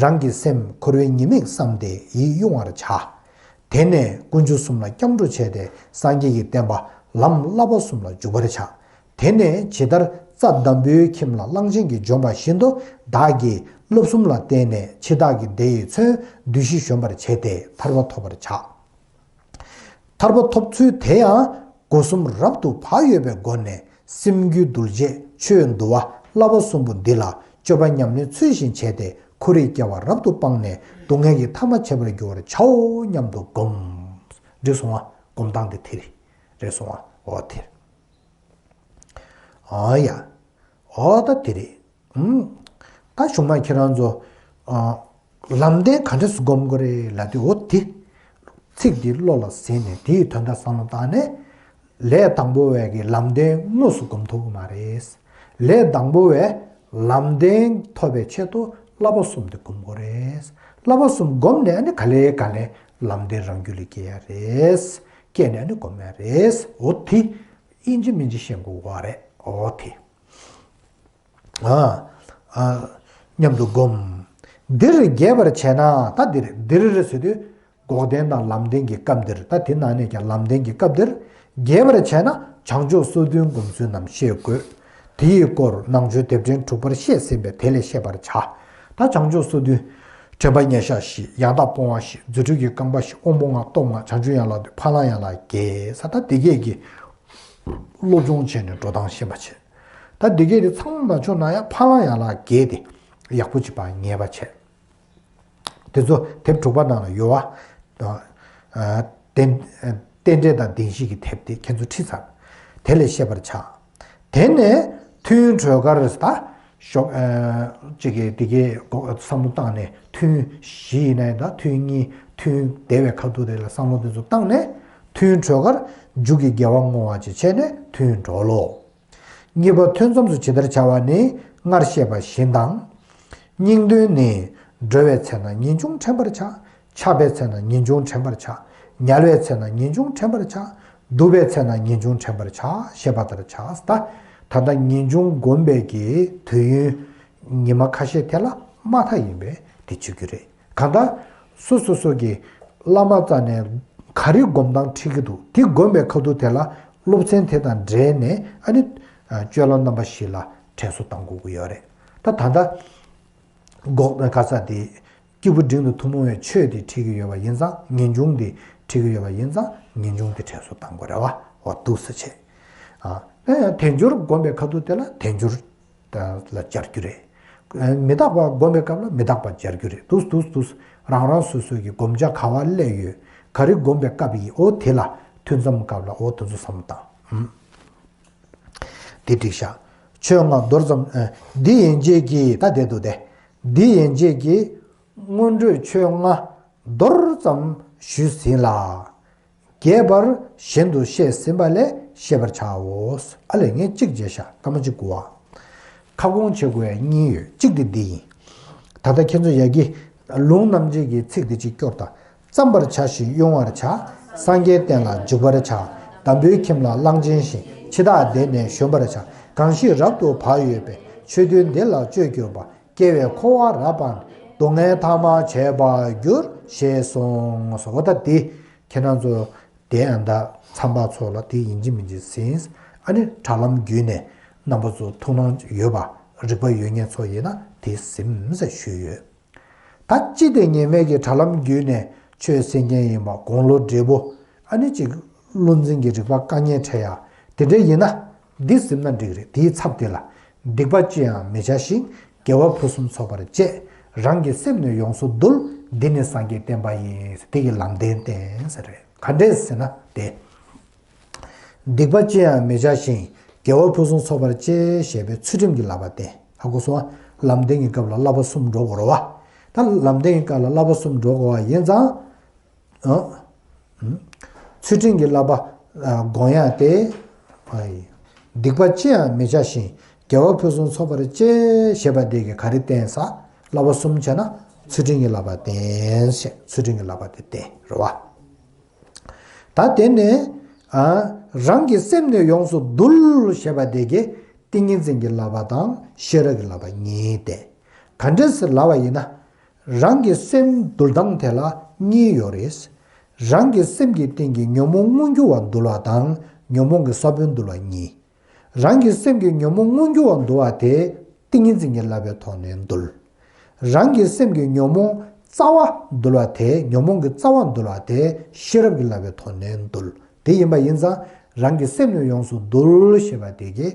རང་གི་སེམས་འཁོར་བའི་ཉེས་དམིགས་བསམས་ཏེ་ཡིད་གཡུང་བར་བྱ། དེ་ནས་དཀོན་མཆོག་གསུམ་ལ་སྐྱབས་འགྲོ་བྱས་ཏེ་སངས་རྒྱས་ཀྱི་བསྟན་པ་ལམ་བསླབ་པ་གསུམ་ལ་འཇུག་པར་བྱ། དེ་ནས་ཇི་ལྟར་རྩྭ་འདམ་བུའི་ཁྱིམ་ལ་གླང་ཆེན་གྱིས་འཇོམས་པ་བཞིན་དུ་བདག་གིས་བསླབ་གསུམ་ལ་བརྟེན་ནས་འཆི་བདག་གི་སྡེ་ཡི་མཚོན་བདུད་བཞི་བཞོན་པར་བྱས་ཏེ་ཐར་པ་ཐོབ་པར་བྱ། ཐར་པ་ཐོབ་ཚུལ་དེ་ཡང་སྒོ་གསུམ་རབ་ཏུ་བག་ཡོད་པའི་སྒོ་ནས་སེམས་རྒྱུད་འདུལ་བྱེད་ཆོས་འདུལ་བ་བསླབ་པ་གསུམ་པོ་འདི་ལ་སྤྱོད་པ་ཉམས་ལེན་ཚུལ་བཞིན་བྱས་ཏེ་འཁོར་བའི་སྐྱེ་བ་རབ་ཏུ་སྤངས་ནས་སྡུག་བསྔལ་གྱི་ཐ་མ་བྱེད་པར་འགྱུར་བར་བྱའོ་སྙམ་དུ་བསྒོམ། འགྲིག་སོང་བ། སྒོམ་སྟངས་འདི་དེ་རེད། རེད་སོང་བ། འོ་དེ་རེད། ཨ་ཡ། འོ་ད་དེ་རེད། ཨུམ། ད་གཞུག་མ་ཁྱེད་རང་ཚོ། ཨ། ལམ་བདེན་ག་འདྲས་སུ་སྒོམ་དགོས་རེད་ལབ་དུས། འོ་དེ་ཚིག་འདི་བློ་ལ་ཟིན་ནས་དེའི་དོན་དག་བསམ་བློ་བཏང་ནས། ལས་དང་པོ་བས་ཀྱི་ལམ་བདེན་དངོས་སུ་སྒོམ་ཐུབ་ཀྱི་མ་རེད། ལས་དང་པོ་བས་ལམ་བདེན་ཐོབ་པའི་ཆེད་དུ་བསླབ་པ་གསུམ་དེ་སྒོམ་དགོས་རེད། བསླབ་པ་གསུམ་བསྒོམས་ནས་ཨ་ནི་ག་ལེ་ག་ལེ་ལམ་བདེན་རང་རྒྱུད་ལ་སྐྱེ་ཡ་རེད། སྐྱེས་ནས་ཨ་ནི་སྒོམ་ཡ་རེད། འོ་དེ་ཨིན་ཇི་མིན་ཇི་ཤེས་དགོས་པ་རེད། འོ་དེ། ཨ། ཨ། མཉམ་དུ་བསྒོམ། འདིར་རྒྱས་པར་བྱས་ན། ད་འདིར་འདིར་ཟེར་དུས། འགོག་བདེན་དང་ལམ་བདེན་གྱི་སྐབས་འདིར། ད་དེ་ནང་ནས་ཀྱང་ལམ་བདེན་གྱི་སྐབས་འདིར། རྒྱས་པར་བྱས་ན་བྱང་ཆུབ་སོ་བདུན་སྒོམ་ཚུལ་རྣམས་ཤེས་དགོས། དེ་ཡི་སྐོར་ནང་ཆོས་དེབ་ཕྲེང་དྲུག་པར་བཤད་ཟིན་པས་དེ་ལས་ཤེས་པར་བྱ། ད་བྱང་ཆུབ་སོ་བདུན། དྲན་པ་ཉེར་བཞག་བཞི། ཡང་དག་སྤོང་བ་བཞི། རྫུ་འཕྲུལ་གྱི་རྐང་པ་བཞི། དབང་པོ་ལྔ། སྟོབས་ལྔ། བྱང་ཆུབ་ཡན་ལག་བདུན། འཕགས་ལམ་ཡན་ལག་བརྒྱད་ཟེར། ད་འདི་སྐད་ཀྱི་སློབ་སྦྱོང་བྱས་ནས་འགྲོ་སྟངས་ཤེས་པ་བྱས། ད་འདི་སྐད་དེ་ཚང་མ་མ་བྱུང་ན་ཡང་འཕགས་ལམ་ཡན་ལག་བརྒྱད་དེ་ཡག་པོ་ཅིག་པ་ངེས་པ་བྱས། དེ་ཚོ་དེབ་དྲུག་པ་ནང་ལ་ཡོད་བ། ཨ། རྟེན་རྟེན་འབྲེལ་དང་བདེན་བཞི་གི་དེབ་དེ་ཁྱེད་ཚོ་ཁྲིད་ཚར། དེ་ལས་ཤེས་པར་བྱ། དེ་ནས་ཐུན་གྲོལ་ཁར་ད་ཞོག་ཨ། ཅིག་གིས་དེ་གའི་བསམ་བློ་བཏང་ནས། ཐུན་བཞི་ཡིན་ན་ཡང་ད་ཐུན་གཉིས། ཐུན་བདེ་བའི་ཁ་ཐུག་དེ་ལ་བསམ་བློ་དེ་ཚོ་བཏང་ནས། ཐུན་གྲོལ་ཁར་མཇུག་གི་དགེ་བ་བསྔོ་བ་ཅིག་བྱས་ནས་ཐུན་གྲོལ་ལོ། གཉིས་པ་ཐུན་མཚམས་སུ་ཇི་ལྟར་བྱ་བ་ནི། སྔར་བཤད་པ་བཞིན་དང་། སྙིང་དོན་ནི། གྲོལ་བའི་ཚེ་ན་ངེས་འབྱུང་དྲན་པར་བྱ། ཆགས་པའི་ཚེ་ན་ངེས་འབྱུང་དྲན་པར་བྱ། ཉལ་བའི་ཚེ་ན་ངེས་འབྱུང་དྲན་པར་བྱ། འདུག་པའི་ཚེ་ན་ངེས་འབྱུང་དྲན་པར་བྱ། ཞེས་པ་ལྟར་བྱ། ད་ད་ལྟ་ངེས་འབྱུང་སྒོམ་པའི་གི་དུས་ཡུན་ཉི་མ་ཁ་ཤས་དེ་ལ་མ་མཐའ་ཡིན་པས་དེ་བྱེད་རྒྱུ་རེད། གང་ལྟར་སོ་སོ་སོ་གི་བླ་མ་རྩ་ནས་ག་རེ་སྒོམ་སྟངས་ཁྲིད་ཀྱི་འདུག་དེ་སྒོམ་པའི་ཁ་ཐུག་དེ་ལ་སློབ་ཚན་དེ་དང་འབྲེལ་ནས་ཨ་ནི་སྤྱོད་ལམ་རྣམ་པ་བཞི་ལ་དྲན་གསོ་གཏང་དགོས་ཀྱི་ཡོད་རེད། ད་ད་ལྟ་འགོག་ག་ས་དེ་སྐྱེས་བུ་འབྲིང་དུ་ཐུན་མོང་བའི་ཆོས་དེ་ཁྲིད་ཀྱི་ཡོད་པ་ཡིན་ཙང་། ངེས་འབྱུང་དེ་ཁྲིད་ཀྱི་ཡོད་པ་ཡིན་ཙང་། ངེས་འབྱུང་དེ་དྲན་གསོ་གཏང་དགོས་རེད་བ། འོ་འདུག་སེ་བྱས། ཨ། དལ་འབྱོར་སྒོམ་པའི་ཁ་ཐུག་དེ་ལ་དལ་འབྱོར་ལ་སྦྱར་རྒྱུ་རེད། མི་རྟག་པ་སྒོམ་པའི་སྐབས་ལ་མི་རྟག་པ་སྦྱར་རྒྱུ་རེད། འདུག་འདུག་འདུག་རང་རང་སོ་སོའི་གི་སྒོམ་བྱ་ག་བ་སླེབས་ཡོད། ག་རེ་སྒོམ་པའི་སྐབས་ཡིན། འོ་དེ་ལ་ཐུན་མཚམས་སྐབས་ལ་འོ་དེ་ཚོ་བསམ་བློ་བཏང་། ཨུམ། དེ་འགྲིག་ཤག་ཆོས་ལྔ་མདོར་ཙམ། ཨ། འདི་ཡན་ཆད་ཀྱིས། ད་བསྡད་འདུག་སྟེ། འདི་ཡན་ཆད་ཀྱིས་སྔོན་འགྲོའི་ཆོས་ལྔ་མདོར་ཙམ་ཞུས་ཟིན་ལ། རྒྱས་པར་གཞན་དུ་བཤད་ཟིན་པ་ལས་ཤེས་པར་བྱའོ། ཨ་ལས་ངས་གཅིག་བརྗེད་ཤག་སྐར་མ་གཅིག་དགོས་པ། ཁ་སྐོང་བྱེད་དགོས་ཡ་གཉིས་ཡོད། གཅིག་དེ་འདི་ཡིན། ད་ལྟ་ཁྱེད་ཚོ་ཡ་གི་ལུང་རྣམ་འབྱེད་ཀྱི་ཚིག་འདི་གཅིག་སྐྱོར་དང་། བརྩམ་པར་བྱ་ཞིང་དབྱུང་བར་བྱ། སངས་རྒྱས་བསྟན་ལ་འཇུག་པར་བྱ། འདམ་བུའི་ཁྱིམ་ལ་གླང་ཆེན་བཞིན། འཆི་བདག་འདས་ནས་གཞོན་པར་བྱ། གང་ཞིག་རབ་ཏུ་བག་ཡོད་པས། ཆོས་འདུལ་འདི་ལ་སྤྱོད་གྱུར་པ། སྐྱེ་བའི་འཁོར་བ་རབ་སྤངས་ནས། སྡུག་བསྔལ་ཐ་མར་བྱེད་པར་འགྱུར། ཞེས་གསུངས་སོ། འོ་ད་འདི་ཁྱེད་རང་ཚོ་དེ་ཨ་ད་མཚམས་པ་ཚོ་ལ་དེ་ཡིན་གཅིག་མིན་གཅིག་ཟིན། ཨ་ནི་དྲ་ལམ་བརྒྱུད་ནས་རྣམ་པ་ཚོ་ཐུགས་སྣང་ཡོད་པ། རིག་པ་ཡོད་མཁན་ཚོ་ཡིན་ན་དེ་ཟིན་ཟེར་ཞུས་ཡོད། ད་ཅི་སྟེ་ངེས་མེད་ཀྱི་དྲ་ལམ་བརྒྱུད་ནས་ཆོས་གསན་མཁན་ཡིན་པ། དགུང་ལོ་བགྲེས་པོ། ཨ་ནི་ཅིག་བློ་འཛིན་གྱི་རིག་པ་དཀའ་ངལ་འཕྲད་ཡ་དེ་འདྲ་ཡིན་ན། འདི་ཟིན་ན་འགྲིག་རེད། དེའི་ཚབ་དེ་ལ། སྡིག་པ་ཅི་ཡང་མི་བྱ་ཞིང་། དགེ་བ་ཕུན་སུམ་ཚོགས་པར་སྤྱད། རང་གི་སེམས་ནི་ཡོངས་སུ་འདུལ། འདི་ནི་སངས་རྒྱས་བསྟན་པ་ཡིན། དེ་གི་ལམ་བདེན་བསྟན་ཟེར་རེད། ག་འདྲས་ཟེར་ན་དེ། སྡིག་པ་ཅི་ཡང་མི་བྱ་ཞིང་། དགེ་བ་ཕུན་སུམ་ཚོགས་པར་སྤྱད་ཞེས་པའི་ཚུལ་ཁྲིམས་ཀྱི་བསླབ་པ་བསྟན། ཧ་གོ་སོང་ང་། ལམ་བདེན་གྱི་སྐབས་ལ་བསླབ་པ་གསུམ་འགྲོ་དགོས་རེད་བ། ད་ལམ་བདེན་གྱི་སྐབས་ལ་བསླབ་པ་གསུམ་འགྲོ་དགོས་པ་ཡིན་ཙང་། ཨ། ཚུལ་ཁྲིམས་ཀྱི་བསླབ་པ་སྒོམ་ཡ་དེ། སྡིག་པ་ཅི་ཡང་མི་བྱ་ཞིང་། དགེ་བ་ཕུན་སུམ་ཚོགས་པར་སྤྱད་ཞེས་པ་དེ་གིས་ག་རེ་བསྟན་ས། བསླབ་པ་གསུམ་བྱས་ན་ཚུལ་ཁྲིམས་ཀྱི་བསླབ་པ་བསྟན་ཞེས། ཚུལ་ཁྲིམས་ཀྱི་བསླབ་པ་དེ་བསྟན་རེད་བ། ད་དེ་ནས། ཨ། རང་གི་སེམས་ནི་ཡོངས་སུ་འདུལ་ཞེས་པ་དེ་གིས་ཏིང་ངེ་འཛིན་གྱི་བསླབ་པ་དང་ཤེས་རབ་ཀྱི་བསླབ་པ་གཉིས་ཏེ། ག་འདྲས་སེ་ལབ་པ་ཡིན་ན། རང་གི་སེམས་འདུལ་སྟངས་དེ་ལ་གཉིས་ཡོད་རེད། རང་གི་སེམས་ཀྱི་སྟེང་གི་ཉོན་མོངས་མངོན་གྱུར་བ་འདུལ་བ་དང་། ཉོན་མོངས་ཀྱི་ས་བོན་འདུལ་བ་གཉིས། རང་གི་སེམས་ཀྱི་ཉོན་མོངས་མངོན་གྱུར་བ་འདུལ་བ་དེ་ཏིང་ངེ་འཛིན་གྱི་བསླབ་པའི་ཐོག་ནས་འདུལ། རང་གི་སེམས་ཀྱི་ཉོན་མོངས་རྩ་བ་འདུལ་བ་དེ། ཉོན་མོངས་ཀྱི་རྩ་བ་འདུལ་བ་དེ་ཤེས་རབ་ཀྱི་བསླབ་པའི་ཐོག་ནས་འདུལ། དེ་ཡིན་པ་ཡིན་ཙང་། རང་གི་སེམས་ནི་ཡོངས་སུ་འདུལ་ཞེས་པ་དེ་གིས་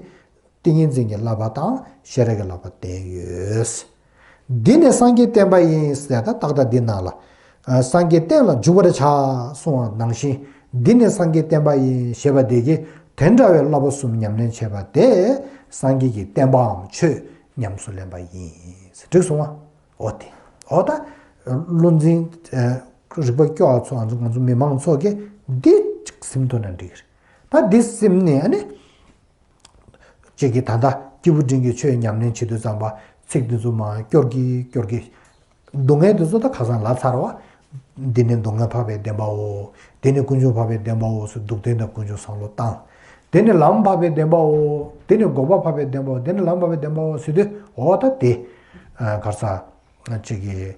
ཏིང་ངེ་འཛིན་གྱི་བསླབ་པ་དང་ཤེས་རབ་ཀྱི་བསླབ་པ་བསྟན་ཡོད། འདི་ནི་སངས་རྒྱས་བསྟན་པ་ཡིན་ཟེར། ད་ཏག་ཏག་འདི་ནང་ལ། ཨ། སངས་རྒྱས་བསྟན་ལ་འཇུག་པར་བྱ་གསུངས་པ་ནང་བཞིན། འདི་ནི་སངས་རྒྱས་བསྟན་པ་ཡིན་ཞེས་པ་དེ་གིས་དེ་འདྲ་བའི་བསླབ་པ་གསུམ་ཉམས་ལེན་བྱས་པ་དེ་སངས་རྒྱས་ཀྱི་བསྟན་པའམ་ཆོས་ཉམས་སུ་ལེན་པ་ཡིན། འགྲིག་སོང་ང་། འོ་དེ། འོ་ད། བློ་འཛིན་རིག་པ་སྐྱོ་བ་ཚོ་ང་ཚོ་ང་ཚོ་མི་མང་ཚོ་གིས་འདི་གཅིག་ཟིན་ཐུབ་ན་འགྲིག་གི་རེད། ད་འདི་ཟིན་ནས་ཨ་ནི། གཅིག་གིས་ད་ལྟ་སྐྱེས་བུ་འབྲིང་གི་ཆོས་ཉམས་ལེན་བྱེད་དུས་ཙམ་པ་ཚིག་འདི་ཚོ་མར་སྐྱོར་གྱིས་སྐྱོར་གྱིས། སྡུག་བསྔལ་འདི་ཚོ་ད་ཁ་སང་ལབ་ཚར་བ། འདི་ནི་སྡུག་བསྔལ་འཕགས་པའི་བདེན་པའོ། འདི་ནི་ཀུན་འབྱུང་འཕགས་པའི་བདེན་པའོ་ཟེར་སྡུག་བདེན་དང་ཀུན་འབྱུང་བསམ་བློ་བཏང་། འདི་ནི་ལམ་འཕགས་པའི་བདེན་པའོ། འདི་ནི་འགོག་པ་འཕགས་པའི་བདེན་པའོ། འདི་ནི་ལམ་འཕགས་པའི་བདེན་པའོ་ཟེར་དུས་འོ་ད་དེ། ག་རེ་ཟ། གཅིག་གིས།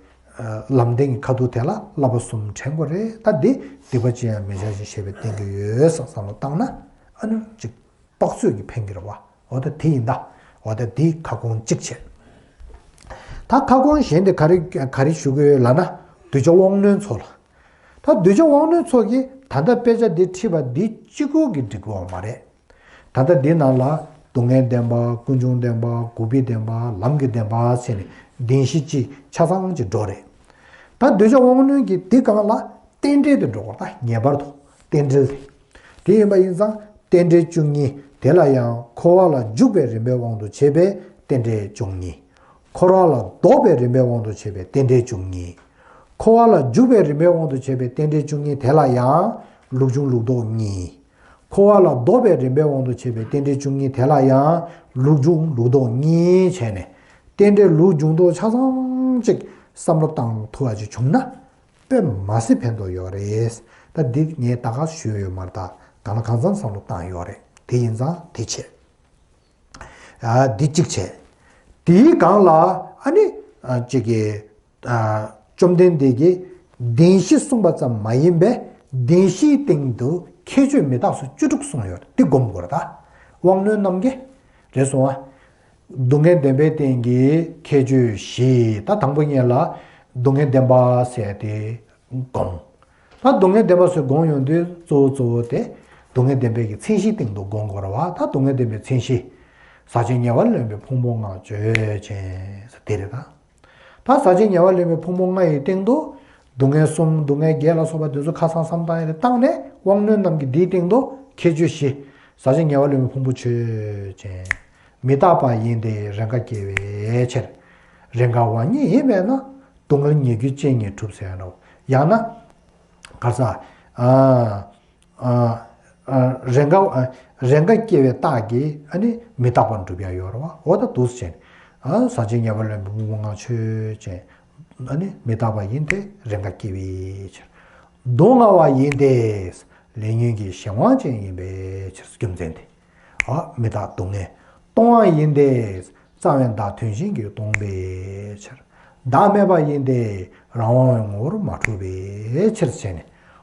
ལམ་བདེན་གྱི་ཁ་ཐུག་དེ་ལ་བསླབ་པ་གསུམ་དྲན་དགོས་རེད། ད་འདི་སྡིག་པ་ཅི་ཡང་མི་བྱ་ཞིང་ཞེས་པའི་བསྟན་གྱི་ཡོད་བསམ་བསམ་བློ་བཏང་ན་ཨ་ནི་གཅིག་དཔག་ཚོད་ཀྱིས་ཕན་གྱི་རེད་བ། འོ་ད་དེ་ཡིན་ད། འོ་ད་དེ་ཁ་སྐོང་གཅིག་བྱས། ད་ཁ་སྐོང་གཞན་དེ་ག་རེ་ག་རེ་ཞུ་གི་ཡོད་ལབ་ན་གདུལ་བྱ་དབང་རྣོན་ཚོ་ལ། ད་གདུལ་བྱ་དབང་རྣོན་ཚོ་གིས་ད་ལྟ་དཔེ་ཆ་འདི་ཁྲིད་པ་འདི་གཅིག་པུ་གིས་འགྲིག་གི་ཡོད་མ་རེད། ད་ལྟ་འདི་ནང་ལ་སྡུག་བསྔལ་བདེན་པ། ཀུན་འབྱུང་བདེན་པ། འགོག་པའི་བདེན་པ། ལམ་གྱི་བདེན་པ་ཟེར་ནས་བདེན་བཞི་གཅིག་ཆ་ཚང་གཅིག་འགྲོ་རེད། ད་གདུལ་བྱ་དབང་རྣོན་གྱིས་འདི་སྒང་ལ་རྟེན་འབྲེལ་དུ་འགྲོ་དགོས། ད་ངེས་པར་དུ་རྟེན་འབྲེལ་དེ། དེ་ཡིན་པ་ཡིན་ཙང་རྟེན་འབྲེལ་བཅུ་གཉིས་དེ་ལ་ཡང་འཁོར་བ་ལ་འཇུག་པའི་རིམ་པའི་དབང་དུ་བྱས་པའི་རྟེན་འབྲེལ་བཅུ་གཉིས། འཁོར་བ་ལ་ལྡོག་པའི་རིམ་པའི་དབང་དུ་བྱས་པའི་རྟེན་འབྲེལ་བཅུ་གཉིས། འཁོར་བ་ལ་འཇུག་པའི་རིམ་པའི་དབང་དུ་བྱས་པའི་རྟེན་འབྲེལ་བཅུ་གཉིས་དེ་ལ་ཡང་ལུགས་འབྱུང་ལུགས་ལྡོག་གཉིས། འཁོར་བ་ལ་ལྡོག་པའི་རིམ་པའི་དབང་དུ་བྱས་པའི་རྟེན་འབྲེལ་བཅུ་གཉིས་དེ་ལ་ཡང་ལུགས་འབྱུང་ལུགས་ལྡོག་གཉིས་བྱས་ནས་རྟེན་འབྲེལ་ལུགས་འབྱུང་ལྡོག་ཆ་ཚང་གཅིག་བསམ་བློ་བཏང་ཐུབ་པ་ཅིག་བྱུང་ན་དཔེ་མ་སྲིད་ཕན་ཐོགས་ཡོད་རེད། ད་འདི་ངས་ད་ག་ཞུས་ཡོད་མ་རེད། ད་གང་ལ་གང་འཚམ་བསམ་བློ་བཏང་ཡོད་རེད། དེ་ཡིན་ཙང་དེ་བྱས། ཨ་འདི་གཅིག་བྱས། དེའི་སྒང་ལ་ཨ་ནི་ཨ་གཅིག་གིས་ཨ་བཅོམ་ལྡན་འདས་ཀྱིས་བདེན་བཞི་གསུངས་པ་ཙམ་མ་ཡིན་པའི་བདེན་བཞིའི་སྟེང་དུ་ཁྱད་ཆོས་མི་རྟག་སོགས་བཅུ་དྲུག་གསུངས་ཡོད། འདི་སྒོམ་དགོས་རེད། ད་དབང་རྣོན་རྣམས་ཀྱིས་རེད་སོང་ཨ། སྡུག་བསྔལ་བདེན་པའི་སྟེང་གི་ཁྱད་ཆོས་བཞི། ད་དང་པོ་ཉིད་ལ་སྡུག་བསྔལ་བདེན་པ་ཟེར་ཏེ་སྒོམ། ད་སྡུག་བསྔལ་བདེན་པ་ཟེར་སྒོམ་ཡོང་དུས་གཙོ་བོ་གཙོ་བོ་དེ་སྡུག་བསྔལ་བདེན་པའི་གི་མཚན་གཞིའི་སྟེང་དུ་སྒོམ་དགོས་རེད་བ། ད་སྡུག་བསྔལ་བདེན་པའི་མཚན་གཞི། ཟག་བཅས་ཉེ་བར་ལེན་པའི་ཕུང་པོ་ལྔ་ཆོས་ཅན། དེ་རེད་ད། ད་ཟག་བཅས་ཉེ་བར་ལེན་པའི་ཕུང་པོ་ལྔ་ཡི་སྟེང་དུ་སྡུག་བསྔལ་གསུམ་སྡུག་བསྔལ་བརྒྱད་ལ་སོགས་པ་དེ་ཚོ་ཁ་སང་བསམ་བཏང་ཡས་དེ་བཏང་ནས་དབང་རྣོན་རྣམས་ཀྱི་འདིའི་སྟེང་དུ་ཁྱད་ཆོས་བཞི། ཟག་བཅས་ཉེ་བར་ལེན་པའི་ཕུང་པོ་ཆོས་ཅན། མི་རྟག་པ་ཡིན་ཏེ་རེས་འགའ་སྐྱེ་བའི་ཕྱིར། རེས་འགའ་བ་ཉིད་ཡིན་པས་ན། སྡུག་བསྔལ་ཉེ་རྒྱུའི་རྐྱེན་གཉིས་གྲུབ་ཟེར་ཡ་འདྲ་བོ། ཡང་ན། ག་རེ་ཟ། ཨ། ཨ། ཨ། རེས་འགའ། ཨ། རེས་འགའ་སྐྱེ་བའི་རྟགས་ཀྱིས་ཨ་ནི་མི་རྟག་པར་འགྲུབ་ཡ་ཡོད་རེད་བ། འོ་ད་འདུག་སེ་བྱས་ནས། ཨ། ཟག་བཅས་ཉེ་བར་ལེན་པའི་ཕུང་པོ་ལྔ་ཆོས་ཅན། ཨ་ནི་མི་རྟག་པ་ཡིན་ཏེ་རེས་འགའ་སྐྱེ་བའི་ཕྱིར། སྡུག་བསྔལ་བ་ཡིན་ཏེ། ལས་ཉོན་གྱི་གཞན་དབང་ཅན་ཡིན་པའི་ཕྱིར། རྒྱུ་མཚན་དེ། ཨ། མི་རྟག་སྡུག་བསྔལ་སྟོང་བ་ཡིན་ཏེ། རྩ་བའི་བདག་དོན་གཞན་གྱིས་སྟོང་པའི་ཕྱིར། བདག་མེད་པ་ཡིན་ཏེ། རང་དབང་བའི་ངོ་བོར་མ་གྲུབ་པའི་ཕྱིར་བྱས་ནས།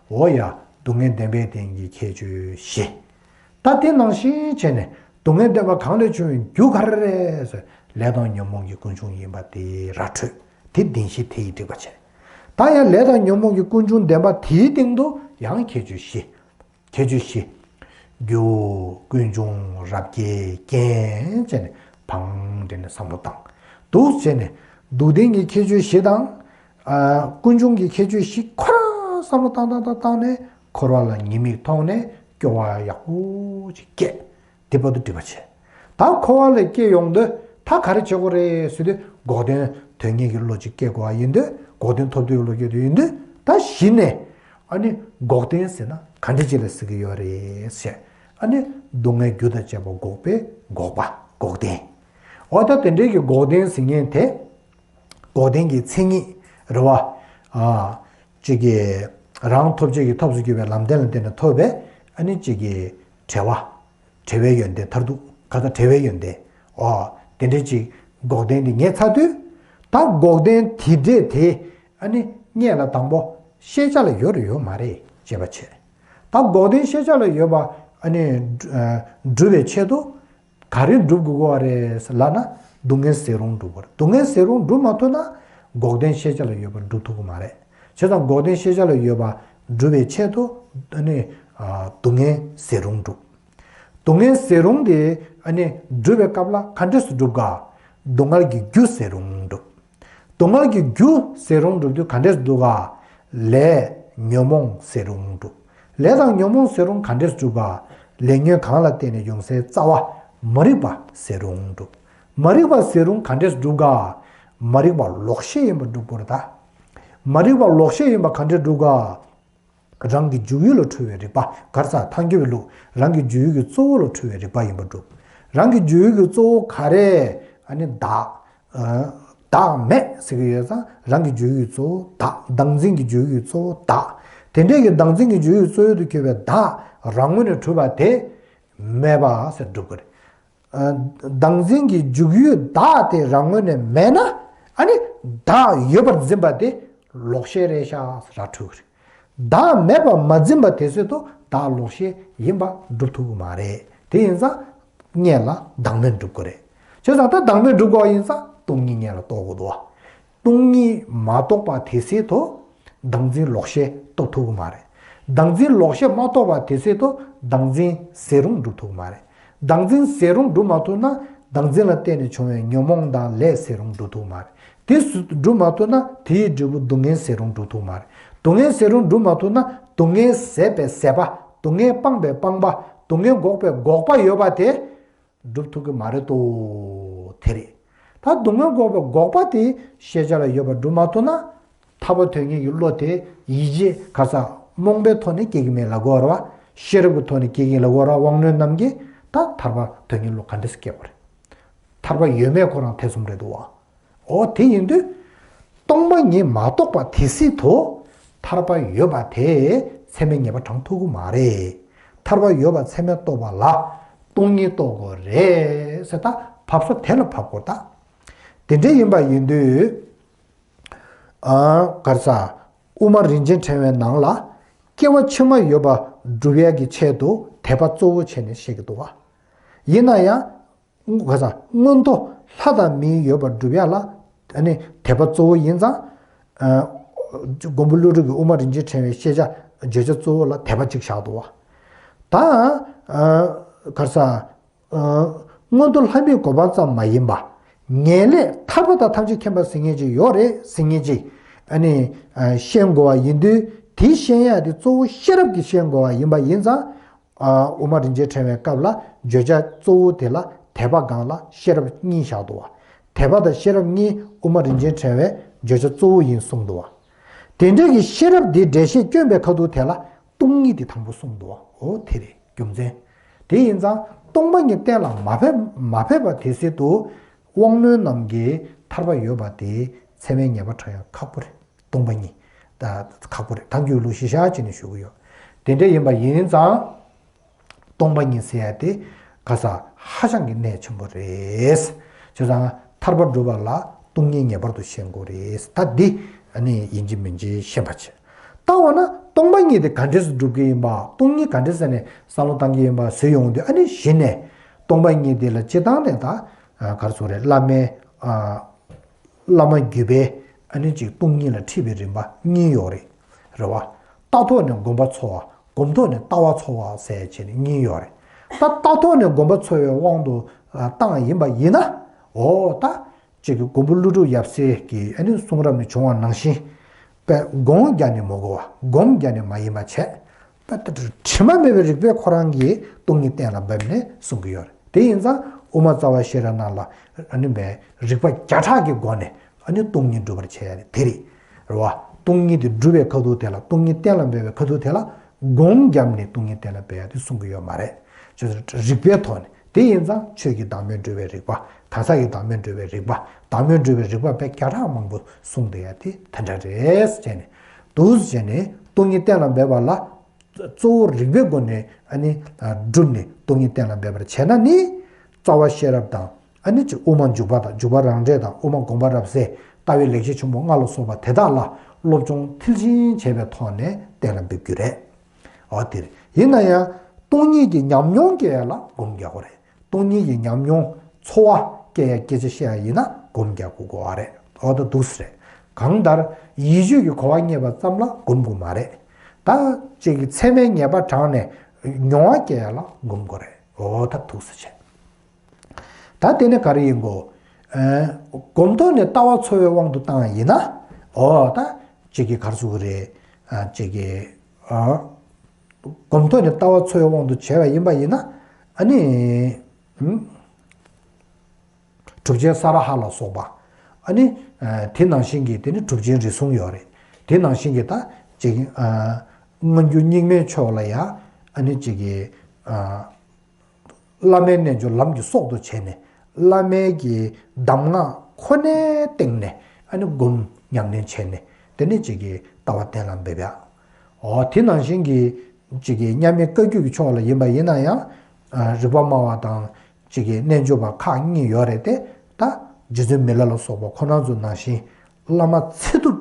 འོ་ཡ། སྡུག་བསྔལ་བདེན་པའི་སྟེང་གི་ཁྱད་ཆོས་བཞི། ད་དེ་ནང་བཞིན་བྱས་ནས་སྡུག་བསྔལ་བདེན་པ་གང་ལས་བྱུང་བའི་རྒྱུ་ག་རེ་རེད་ཟེར། ལས་དང་ཉོན་མོངས་ཀྱི་ཀུན་འབྱུང་ཡིན་པ་དེ་ར་འཕྲོད། དེ་བདེན་བཞི་དེ་ཡིས་འགྲིག་པ་བྱས། ད་ཡང་ལས་དང་ཉོན་མོངས་ཀྱི་ཀུན་འབྱུང་བདེན་པ་དེའི་སྟེང་དུ་ཡང་ཁྱད་ཆོས་བཞི། ཁྱད་ཆོས་བཞི། རྒྱུ། ཀུན་འབྱུང་། རབ་བསྐྱེད། རྐྱེན་བྱས་ནས་བང་འདྲེན་ནས་བསམ་བློ་བཏང་། འདུག་བྱས་ནས་སྡུག་བདེན་གྱི་ཁྱད་ཆོས་བཞི་དང་། ཨ། ཀུན་འབྱུང་གི་ཁྱད་ཆོས་བཞི་ཁོ་རང་བསམ་བློ་བཏང་བཏང་བཏང་བཏང་ནས་འཁོར་བ་ལ་ཉེས་དམིགས་མཐོང་ནས་སྐྱོ་བ་ཡག་པོ་ཅིག་སྐྱེས། དེ་བར་དུ་འགྲིག་པ་བྱས། ད་འཁོར་བ་ལས་སྐྱེ་ཡོང་དུས་ད་ག་རེ་བྱེད་དགོས་རེད་ཟེར་དུས་འགོག་བདེན་དོན་གཉེར་གྱི་བློ་ཅིག་སྐྱེ་དགོས་པ་ཡིན་དུས་འགོག་བདེན་ཐོབ་འདོད་ཀྱི་བློ་སྐྱེ་འདོད་ཡིན་དུས་ད་གཞི་ནས། ཨ་ནི་འགོག་བདེན་ཟེར་ན་ག་འདྲ་ཅིག་ལ་ཟེར་གྱི་ཡོད་རེད་ཟེར། ཨ་ནི་སྡུག་བསྔལ་རྒྱུ་དང་བཅས་པ་འགོག་པའི་འགོག་པ། འགོག་བདེན། འོ་ད་དེ་འདྲའི་གི་འགོག་བདེན་ཟེར་མཁན་དེ། འགོག་བདེན་གྱི་མཚན་ཉིད་རེད་བ། ཨ། གཅིག་གིས་རང་ཐོབ་བྱེད་ཀྱི་ཐབས་སུ་གྱུར་པའི་ལམ་བདེན་ལ་བརྟེན་ནས་ཐོབ་པའི་ཨ་ནི་གཅིག་གིས་བྲལ་བ། བྲལ་བའི་ཡོན་ཏན། མཐར་ཐུག་ག་ད་བྲལ་བའི་ཡོན་ཏན། འོ། དེ་འདྲའི་ཅིག་འགོག་བདེན་འདི་རྙེད་ཚར་དུས། ད་འགོག་བདེན་དེ་འདྲས་དེ་ཨ་ནི་རྙེད་ལ་དང་པོ་ཤེས་བྱ་ལ་ཡོད་རེད་ཡོད་མ་རེད་དཔྱད་པ་བྱས། ད་འགོག་བདེན་ཤེས་བྱ་ལ་ཡོད་པ་ཨ་ནི་སྒྲུབ་པའི་ཆེད་དུ། ག་རེ་སྒྲུབ་དགོས་ཀྱི་རེད་ལབ་ན་སྡུག་བསྔལ་ཟད་རུང་སྒྲུབ་དགོས་རེད། སྡུག་བསྔལ་ཟད་རུང་སྒྲུབ་མ་ཐུབ་ན་འགོག་བདེན་ཤེས་བྱ་ལ་ཡོད་པ་སྒྲུབ་ཐུབ་ཀྱི་མ་རེད། བྱས་ཙང་འགོག་བདེན་ཤེས་བྱ་ལ་ཡོད་པ་སྒྲུབ་པའི་ཆེད་དུ་ཨ་ནི་སྡུག་བསྔལ་ཟད་རུང་སྒྲུབ། སྡུག་བསྔལ་ཟད་རུང་དེ་ཨ་ནི་སྒྲུབ་པའི་སྐབས་ལ་ག་འདྲས་སུ་སྒྲུབ་ག། སྡུག་བསྔལ་གྱི་རྒྱུ་ཟད་རུང་སྒྲུབ། སྡུག་བསྔལ་གྱི་རྒྱུ་ཟད་རུང་སྒྲུབ་དུས་ག་འདྲས་སུ་སྒྲུབ་ག། ལས་ཉོན་མོངས་ཟད་རུང་སྒྲུབ། ལས་དང་ཉོན་མོངས་ཟད་རུང་ག་འདྲས་སུ་སྒྲུབ་ག། ལས་ཉོན་གང་ལ་བརྟེན་ནས་ཡོང་སའི་རྩ་བ་མ་རིག་པ་ཟད་རུང་སྒྲུབ། མ་རིག་པ་ཟད་རུང་ག་འདྲས་སུ་སྒྲུབ་ག། མ་རིག་པ་ལོག་ཤེས་ཡིན་པ་སྒྲུབ་དགོས་རེད་ད། མ་རིག་པ་ལོག་ཤེས་ཡིན་པ་ག་འདྲས་སྒྲུབ་ག། རང་གི་འཇུག་ཡུལ་ལ་འཁྲུལ་བའི་རིག་པ། ག་རེ་ཟ། ཐལ་འགྱུར་བའི་ལུགས། རང་གི་འཇུག་ཡུལ་གྱི་གཙོ་བོ་ལ་འཁྲུལ་བའི་རིག་པ་ཡིན་པ་སྒྲུབ། རང་གི་འཇུག་ཡུལ་གྱི་གཙོ་བོ་ག་རེ། ཨ་ནི་བདག་ཨ། བདག་མེད་ཟེར་གྱི་ཡོད་ཙང་རང་གི་འཇུག་ཡུལ་གཙོ་བོ་བདག་བདག་འཛིན་གྱི་འཇུག་ཡུལ་གཙོ་བོ་བདག་དེ་འདྲས་ཀྱི་བདག་འཛིན་གྱི་འཇུག་ཡུལ་གཙོ་བོ་དུ་གྱུར་པའི་བདག་རང་ངོས་ནས་གྲུབ་པ་དེ་མེད་པ་ཟེར་སྒྲུབ་དགོས་རེད། ཨ། བདག་འཛིན་གྱི་འཇུག་ཡུལ་བདག་དེ་རང་ངོས་ནས་མེད་ན། ཨ་ནི་བདག་ཡོད་པར་འཛིན་པ་དེ་ལོག་ཤེས་རེད་ཤག་ཟེར་ར་འཁྲུལ་གྱི་རེད། བདག་མེད་པར་མ་འཛིན་པ་དེ་སྲིད་དུ་བདག་ལོག་ཤེས་ཡིན་པ་སྒྲུབ་ཐུབ་ཀྱི་མ་རེད། དེ་ཡིན་ཙང་སྔོན་ལ་བདག་མེད་སྒྲུབ་དགོས་རེད། བྱས་ཙང་ད་བདག་མེད་སྒྲུབ་དགོས་པ་ཡིན་ཙང་སྟོང་ཉིད་སྔོན་ལ་རྟོགས་དགོས་འདུག་བ། སྟོང་ཉིད་མ་རྟོགས་པ་དེ་སྲིད་དུ་བདག་འཛིན་ལོག་ཤེས་རྟོགས་ཐུབ་ཀྱི་མ་རེད། བདག་འཛིན་ལོག་ཤེས་མ་རྟོགས་པ་དེ་སྲིད་དུ་བདག་འཛིན་ཟད་རུང་སྒྲུབ་ཐུབ་ཀྱི་མ་རེད། བདག་འཛིན་ཟད་རུང་སྒྲུབ་མ་ཐུབ་ན་བདག་འཛིན་ལ་བརྟེན་ནས་བྱུང་བའི་ཉོན་མོངས་དང་ལས་ཟད་རུང་སྒྲུབ་ཐུབ་ཀྱི་མ་རེད། དེ་སྒྲུབ་མ་ཐུབ་ན་དེའི་འབྲས་བུ་སྡུག་བསྔལ་ཟད་རུང་སྒྲུབ་ཐུབ་ཀྱི་མ་རེད། སྡུག་བསྔལ་ཟད་རུང་སྒྲུབ་མ་ཐུབ་ན་སྡུག་བསྔལ་ཟད་པའི་ཟད་པ། སྡུག་བསྔལ་སྤངས་པའི་སྤངས་པ། སྡུག་བསྔལ་འགོག་པའི་འགོག་པ་ཡོད་པ་དེ་སྒྲུབ་ཐུབ་ཀྱི་མ་རེད་དོ། དེ་རེད། ད་སྡུག་བསྔལ་འགོག་པའི་འགོག་པ་དེ་ཤེས་བྱ་ལ་ཡོད་པ་སྒྲུབ་མ་ཐུབ་ན། ཐར་པ་དོན་གཉེར་གྱི་བློ་དེ་ཡིད་ཆེས་ག་ས་རྨོངས་པའི་ཐོག་ནས་སྐྱེ་གི་མེད་ལབ་དགོས་རེད་བ། ཤེས་རབ་ཀྱི་ཐོག་ནས་སྐྱེ་གི་ལབ་དགོས་རེད་བ། དབང་རྣོན་རྣམས་ཀྱིས་ད་ཐར་པ་དོན་གཉེར་བློ་ག་འདྲས་སེ་སྐྱེ་དགོས་རེད། ཐར་པ་ཡོད་མེད་ཁོ་རང་ཐེ་ཚོམ་རེད་འདུག་བ། འོ་དེ་ཡིན་དུས། སྟོང་པ་ཉིད་མ་རྟོགས་པ་དེ་སྲིད་དུ་ཐར་པ་ཡོད་པ་དེ་ཚད་མས་ངེས་པ་དྲངས་ཐུབ་ཀྱི་མ་རེད། ཐར་པ་ཡོད་པ་ཚད་མས་རྟོགས་པ་ལ་སྟོང་ཉིད་རྟོགས་དགོས་རེད་ཟེར། ད་བབས་ས་དེ་ལ་བབས་དགོས། ད་དེ་འདྲ་ཡིན་པ་ཡིན་དུས། ཨ། ག་རེ་ཟ། དབུ་མ་རིན་ཆེན་ཕྲེང་བའི་ནང་ལ་སྐྱེ་བ་ཕྱི་མ་ཡོད་པ་སྒྲུབ་ཡག་གི་ཆེད་དུ་དད་པ་གཙོ་བོ་བྱས་ནས་བཤད་ཀྱི་འདུག་བ། ཡིན་ན་ཡང་། ག་ས། མངོན་མཐོ་ལྷ་དང་མིའི་ཡོད་པར་སྒྲུབ་ཡག་ལ། ཨ་ནི་དད་པ་གཙོ་བོ་ཡིན་ཙང་། ཨ། མགོན་པོ་ཀླུ་སྒྲུབ་ཀྱིས་དབུ་མ་རིན་ཆེན་ཕྲེང་བའི་ཤེས་བྱ་བརྗོད་བྱ་གཙོ་བོ་ལ་དད་པ་གཅིག་བཞག་འདུག་བ། ད། ཨ། ག་ས། ཨ། མངོན་མཐོ་ལྷ་མིའི་གོ་འཕང་ཙམ་མ་ཡིན་པ། ངེས་ལེགས་ཐར་པ་དང་ཐམས་ཅད་མཁྱེན་པ་ཟེར་མཁན་ཅིག་ཡོད་རེད་ཟེར་མཁན་ཅིག་ཨ་ནི། ཨ། ཤེས་དགོས་པ་ཡིན་དུས་དེ་ཤེས་ཡག་དེ་གཙོ་བོ་ཤེས་རབ་ཀྱིས་ཤེས་དགོས་པ་ཡིན་པ་ཡིན་ཙང་། ཨ། དབུ་མ་རིན་ཆེན་ཕྲེང་བའི་སྐབས་ལ་བརྗོད་བྱ་གཙོ་བོ་དེ་ལ་དད་པ་སྒང་ལ་ཤེས་རབ་གཉིས་བཞག་འདུག་བ། དད་པ་དང་ཤེས་རབ་གཉིས་དབུ་མ་རིན་ཆེན་ཕྲེང་བའི་བརྗོད་བྱ་གཙོ་བོ་ཡིན་གསུངས་འདུག་བ། དེ་འདྲ་གི་ཤེས་རབ་དེ་འགྲེལ་བཤད་བསྐྱོན་པའི་ཁ་ཐུག་དེ་ལ་སྟོང་ཉིད་དེ་དང་པོ་གསུངས་འདུག་བ། འོ་དེ་རེད་རྒྱུ་མཚན། དེ་ཡིན་ཙང་སྟོང་པ་ཉིད་གཏན་ལ་མ་ཕེབས་མ་ཕེབས་པ་དེ་སྲིད་དུ་དབང་རྣོན་རྣམས་ཀྱིས་ཐར་པ་ཡོད་པ་དེ་ཚད་མས་ངེས་པ་དྲངས་ཡག་ཁག་པོ་རེད། སྟོང་པ་ཉིད། ད་ཁག་པོ་རེད། ཐལ་འགྱུར་ལུགས་གཞི་བཞག་བྱས་ནས་ཞུ་གི་ཡོད། དེ་འདྲ་ཡིན་པ་ཡིན་ཙང་། སྟོང་པ་ཉིད་ཟེར་ཡ་དེ་ག་ས་ཧ་ཅང་གི་གནད་ཆེན་པོ་རེད། བྱས་ཙང་ཐར་པ་སྒྲུབ་པ་ལ་སྟོང་ཉིད་ངེས་པར་དུ་ཤེས་དགོས་རེད། ད་འདི་ཨ་ནི་ཡིན་གཅིག་མིན་གཅིག་ཤེས་པ་བྱེད། ད་འོ་ན་སྟོང་པ་ཉིད་དེ་ག་འདྲས་སེ་སྒྲུབ་ཀྱི་ཡིན་པ། སྟོང་ཉིད་ག་འདྲས་ཟེར་ནས་བསམ་བློ་བཏང་གི་ཡིན་པ་ཟེར་ཡོང་དུས། ཨ་ནི་གཞི་ནས་སྟོང་པ་ཉིད་དེ་ལ་སྤྱིར་བཏང་ནས་ད་ག་རེ་ཟེར་དགོས་རེད། བླ་མའི། ཨ། བླ་མ་བརྒྱུད་པའི་ཨ་ནི་ཅིག་སྟོང་ཉིད་ལ་ཁྲིད་པའི་རིམ་པ་གཉིས་ཡོད་རེད། རེད་བ། རྟགས་ཐོག་ནས་སྒོམ་པ་འཚོལ་བ། སྒོམ་ཐོག་ནས་ལྟ་བ་འཚོལ་བ་ཟེར་བྱས་ནས་གཉིས་ཡོད་རེད། ད་རྟགས་ཐོག་ནས་སྒོམ་པ་འཚོལ་བའི་དབང་དུ་བཏང་ཡིན་པ་ཡིན་ན། འོ་ད་ཅིག་གི་མགོན་པོ་ཀླུ་སྒྲུབ་ཡབ་སྲས་ཀྱི་ཨ་ནི་གསུང་རབ་ནས་བྱུང་བ་ནང་བཞིན། པས་སྒོམ་རྒྱག་ནས་མི་དགོས་པ། སྒོམ་རྒྱག་ནས་མ་ཡིན་པ་བྱས། ད་ལྟ་དྲི་མ་མེད་པའི་རིགས་པས་ཁོ་རང་གི་སྟོང་ཉིད་གཏན་ལ་འབེབས་ནས་གསུང་གི་ཡོད་རེད། དེ་ཡིན་ཙང་དབུ་མ་རྩ་བ་ཤེས་རབ་ནང་ལ་ཨ་ནི་བའི་རིགས་པ་བརྒྱ་ཕྲག་གི་སྒོ་ནས་ཨ་ནི་སྟོང་ཉིད་སྒྲུབ་པར་བྱེད་ཡ་དེ་རེད། རེད་བ། སྟོང་ཉིད་དེ་སྒྲུབ་པའི་ཁ་ཐུག་དེ་ལ། སྟོང་ཉིད་གཏན་ལ་འབེབས་པའི་ཁ་ཐུག་དེ་ལ་སྒོམ་བརྒྱབ་ནས་སྟོང་ཉིད་གཏན་ལ་འབེབས་ཡ་དེ་གསུང་གི་ཡོད་མ་རེད། ཅེས་རིགས་པའི་ཐོག་ནས། དེ་ཡིན་ཙང་ཆོས་ཀྱི་བདག་མེད་སྒྲུབ་པའི་རིགས་པ། གང་ཟག་གི་བདག་མེད་སྒྲུབ་པའི་རིགས་པ། བདག་མེད་སྒྲུབ་པའི་རིགས་པ་དཔེ་བརྒྱ་ཕྲག་མང་པོ་གསུངས་བསྡད་ཡ་དེ་དེ་འདྲ་རེད་ཟེར་ནས། འདུག་ཟེར་ནས་སྟོང་ཉིད་གཏན་ལ་འབེབས་པ་ལ། གཙོ་བོ་རིགས་པའི་སྒོ་ནས་ཨ་ནི་བསྒྲུབས་ནས་སྟོང་ཉིད་གཏན་ལ་འབེབས་པར་བྱས་ན་ནི། རྩ་བ་ཤེས་རབ་དང་། ཨ་ནི་ཅིག་དབུ་མ་འཇུག་པ་དང་། འཇུག་པ་རང་འགྲེལ་དང་། དབུ་མ་དགོངས་པ་རབ་གསལ། ལྟ་བའི་ལེགས་བཤད་ཆེན་མོ་ལྔ་ལ་སོགས་པ་དེ་དག་ལ་སློབ་སྦྱོང་མཐིལ་ཕྱིན་བྱས་པའི་ཐོག་ནས་གཏན་ལ་འབེབས་རྒྱུ་རེད། འོ་དེ་རེད། ཡིན་ན་ཡང་སྟོང་ཉིད་ཀྱི་ཉམས་མྱོང་སྐྱེ་ཡ་ལ་སྒོམ་རྒྱག་དགོས་རེད། སྟོང་ཉིད་ཀྱི་ཉམས་མྱོང་ཚོར་བ་སྐྱེ་ཡ་སྐད་ཆ་བཤད་ཡ་ཡིན་ན་སྒོམ་རྒྱག་དགོས་དགོས་པ་རེད། འོ་ད་འདུག་སེ་རེད། གང་ལྟར་ཡིད་དཔྱོད་ཀྱི་གོ་བ་རྙེད་པ་ཙམ་ལ་སྒོམ་དགོས་མ་རེད། ད་ཅིག་གི་ཚད་མས་ངེས་པ་དྲངས་ནས་མྱོང་བ་སྐྱེ་ཡ་ལ་སྒོམ་དགོས་རེད། འོ་ད་འདུག་སེ་བྱས། ད་དེ་ནས་ག་རེ་ཡིན་གོ། ཨ། སྒོམ་ཐོག་ནས་ལྟ་བ་འཚོལ་བའི་དབང་དུ་བཏང་ཡིན་ན། འོ་ད་ཅིག་གི་ག་རེ་ཟེར་དགོས་རེད། ཨ། ཅིག་གི། ཨ། སྒོམ་ཐོག་ནས་ལྟ་བ་འཚོལ་བའི་དབང་དུ་བྱས་པ་ཡིན་པ་ཡིན་ན། ཨ་ནི། ཨུམ། གྲུབ་ཆེན་ས་ར་ཧ་ལ་སོགས་པ། ཨ་ནི། ཨ། དེ་ནང་བཞིན་གྱི་དེ་ནི་གྲུབ་ཆེན་རེ་ཟུང་ཡོད་རེད། དེ་ནང་བཞིན་གྱི་ད་ཅིག་སྔ་འགྱུར་རྙིང་མའི་ཕྱོགས་ལ་ཡང་ཨ་ནི་ཅིག་གི་བླ་མའི་རྣལ་འབྱོར་ལམ་གྱི་སྲོག་ཏུ་བྱས་ནས། བླ་མའི་གི་གདམས་ངག་ཁོ་ནའི་སྟེང་ནས་ཨ་ནི་སྒོམ་ཉམས་ལེན་བྱས་ནས། དེ་ནས་ཅིག་གི་ལྟ་བ་གཏན་ལ་འབེབས་ཡ། འོ་དེ་ནང་བཞིན་གྱི་ཅིག་གི་མཉམ་མེད་བཀའ་བརྒྱུད་ཀྱི་ཕྱོགས་ལ་ཡིན་པ་ཡིན་ན་ཡང་། རིག་པ་སྨྲ་བ་དང་ཅིག་གི་རྣལ་འབྱོར་པ་ཁག་གཉིས་ཡོད་རེད་དེ། ད་རྗེ་བཙུན་མི་ལ་ལ་སོགས་པ་ཁོ་རང་ཚོ་ནང་བཞིན་བླ་མ་ཚེ་ཐུབ།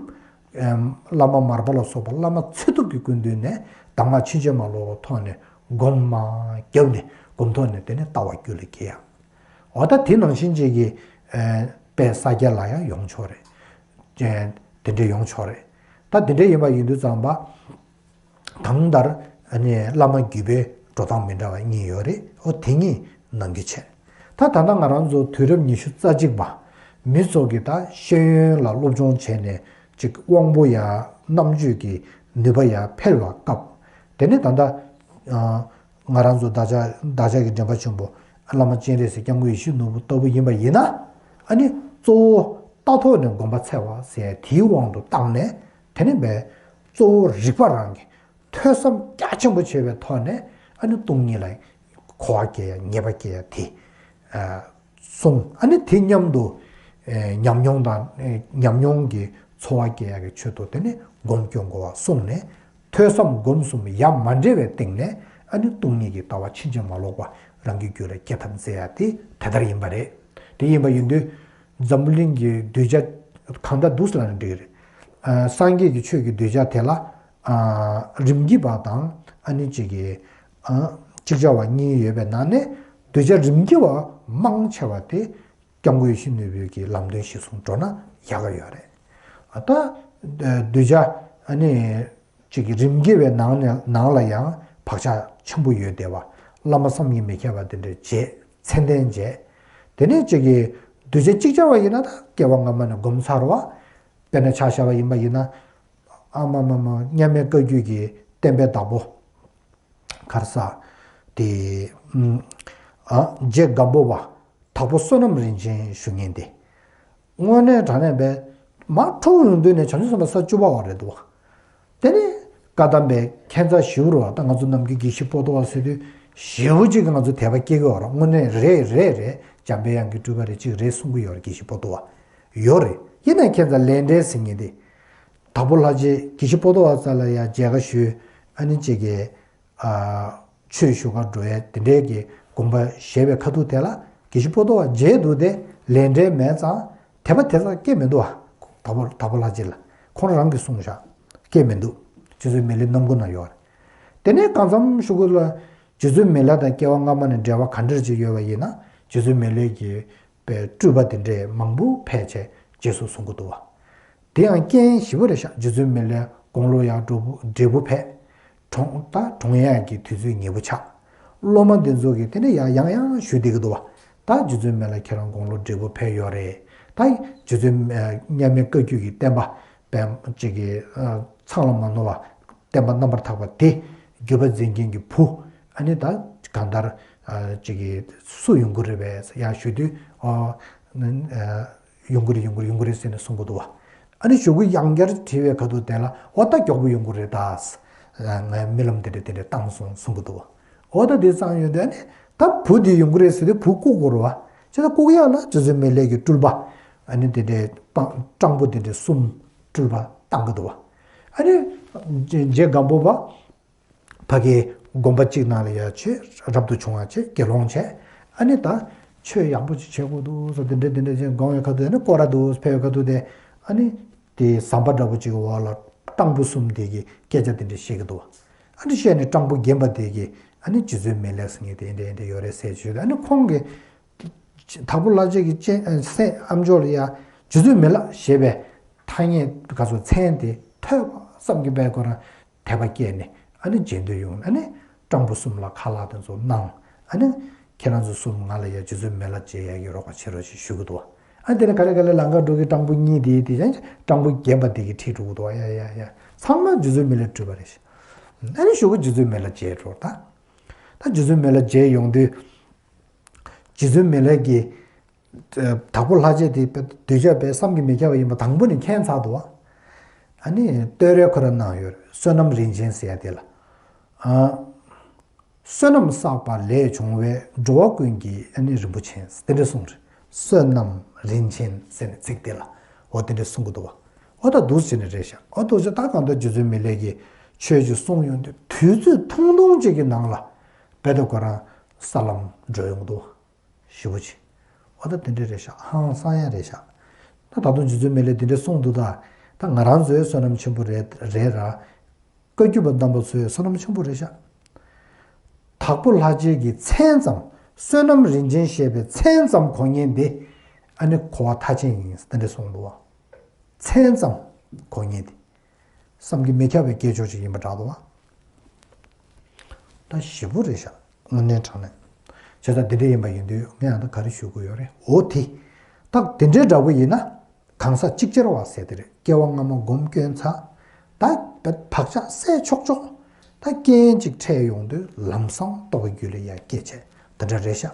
བླ་མ་མར་པ་ལ་སོགས་པ་བླ་མ་ཚེ་ཐུབ་ཀྱི་སྐུ་མདུན་ནས་གདམས་ངག་ཕྱིན་ཅི་མ་ལོག་པའི་ཐོག་ནས་སྒོམ་མ་བརྒྱབ་ནས། སྒོམ་ཐོག་ནས་དེ་ནས་ལྟ་བ་རྒྱུད་ལ་སྐྱེ་ཡ། འོ་ད་དེ་ནང་བཞིན་ཅིག་གི་དཔལ་ས་སྐྱ་ལ་ཡང་ཡོང་ཆོག་རེད། དེ་འདྲ་ཡོང་ཆོག་རེད། ད་དེ་འདྲ་ཡིན་པ་ཡིན་དུས་ཙམ་པ། དང་ལྟར་ཨ་ནི་བླ་མ་བརྒྱུད་པའི་འགྲོ་སྟངས་མི་འདྲ་བ་གཉིས་ཡོད་རེད། འོ་དེ་གཉིས་ནང་གི་བྱས། ད་ད་ལྟ་ང་རང་ཚོ་དུས་རབས་ཉི་ཤུ་རྩ་གཅིག་པ་མི་ཚོ་གིས་ད་ཤེས་ཡོན་ལ་སློབ་སྦྱོང་བྱས་ནས་ཅིག་དབང་པོ་ཡ་རྣམ་དཔྱོད་ཀྱི་ནུས་པ་ཡ་འཕེལ་བའི་སྐབས། དེ་ནས་ད་ལྟ་ང་རང་ཚོ་བདག་ཅག་བདག་ཅག་གི་འདྲེན་པ་ཆེན་པོ་བླ་མ་སྤྱན་རས་གཟིགས་སྐྱབས་མགོན་ཡིད་བཞིན་ནོར་བུ་ལྟ་བུ་ཡིན་པ་ཡིན་ན། ཨ་ནི་གཙོ་བོ་ལྟ་ཐོག་ནས་སྒོམ་པ་འཚལ་བ་ཟེར་དེའི་དབང་དུ་བཏང་ནས། དེ་ནས་བས་གཙོ་བོ་རིག་པ་རང་གི་ཐོས་བསམ་རྒྱ་ཆེན་པོ་བྱས་པའི་ཐོག་ནས་ཨ་ནི་སྟོང་ཉིད་ལ་གོ་བ་སྐྱེ་ཡ་ངེས་པ་སྐྱེ་ཡ་དེ་གསུངས། ཨ་ནི་དེ་མཉམ་དུ་ཉམས་མྱོང་དང་ཉམས་མྱོང་གི་འཚོ་བ་སྐྱེ་ཡ་གི་ཆེད་དུ་དེ་ནས་སྒོམ་སྐྱོན་དགོས་པ་གསུངས་ནས། ཐོས་བསམ་སྒོམ་གསུམ་ཡ་མ་འབྲེལ་བའི་སྟེང་ནས་ཨ་ནི་སྟོང་ཉིད་ཀྱི་ལྟ་བ་ཕྱིན་ཅི་མ་ལོག་པ་རང་གི་རྒྱུད་ལ་སྐྱེ་ཐབས་མཛད་ཡ་དེ་དེ་ལྟར་ཡིན་པ་རེད། དེ་ཡིན་པ་ཡིན་དུས། འཛམ་བུ་གླིང་གི་གདུལ་བྱ་གང་འདྲ་འདུག་ཟེར་ན་འགྲིག་གི་རེད། ཨ། སངས་རྒྱས་ཀྱི་ཆོས་ཀྱི་གདུལ་བྱ་དེ་ལ། ཨ། རིམ་གྱིས་པ་དང་ཨ་ནི་གཅིག་གི། ཨ། ཅིག་ཅར་བ་གཉིས་ཡོད་པའི་ནང་ནས་གདུལ་བྱ་རིམ་གྱིས་པ་མང་ཆེ་བ་དེ་སྐྱབས་མགོན་ཡིད་བཞིན་ནོར་བུའི་གི་ལམ་སྟོན་གཞིར་བཟུང་འགྲོ་ན་ཡག་ག་ཡོད་རེད། ཨ། ད་གདུལ་བྱ་ཨ་ནི། གཅིག་གི་རིམ་གྱིས་པའི་ནང་ནས་ནང་ལ་ཡང་བག་ཆགས་ཆེན་པོ་ཡོད་བསྡད་པ། བླ་མ་བསམ་གྱིས་མི་ཁྱབ་པ་དེ་འདྲ་མཇལ། མཚན་ལྡན་མཇལ། དེ་ནས་གཅིག་གི་གདུལ་བྱ་ཅིག་ཅར་བ་ཡིན་ན་ད་སྐྱེ་བ་སྔ་མ་ནས་སྒོམ་ཚར་བ། དཔེར་ན་ཆ་བཞག་པ་ཡིན་པ་ཡིན་ན། ཨ་མ་མ་མ་མཉམ་མེད་བཀའ་བརྒྱུད་ཀྱི་བསྟན་པའི་བདག་པོ། ག་རེ་ཟེར། དེ། ཨ། རྗེ་སྒམ་པོ་པ། དྭགས་པོ་བསོད་ནམས་རིན་ཆེན་ཞུ་མཁན་དེ། དངོས་གནས་དྲང་གནས་པས། མར་འཁྲུངས་ཡོང་དུས་ནས་བྱང་ཆུབ་སེམས་དཔའ་ས་བཅུ་པ་བ་རེད་འདུག་བ། དེ་ནས་བཀའ་གདམས་པའི་ཁྱད་མཚར་ཞིབ་རུ་བ། ད་ང་ཚོ་ནམ་རྒྱུན་དགེ་བཤེས་པོ་ཏོ་བ་ཟེར་དུས་ཞེ་པོ་ཅིག་གི་ང་ཚོ་དད་པ་སྐྱེ་གི་བ་རེད། དངོས་གནས་རེད་རེད་རེད། འཇམ་པའི་དབྱངས་ཀྱི་སྤྲུལ་པ་རེད། ཅིག་རེད་གསུང་གི་ཡོད་རེད། དགེ་བཤེས་པོ་ཏོ་བ་ཡོད་རེད། ཡིན་ནའི་ཁྱད་མཚར་ལས་འབྲས་ཟེར་མཁན་དེ། དྭགས་པོ་ལྷ་རྗེ་དགེ་བཤེས་པོ་ཏོ་བ་ས་ལ་ཡ་མཇལ་ཁ་ཞུས། ཨ་ནི་གཅིག་གི། ཨ། ཆོས་ཞུ་གར་འགྲོ་ཡས་དེ་འདྲའི་གི་དགོངས་པ་བཞེས་པའི་ཁ་ཐུག་དེ་ལ་དགེ་བཤེས་པོ་ཏོ་བ་མཇལ་འདུག་སྟེ། ལས་འབྲས་མེད་ཙང་དད་པ་དེ་ཙམ་སྐྱེ་མི་འདུག་བ། དྭགས་པོ་དྭགས་པོ་ལྷ་རྗེ་ལ་ཁོང་རང་གིས་གསུངས་བཞག་སྐྱེ་མི་འདུག་རྗེ་བཙུན་མི་ལའི་རྣམ་ཀུན་ན་ཡོད་རེད། དེ་ནས་གང་འཚམ་གཞུག་གུ་ལ་རྗེ་བཙུན་མི་ལ་དང་སྐྱེ་བ་སྔ་མ་ནས་འབྲེལ་བ་ག་འདྲ་ཅིག་ཡོད་པ་ཡིན་ན། རྗེ་བཙུན་མི་ལའི་གི་པའི་སྤྲུལ་པ་དེ་འདྲའི་མང་པོ་ཕལ་ཆེར་རྗེས་སུ་བཟུང་གི་འདུག་བ། དེ་ཡང་རྐྱེན་ཞེ་པོ་རེད་ཤག་རྗེ་བཙུན་མི་ལའི་དགུང་ལོ་ཡང་འབྲས་བུ་འབྲས་བུ་ཕེབས། གྲོངས་ད་གྲོངས་ཡག་གི་དུས་ཚོད་ཉེ་པོ་ཆགས། སློབ་མ་འདི་ཚོ་གིས་དེ་ནས་ཡང་ཡང་ཡང་ཞུ་བསྡད་ཀྱི་འདུག་བ། ད་རྗེ་བཙུན་མི་ལ་ཁྱེད་རང་དགུང་ལོ་འབྲས་བུ་ཕེབས་ཡོད་རེད། ད་རྗེ་བཙུན་མཉམ་མེད་བཀའ་བརྒྱུད་ཀྱི་བསྟན་པ་པའི་ཅིག་གི་ཚང་ལ་མ་ནོར་བ། བསྟན་པ་རྣམ་པར་དག་པ་དེ་བརྒྱུད་པ་འཛིན་མཁན་གྱི་བུ། ཨ་ནི་ད་གང་ལྟར་ཅིག་གི་སུ་ཡོང་གི་རེད་པས་ཡང་ཞུ་དུས། ཨ། ཡོང་གི་རེད། ཡོང་གི་རེད། ཡོང་གི་རེད། ཡོང་གི་རེད་ཟེར་ནས་གསུང་གི་འདུག་བ། ཨ་ནི་ཞུ་གུ་ཡང་བསྐྱར་དྲིས་པའི་ཁ་ཐུག་དེ་ལ། འོ་ད་མགྱོགས་པོ་ཡོང་གི་རེད་ད། ངའི་རྨི་ལམ་དེ་འདྲ་དེ་འདྲ་བཏང་སོང་གསུང་གི་འདུག་བ། འོ་ད་དེ་ཙང་ཡོད་དེ། ཨ་ནི་ད་བུ་དེ་ཡོང་གི་རེད་ཟེར་དུས་བུ་བཀུག་དགོས་རེད་བ། ཅི་ད་བཀུག་ཡག་ལ་རྗེ་བཙུན་མི་ལའི་གི་སྤྲུལ་པ། ཨ་ནི་དེ་འདྲའི་སྤྲང་པོ་དེ་འདྲའི་གསུམ་སྤྲུལ་པ་བཏང་གི་འདུག་བ། ཨ་ནི་རྗེ་སྒམ་པོ་པ། ཕ་གིའི་དགོན་པ་གཅིག་ནང་ལ་ཡ་ཆེས་རབ་ཏུ་བྱུང་བ་བྱས། དགེ་སློང་བྱས། ཨ་ནི་ད་ཆོས་ཡག་པོ་ཅིག་བྱེད་དགོས་འདུག་ཟེར། དེ་འདྲ་དེ་འདྲ་ཅིག་དགོངས་པའི་ཁ་ཐུག་ཨ་ནི་སྐོར་ར་འདུག་ཕེབས་པའི་ཁ་ཐུག་དེ། ཨ་ནི་དེ་ཟམ་པ་འདྲ་པོ་ཅིག་གི་འོག་ལ་སྤྲང་པོ་གསུམ་དེ་གིས་སྐད་ཆ་དེ་འདྲ་བཤད་ཀྱི་འདུག་ཨ་ནི་བཤད་ནས་སྤྲང་པོ་རྒན་པ་དེ་གིས་ཨ་ནི་རྗེ་བཙུན་མི་ལ་ཟེར་མཁན་དེ་འདྲ་འདྲ་ཡོད་རེད་ཟེར་བྱས། ཨ་ནི་ཁོང་གིས་དྭགས་པོ་ལྷ་རྗེ་གི་སྤྱན་སྲས་ཨ་མཆོག་ལ་ཡ་རྗེ་བཙུན་མི་ལ་ཞེས་པའི་ཐ་སྙད་ག་ཚོད་མཚན་དེ་ཐོས་པ་བསམ་གྱིས་མི་ཁྱབ་པ། དད་པ་སྐྱེས་ནས་ཨ་ནི་མཇལ་འདོད་ཡོང་། ཨ་ནི་སྤྲང་པོ་གསུམ་ལ་ཁ་ལག་དེ་ཚོ་གནང་། ཨ་ནི་ཁྱེད་རང་ཚོ་གསུམ་ང་ལ་ཡ་རྗེ་བཙུན་མི་ལ་མཇལ་ཡག་གི་རོགས་པ་བྱེད་རོགས་ཞེས་ཞུ་གི་འདུག་བ། ཨ་ནི་དེ་ནས་ག་ལེ་ག་ལེ་ལམ་ཁ་འགྲོ་གི་སྤྲང་པོ་གཉིས་དེ་དེ་ཡང་སྤྲང་པོ་རྒན་པ་དེ་གིས་ཁྲིད་འགྲོ་གི་འདུག་བ། ཡ་ཡ་ཡ། ཚང་མ་རྗེ་བཙུན་མི་ལའི་སྤྲུལ་པ་རེད་ཤག་ཨ་ནི་ཞུ་གི་རྗེ་བཙུན་མི་ལ་མཇལ་འགྲོ་ད། ད་རྗེ་བཙུན་མི་ལ་མཇལ་ཡོང་དུས། རྗེ་བཙུན་མི་ལ་གིས་དྭགས་པོ་ལྷ་རྗེ་དེ་གདུལ་བྱ་དཔེ་བསམ་གྱིས་མི་ཁྱབ་པ་ཡིན་པ་དང་པོ་ནས་མཁྱེན་ཚར་འདུག་བ། ཨ་ནི་བསྟོད་ར་ཁོ་ར་གནང་ཡོད་རེད། བསོད་ནམས་རིན་ཆེན་ཟེར་ཡ་དེ་ལ། ཨ། བསོད་ནམས་བསགས་པ་ལས་བྱུང་བའི། འགྲོ་བ་ཀུན་གྱི་ཨ་ནི་རིན་པོ་ཆེ། དེ་འདྲ་གསུངས་རེད། བསོད་ནམས་རིན་ཆེན་ཟེར་ནས་ཚིག་དེ་ལ་འོ་དེ་འདྲ་གསུང་གི་འདུག་བ། འོ་ད་འདུག་སེ་བྱས་ནས་རེད་ཤག་འོ་འདུག་སེ་ད་གང་ལྟར་རྗེ་བཙུན་མི་ལས་ཀྱིས་ཆོས་ཅིག་གསུངས་ཡོང་དུས་དུས་ཚོད་ཐུང་ཐུང་ཅིག་གི་ནང་ལ་རྦད་དེ་ཁོ་རང་ས་ལམ་འགྲོ་ཡོང་གི་འདུག་བ། ཞེ་པོ་ཅིག་འོ་ད་དེ་འདྲ་རེད་ཤག་ཧང་སང་ཡ་རེད་ཤག་ད་ད་དུང་རྗེ་བཙུན་མི་ལས་དེ་འདྲ་གསུངས་འདུག་ད་ད་ང་རང་ཚོའི་བསོད་ནམས་ཆེན་པོ་རེད་རེད་ར། བཀའ་བརྒྱུད་པ་རྣམ་པ་ཚོའི་བསོད་ནམས་ཆེན་པོ་རེད་ཤག་དྭགས་པོ་ལྷ་རྗེ་གི་མཚན་ཙམ། བསོད་ནམས་རིན་ཆེན་ཞེས་པའི་མཚན་ཙམ་གོ་མཁན་དེ་ཨ་ནི་གོ་བ་མཐའ་ཅན་ཡིན་དེ་འདྲ་གསུངས་འདུག་བ། མཚན་ཙམ་གོ་མཁན་དེ་བསམ་གྱིས་མི་ཁྱབ་པའི་སྐྱེས་མཆོག་ཅིག་ཡིན་པ་འདྲ་འདུག་བ། ད་ཞེ་པོ་རེད་ཤག་དངོས་གནས་དྲང་གནས། བྱས་ཙང་འདི་འདྲ་ཡིན་པ་ཡིན་དུས་ངས་ཨ་ད་ག་རེ་ཞུ་དགོས་ཡོད་རེད། འོ་དེ། ད་དེ་འདྲའི་འདྲ་པོ་ཡིན་ན། གང་ཟག་ཅིག་ཅར་བ་ཟེར་དེ་རེད། སྐྱེ་བ་སྔ་མ་སྒོམ་སྐྱོན་ཚ། ད་བག་ཆགས་སད་ཆོག་ཆོག་ད་རྐྱེན་ཅིག་འཕྲད་ཡོང་དུས་ལམ་སང་རྟོགས་པའི་རྒྱུད་ལ་ཡར་སྐྱེ་བྱས་དེ་འདྲ་རེད་ཤག་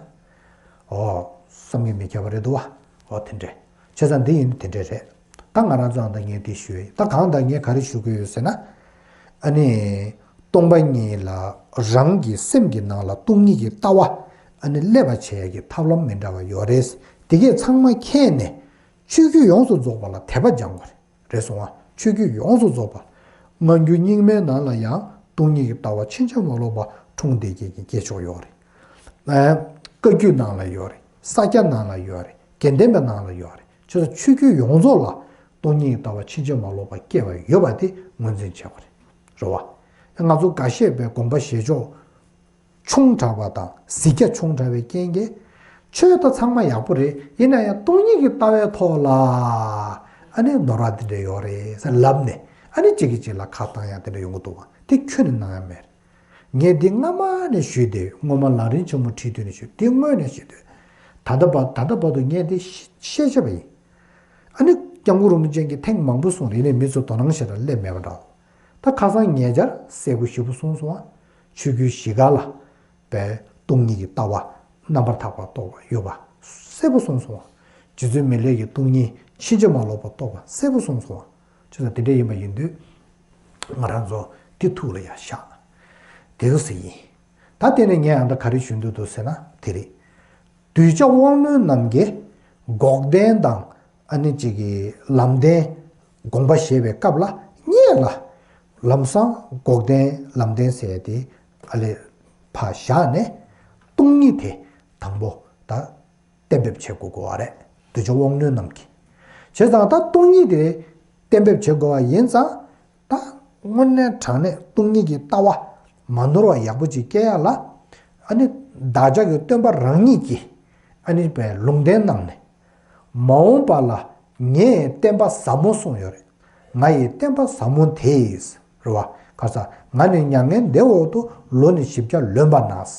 འོ། བསམ་གྱིས་མི་ཁྱབ་པ་རེད་འདུག་བ། འོ་དེ་འདྲས། བྱས་ཙང་འདི་ཡིན་དེ་འདྲས་རེད། ད་ང་རང་ཚོའང་ད་ངས་དེ་ཞུ་ཡ་ཡིན། ད་གང་ད་ངས་ག་རེ་ཞུ་གི་ཡོད་ཟེར་ན། ཨ་ནི། སྟོང་པ་ཉིད་ལ་རང་གི་སེམས་ཀྱི་ནང་ལ་སྟོང་ཉིད་ཀྱི་ལྟ་བ་ཨ་ནི་སླེབས་པ་བྱེད་ཡ་གི་ཐབས་ལམ་མི་འདྲ་བ་ཡོད་རེད། དེ་གས་ཚང་མ་མཁྱེན་ནས་ཆོས་བརྒྱུད་ཡོངས་སུ་རྫོགས་པ་ལ་དད་པ་སྦྱང་དགོས་རེད། རེད་སོང་ང་། ཆོས་བརྒྱུད་ཡོངས་སུ་རྫོགས་པ། སྔ་འགྱུར་རྙིང་མའི་ནང་ལ་ཡང་སྟོང་ཉིད་ཀྱི་ལྟ་བ་ཕྱིན་ཅི་མ་ལོག་པ་འཁྲུངས་བསྡད་མཁན་གྱི་སྐྱེས་མཆོག་ཡོད་རེད། ཨ། བཀའ་བརྒྱུད་ནང་ལ་ཡོད་རེད། ས་སྐྱ་ནང་ལ་ཡོད་རེད། དགེ་ལྡན་པའི་ནང་ལ་ཡོད་རེད། བྱས་ཙང་ཆོས་བརྒྱུད་ཡོངས་རྫོགས་ལ་སྟོང་ཉིད་ཀྱི་ལྟ་བ་ཕྱིན་ཅི་མ་ལོག་པ་སྐྱེས་པ་ཡོད་པ་དེ་ངོས་འཛིན་བྱེད་དགོས་རེད། རེད་བ། ང་ཚོ་འགའ་ཤས་པའི་དགོངས་པ་བཞེས་ཕྱོགས་ཆུང་དྲགས་པ་དང་གཟིགས་རྒྱ་ཆུང་དྲགས་པའི་རྐྱེན་གྱིས། ཆོས་ད་ཚང་མ་ཡག་པོ་རེད། ཡིན་ན་ཡང་སྟོང་ཉིད་ཀྱི་ལྟ་བའི་ཐོག་ལ་ཨ་ནི་ནོར་བ་འདི་འདྲ་ཡོད་རེད་ཟེར་ལབ་ནས་ཨ་ནི་གཅིག་གིས་གཅིག་ལ་ཁ་བཏང་ཡ་དེ་འདྲ་ཡོང་གི་འདུག་བ། དེ་ཁྱོན་ནས་གནང་ཡ་མེད། ངས་འདི་སྔ་མ་ནས་ཞུས་ཏེ་སྔོན་མ་ལམ་རིམ་ཆེན་མོ་ཁྲིད་དུས་ནས་ཞུས་ཏེ་སྔོན་ནས་ཞུས་ཏེ། ད་ལྟ་བར་ད་ལྟ་བར་དུ་ངས་འདི་ཤེས་བྱས་པ་ཡིན། ཨ་ནི་སྐྱབས་མགོན་རིན་པོ་ཆེ་གིས་ཐེངས་མང་པོ་གསུངས་རེད། ཡིན་ནའི་མི་ཚོ་དོ་སྣང་ཞེ་དྲག་སླེབས་མེད་པ་འདྲ། ད་ཁ་སང་ཉེ་ཆར་གསལ་པོ་ཞེ་པོ་གསུངས་སོང་ང་། ཆོས་བརྒྱུད་བཞི་ཀ་ལ་པའི་སྟོང་ཉིད་ཀྱི་ལྟ་བ་རྣམ་པར་དག་པ་རྟོགས་པ་ཡོད་པ་གསལ་པོ་གསུངས་སོང་ང་། རྗེ་བཙུན་མི་ལས་ཀྱི་སྟོང་ཉིད་ཕྱིན་ཅི་མ་ལོག་པ་རྟོགས་པ་གསལ་པོ་གསུངས་སོང་ང་། བྱས་ཙང་དེ་འདྲ་ཡིན་པ་ཡིན་དུས། ང་རང་ཚོ་དེ་ཐུགས་ལ་ཡ་བཞག་དེ་ག་ཟེ་ཡིན། ད་དེ་ནས་ངས་ཨ་ད་ག་རེ་ཞུ་འདོད་འདུག་ཟེར་ན་དེ་རེད། གདུལ་བྱ་དབང་རྣོན་རྣམས་ཀྱིས་འགོག་བདེན་དང་ཨ་ནི་གཅིག་གི་ལམ་བདེན་དགོངས་པ་བཞེས་པའི་སྐབས་ལ་སྔོན་ལ་ལམ་སང་འགོག་བདེན་ལམ་བདེན་ཟེར་ཏེ་ཨ་ལས་ཕར་བཞག་ནས་སྟོང་ཉིད་དེ་དང་པོ་ད་གཏན་འབེབས་བྱེད་དགོས་དགོས་པ་རེད། གདུལ་བྱ་དབང་རྣོན་རྣམས་ཀྱིས། བྱས་ཙང་ད་སྟོང་ཉིད་དེ་གཏན་འབེབས་བྱེད་དགོས་པ་ཡིན་ཙང་། ད་དངོས་གནས་དྲང་གནས་སྟོང་ཉིད་ཀྱི་ལྟ་བ་མ་ནོར་བ་ཡག་པོ་ཅིག་སྐྱེ་ཡ་ལ། ཨ་ནི་བདག་ཅག་གི་སྟོན་པ་རང་ཉིད་ཀྱིས་ཨ་ནི་པའི་ལུང་བསྟན་གནང་ནས། མ་འོངས་པ་ལ་ངའི་བསྟན་པ་ཟབ་མོ་གསུངས་ཡོད་རེད། ང་ཡི་བསྟན་པ་ཟབ་མོ་དེས་རེད་བ། ག་ས་ང་ནི་མྱ་ངན་འདས་འོག་ཏུ་ལོ་ནི་བཞི་བརྒྱ་ལོན་པ་ན། བྱས་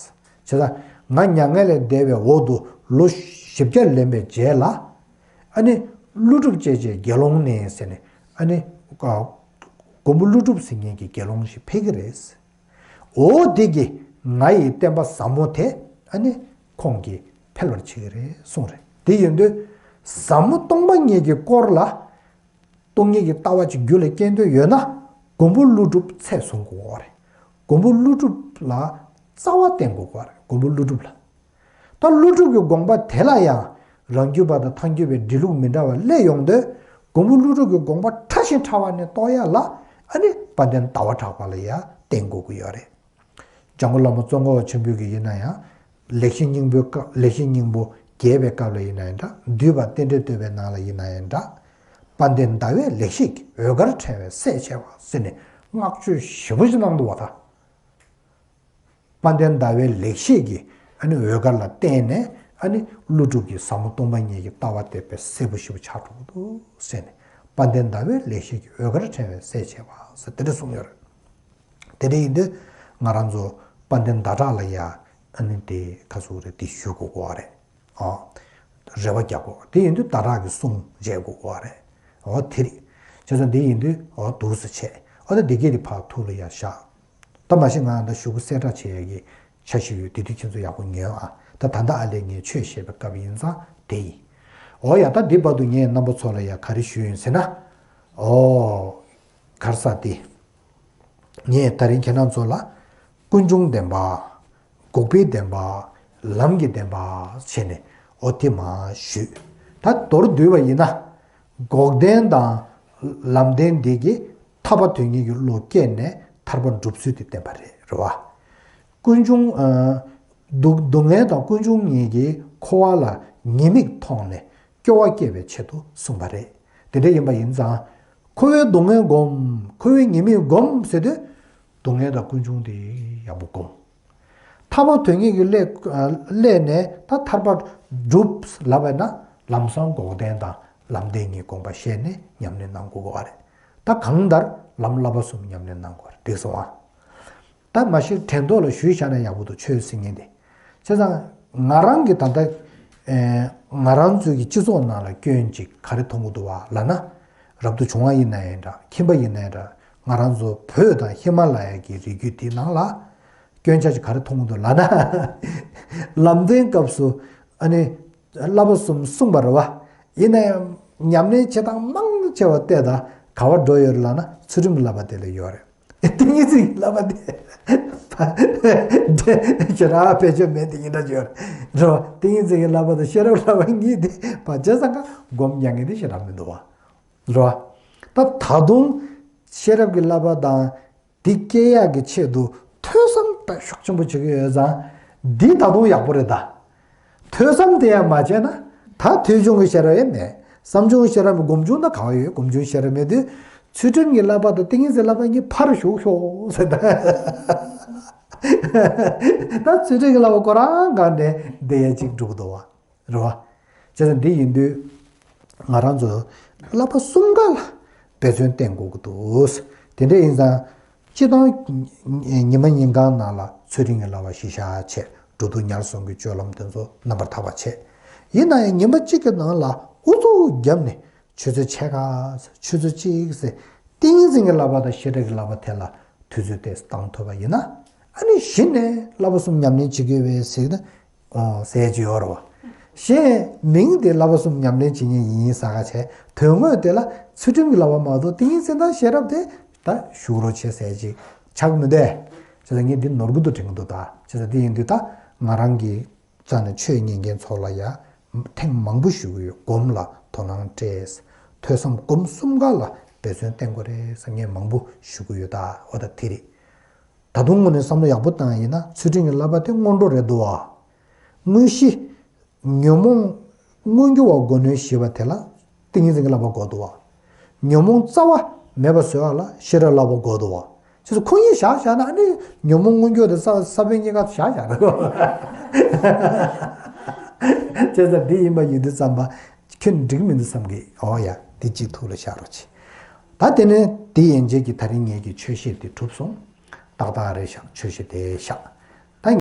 ཙང་ང་མྱ་ངན་ལས་འདས་པའི་འོག་ཏུ་ལོ་བཞི་བརྒྱ་ལོན་པའི་རྗེས་ལ། ཨ་ནི་ཀླུ་སྒྲུབ་སྤྱད་བྱེད་དགེ་སློང་ནི་ཟེར་ནས་ཨ་ནི་མགོན་པོ་ཀླུ་སྒྲུབ་ཟེར་མཁན་གྱི་དགེ་སློང་ཞིག་ཕེབས་ཀྱི་རེད། འོ་དེ་གིས་ང་ཡི་བསྟན་པ་ཟབ་མོ་དེ་ཨ་ནི་ཁོང་གིས་འཕེལ་བར་བྱེད་ཀྱི་རེད་གསུངས་རེད། དེ་ཡིན་དུས་ཟབ་མོ་སྟོང་པ་ཉིད་ཀྱི་སྐོར་ལ། སྟོང་ཉིད་ཀྱི་ལྟ་བ་ཅིག་རྒྱུད་ལ་སྐྱེ་འདོད་ཡོད་ན། མགོན་པོ་ཀླུ་སྒྲུབ་ཚད་བཟུང་དགོས་པ་རེད། མགོན་པོ་ཀླུ་སྒྲུབ་ལ་རྩ་བ་བརྟེན་དགོས་པ་རེད། མགོན་པོ་ཀླུ་སྒྲུབ་ལ། ད་ཀླུ་སྒྲུབ་ཀྱི་དགོངས་པ་དེ་ལ་ཡང་རང་རྒྱུད་པ་དང་ཐལ་འགྱུར་བའི་འདྲི་ལུགས་མི་འདྲ་བ་སླེབས་ཡོང་དུས། མགོན་པོ་ཀླུ་སྒྲུབ་ཀྱི་དགོངས་པ་ཕྲ་ཞིང་ཕྲ་བ་ནས་རྟོགས་ཡ་ལ་ཨ་ནི་དཔལ་ལྡན་ཟླ་བ་གྲགས་པ་ལ་ཡང་བརྟེན་དགོས་ཀྱི་ཡོད་རེད། འཇམ་མགོན་བླ་མ་ཙོང་ཁ་པ་ཆེན་པོའི་གི་ཡིན་ན་ཡང་། ལེགས་བཤད་སྙིང་པོའི་སྐབས་ལེགས་བཤད་སྙིང་པོ་རྒྱས་པའི་སྐབས་ལ་ཡིན་ན་ཡང་འདྲ། འདུས་པ་རྟེན་འབྲེལ་བསྟོད་པའི་ནང་ལ་ཡིན་ན་ཡང་འདྲ། དཔལ་ལྡན་ཟླ་བའི་ལེགས་བཤད་ཀྱིས། འོད་དཀར་ཕྲེང་བའི་སྲས་ཆེ་བ་ཟེར་ནས་བསྔགས་བརྗོད་ཞེ་པོ་ཞིག་གནང་འདུག་བ་ད། དཔལ་ལྡན་ཟླ་བའི་ལེགས་བཤད་ཀྱིས་ཨ་ནི་འོད་དཀར་ལ་བརྟེན་ནས་ཨ་ནི་ཀླུ་སྒྲུབ་ཀྱི་ཟབ་མོ་སྟོང་པ་ཉིད་ཀྱི་ལྟ་བ་དེ་དཔེ་གསལ་པོ་ཞེ་པོ་ཆགས་འགྲོ་གི་འདུག་ཟེར་ནས། དཔལ་ལྡན་ཟླ་བའི་ལེགས་བཤད་ཀྱིས། འོད་དཀར་ཕྲེང་བའི་སྲས་ཆེ་བ་ཟེར་དེ་འདྲ་གསུངས་ཡོད་རེད། དེ་འདྲ་ཡིན་དུས་ང་རང་ཚོ་དཔལ་ལྡན་ཟླ་གྲགས་ལ་ཡ་ཨ་ནི་དེ་ག་ཚོད་རེད་དེ་ཞུ་དགོས་དགོས་པ་རེད། ཨ། རེ་བ་རྒྱག་དགོས། དེ་ཡིན་དུས་ཟླ་གྲགས་ཀྱི་གསུང་མཇལ་དགོས་དགོས་པ་རེད། ཨོ་དེ་རེད། བྱས་ཙང་དེ་ཡིན་དུས་ཨོ་འདུག་སེ་བྱས། ཨོ་ད་འདི་སྐད་དེ་ཕར་ཐུགས་ལ་ཡ་བཞག་ད་མ་གཞི་ང་ད་ཞུ་གུ་གསལ་བསྒྲགས་བྱེད་ཡ་གི་འཆར་གཞི་ཡོད། དེ་དུས་ཁྱེད་ཚོ་ཡག་པོ་ཉོན་ཨ། ད་ད་ལྟ་ཨ་ལས་ངས་ཆོས་བཤད་པའི་སྐབས་ཡིན་ཙང་དེ་ཡིན། ཨོ་ཡ་ད་འདི་བར་དུ་ངས་རྣམ་པ་ཚོ་ལ་ཡ་ག་རེ་ཞུས་ཡིན་ཟེར་ན། ཨོ། གར་ས་དེ། ངས་ད་རིང་ཁྱེད་རང་ཚོ་ལ་ཀུན་འབྱུང་བདེན་པ། འགོག་པའི་བདེན་པ། ལམ་གྱི་བདེན་པ་བྱས་ནས་འོ་དེ་མར་ཞུས། ད་མདོར་བསྡུས་པ་ཡིན་ན། འགོག་བདེན་དང་ལམ་བདེན་འདི་གིས་ཐར་པ་དོན་གཉེར་གྱི་བློ་སྐྱེས་ནས་ཐར་པ་སྒྲུབ་ཚུལ་དེ་བསྟན་པ་རེད། རེད་བ། ཀུན་འབྱུང་། ཨ། སྡུག་སྡུག་བསྔལ་དང་ཀུན་འབྱུང་གཉིས་ཀྱིས་འཁོར་བ་ལ་ཉེས་དམིགས་མཐོང་ནས་སྐྱོ་བ་སྐྱེ་བའི་ཆེད་དུ་གསུངས་པ་རེད། དེ་འདྲ་ཡིན་པ་ཡིན་ཙང་། འཁོར་བའི་སྡུག་བསྔལ་བསྒོམ། འཁོར་བའི་ཉེས་དམིགས་བསྒོམ་ཟེར་དུས། སྡུག་བསྔལ་དང་ཀུན་འབྱུང་དེ་ཡག་པོ་བསྒོམ། ཐར་པ་དོན་གཉེར་གྱི་སླད་ཨ་སླད་ནས་ད་ཐར་པ་སྒྲུབ་ལབ་པ་ཡིན་ན་ལམ་སང་འགོག་བདེན་དང་ལམ་བདེན་གཉིས་དགོངས་པ་བཞེས་ནས་ཉམས་ལེན་གནང་དགོས་པ་རེད། ད་གང་ལྟར་ལམ་བསླབ་པ་གསུམ་ཉམས་ལེན་གནང་དགོས་རེད། འགྲིག་སོང་ཨ། ད་མ་གཞི་དྲན་ཐོག་ལ་ཞུས་བཞག་ན་ཡག་པོ་འདུག་ཆོས་ཟེར་མཁན་དེ། བྱས་ཙང་ང་རང་གི་ད་ལྟ་ཨེ་ང་རང་ཚོའི་གི་སྤྱི་ཚོགས་ནང་ལ་སྐྱོན་ཅིག་ག་རེ་མཐོང་གི་འདུག་བ་ལབ་ན། རབ་ཏུ་བྱུང་བ་ཡིན་ན་ཡང་འདྲ། ཁྱིམ་པ་ཡིན་ན་ཡང་འདྲ། ང་རང་ཚོ་བོད་དང་ཧི་མ་ལ་ཡ་གི་རི་རྒྱུད་དེའི་ནང་ལ་སྐྱོན་ཆ་ཅིག་ག་རེ་མཐོང་གི་འདུག་ལབ་ན། ལམ་བདེན་སྐབས་སུ་ཨ་ནི་བསླབ་པ་གསུམ་གསུངས་པ་རེད་བ། ཡིན་ན་ཡང་ཉམས་ལེན་བྱེད་སྟངས་མང་ཆེ་བ་བལྟས་ད་ག་བ་འགྲོ་ཡོད་རེད་ལབ་ན་ཚུལ་ཁྲིམས་ཀྱི་བསླབ་པ་དེ་ལ་ཡོད་རེད། ཏིང་ངེ་འཛིན་གྱི་བསླབ་པ་དེ་ཞེ་དྲག་བེད་སྤྱོད་མེད་དེ་ཡིན་འདྲ་ཅིག་ཡོད་རེད། རེད་བ། ཏིང་ངེ་འཛིན་གྱི་བསླབ་པ་དང་ཤེས་རབ་བསླབ་པ་གཉིས་དེ་བར་ཆད་ཚང་ཀ་སྒོམ་རྒྱག་མཁན་དེ་ཞེ་དྲག་མི་འདུག་བ། རེད་བ། ད་ད་དུང་ཤེས་རབ་ཀྱི་བསླབ་པ་དང་དེ་སྐྱེ་ཡག་གི་ཆེད་དུ་ཐོས་བསམ་ད་ཤུགས་ཆེན་པོ་བྱེད་ཀྱི་ཡོད་ཙང་འདི་ད་དུང་ཡག་པོ་རེད་ད། ཐོས་བསམ་དེ་ཡང་མ་བྱས་ན་ད་ཐོས་བྱུང་གི་ཤེས་རབ་ཡང་མེད། བསམ་བྱུང་གི་ཤེས་རབ་མེད། སྒོམ་བྱུང་ད་ག་བ་ཡོད། སྒོམ་བྱུང་ཤེས་རབ་མེད་དུས་ཚུལ་ཁྲིམས་ཀྱི་བསླབ་པ་དང་ཏིང་ངེ་འཛིན་བསླབ་པ་གཉིས་ཕར་ཞུགས་ཤོག་ཟེར་ད། ད་ཚུལ་ཁྲིམས་ཀྱི་བསླབ་པ་ཁོ་རང་སྒང་ནས་བསྡད་ཡ་གཅིག་འགྲུབ་འདུག་བ། རེད་བ། བྱས་ཙང་འདི་ཡིན་དུས་ང་རང་ཚོ་བསླབ་པ་གསུམ་ཀ་ལ་འབད་བརྩོན་བསྟེན་དགོས་ཀྱི་འདུག་དེ་འདྲ་ཡིན་ཙང་། སྤྱིར་བཏང་ཉི་མ་ཉིན་གང་ནང་ལ་ཚུལ་ཁྲིམས་ཀྱི་བསླབ་པ་གཞི་བཞག་བྱས། འགྲོ་འདུག་ཉལ་གསུམ་གྱི་སྤྱོད་ལམ་དེ་ཚོ་རྣམ་པར་དག་པ་བྱས། ཡིན་ན་ཡང་ཉིན་པ་གཅིག་གི་ནང་ལ་ཨུ་ཚུགས་བརྒྱབ་ནས་ཆུ་ཚོད་ཕྱེད་ཀ་ཆུ་ཚོད་གཅིག་ཟེར་ཏིང་ངེ་འཛིན་གྱི་བསླབ་པ་དང་ཤེས་རབ་ཀྱི་བསླབ་པ་དེ་ལ་དུས་ཚོད་དེ་བཏང་ཐུབ་པ་ཡིན་ན། ཨ་ནི་གཞི་ནས་བསླབ་པ་གསུམ་ཉམས་ལེན་བྱེད་ཀྱི་ཡོད་པས་ཟེར་ན། ཨོ་ཟེར་གྱི་ཡོད་རེད་བ། གཞན་མིང་དེ་བསླབ་པ་གསུམ་ཉམས་ལེན་བྱེད་མཁན་ཡིན་ཟེར་ག་བྱས། དོན་དངོས་དེ་ལ་ཚུལ་ཁྲིམས་ཀྱི་བསླབ་པ་མ་གཏོགས་ཏིང་ངེ་འཛིན་དང་ཤེས་རབ་དེ་ད་ཞུགས་རོགས་བྱེད་ཟེར་ཅིག་ཆགས་མི་འདུག་བྱས་ཙང་ངས་འདི་ནོར་གི་འདུག་དྲན་གི་འདུག་ད་བྱས་ཙང་འདི་ཡིན་དུས་ད་ང་རང་གི་རྩ་ནས་ཆོས་ཉན་མཁན་ཚོ་ལ་ཡ་ཐེངས་མང་པོ་ཞུ་གི་ཡོད། སྒོམ་ལ་དོ་སྣང་སྤྲད། ཐོས་བསམ་སྒོམ་གསུམ་ཀ་ལ་འབད་བརྩོན་བསྟེན་དགོས་རེད་ཟེར་ངས་མང་པོ་ཞུ་གི་ཡོད། ད་འོ་ད་དེ་རེད། ད་དུང་དངོས་གནས་བསམ་བློ་ཡག་པོ་བཏང་ཡིན་ན་ཚུལ་ཁྲིམས་ཀྱི་བསླབ་པ་དེ་སྔོན་འགྲོ་རེད་འདུག་བ། དངོས་གཞི། ཉོན་མོངས་མངོན་གྱུར་བ་སྒོ་ནས་ཞི་བ་དེ་ལ་ཏིང་ངེ་འཛིན་གྱི་བསླབ་པ་དགོས་འདུག་བ། ཉོན་མོངས་རྩ་བ་མེད་པ་བཟོ་བ་ལ་ཤེས་རབ་བསླབ་པ་དགོས་འདུག་བ། ཅེས་སོགས་ཁོ་གཉིས་བཞག་བཞག་ན་ཨ་ནི་ཉོན་མོངས་མངོན་གྱུར་དེ་ས་ས་བོན་གཉིས་ཀ་བཞག་བཞག་ན་གོ། ཅེས་སོགས་འདི་ཡིན་པ་ཡིན་དུས་ཙམ་པ་ཁྱོད་འགྲིག་མི་འདུག་བསམ་གི། ཨོ་ཡ་འདི་གཅིག་ཐུགས་ལ་བཞག་རོགས་གྱིས། ད་དེ་ནས་དེ་ཡན་ཆད་ཀྱི་ད་རིང་ངེད་ཀྱི་ཆོས་བཤད་དེ་གྲུབ་སོང་། ཏག་ཏག་རེད་ཤག་ཆོས་བཤད་དེ་ཤག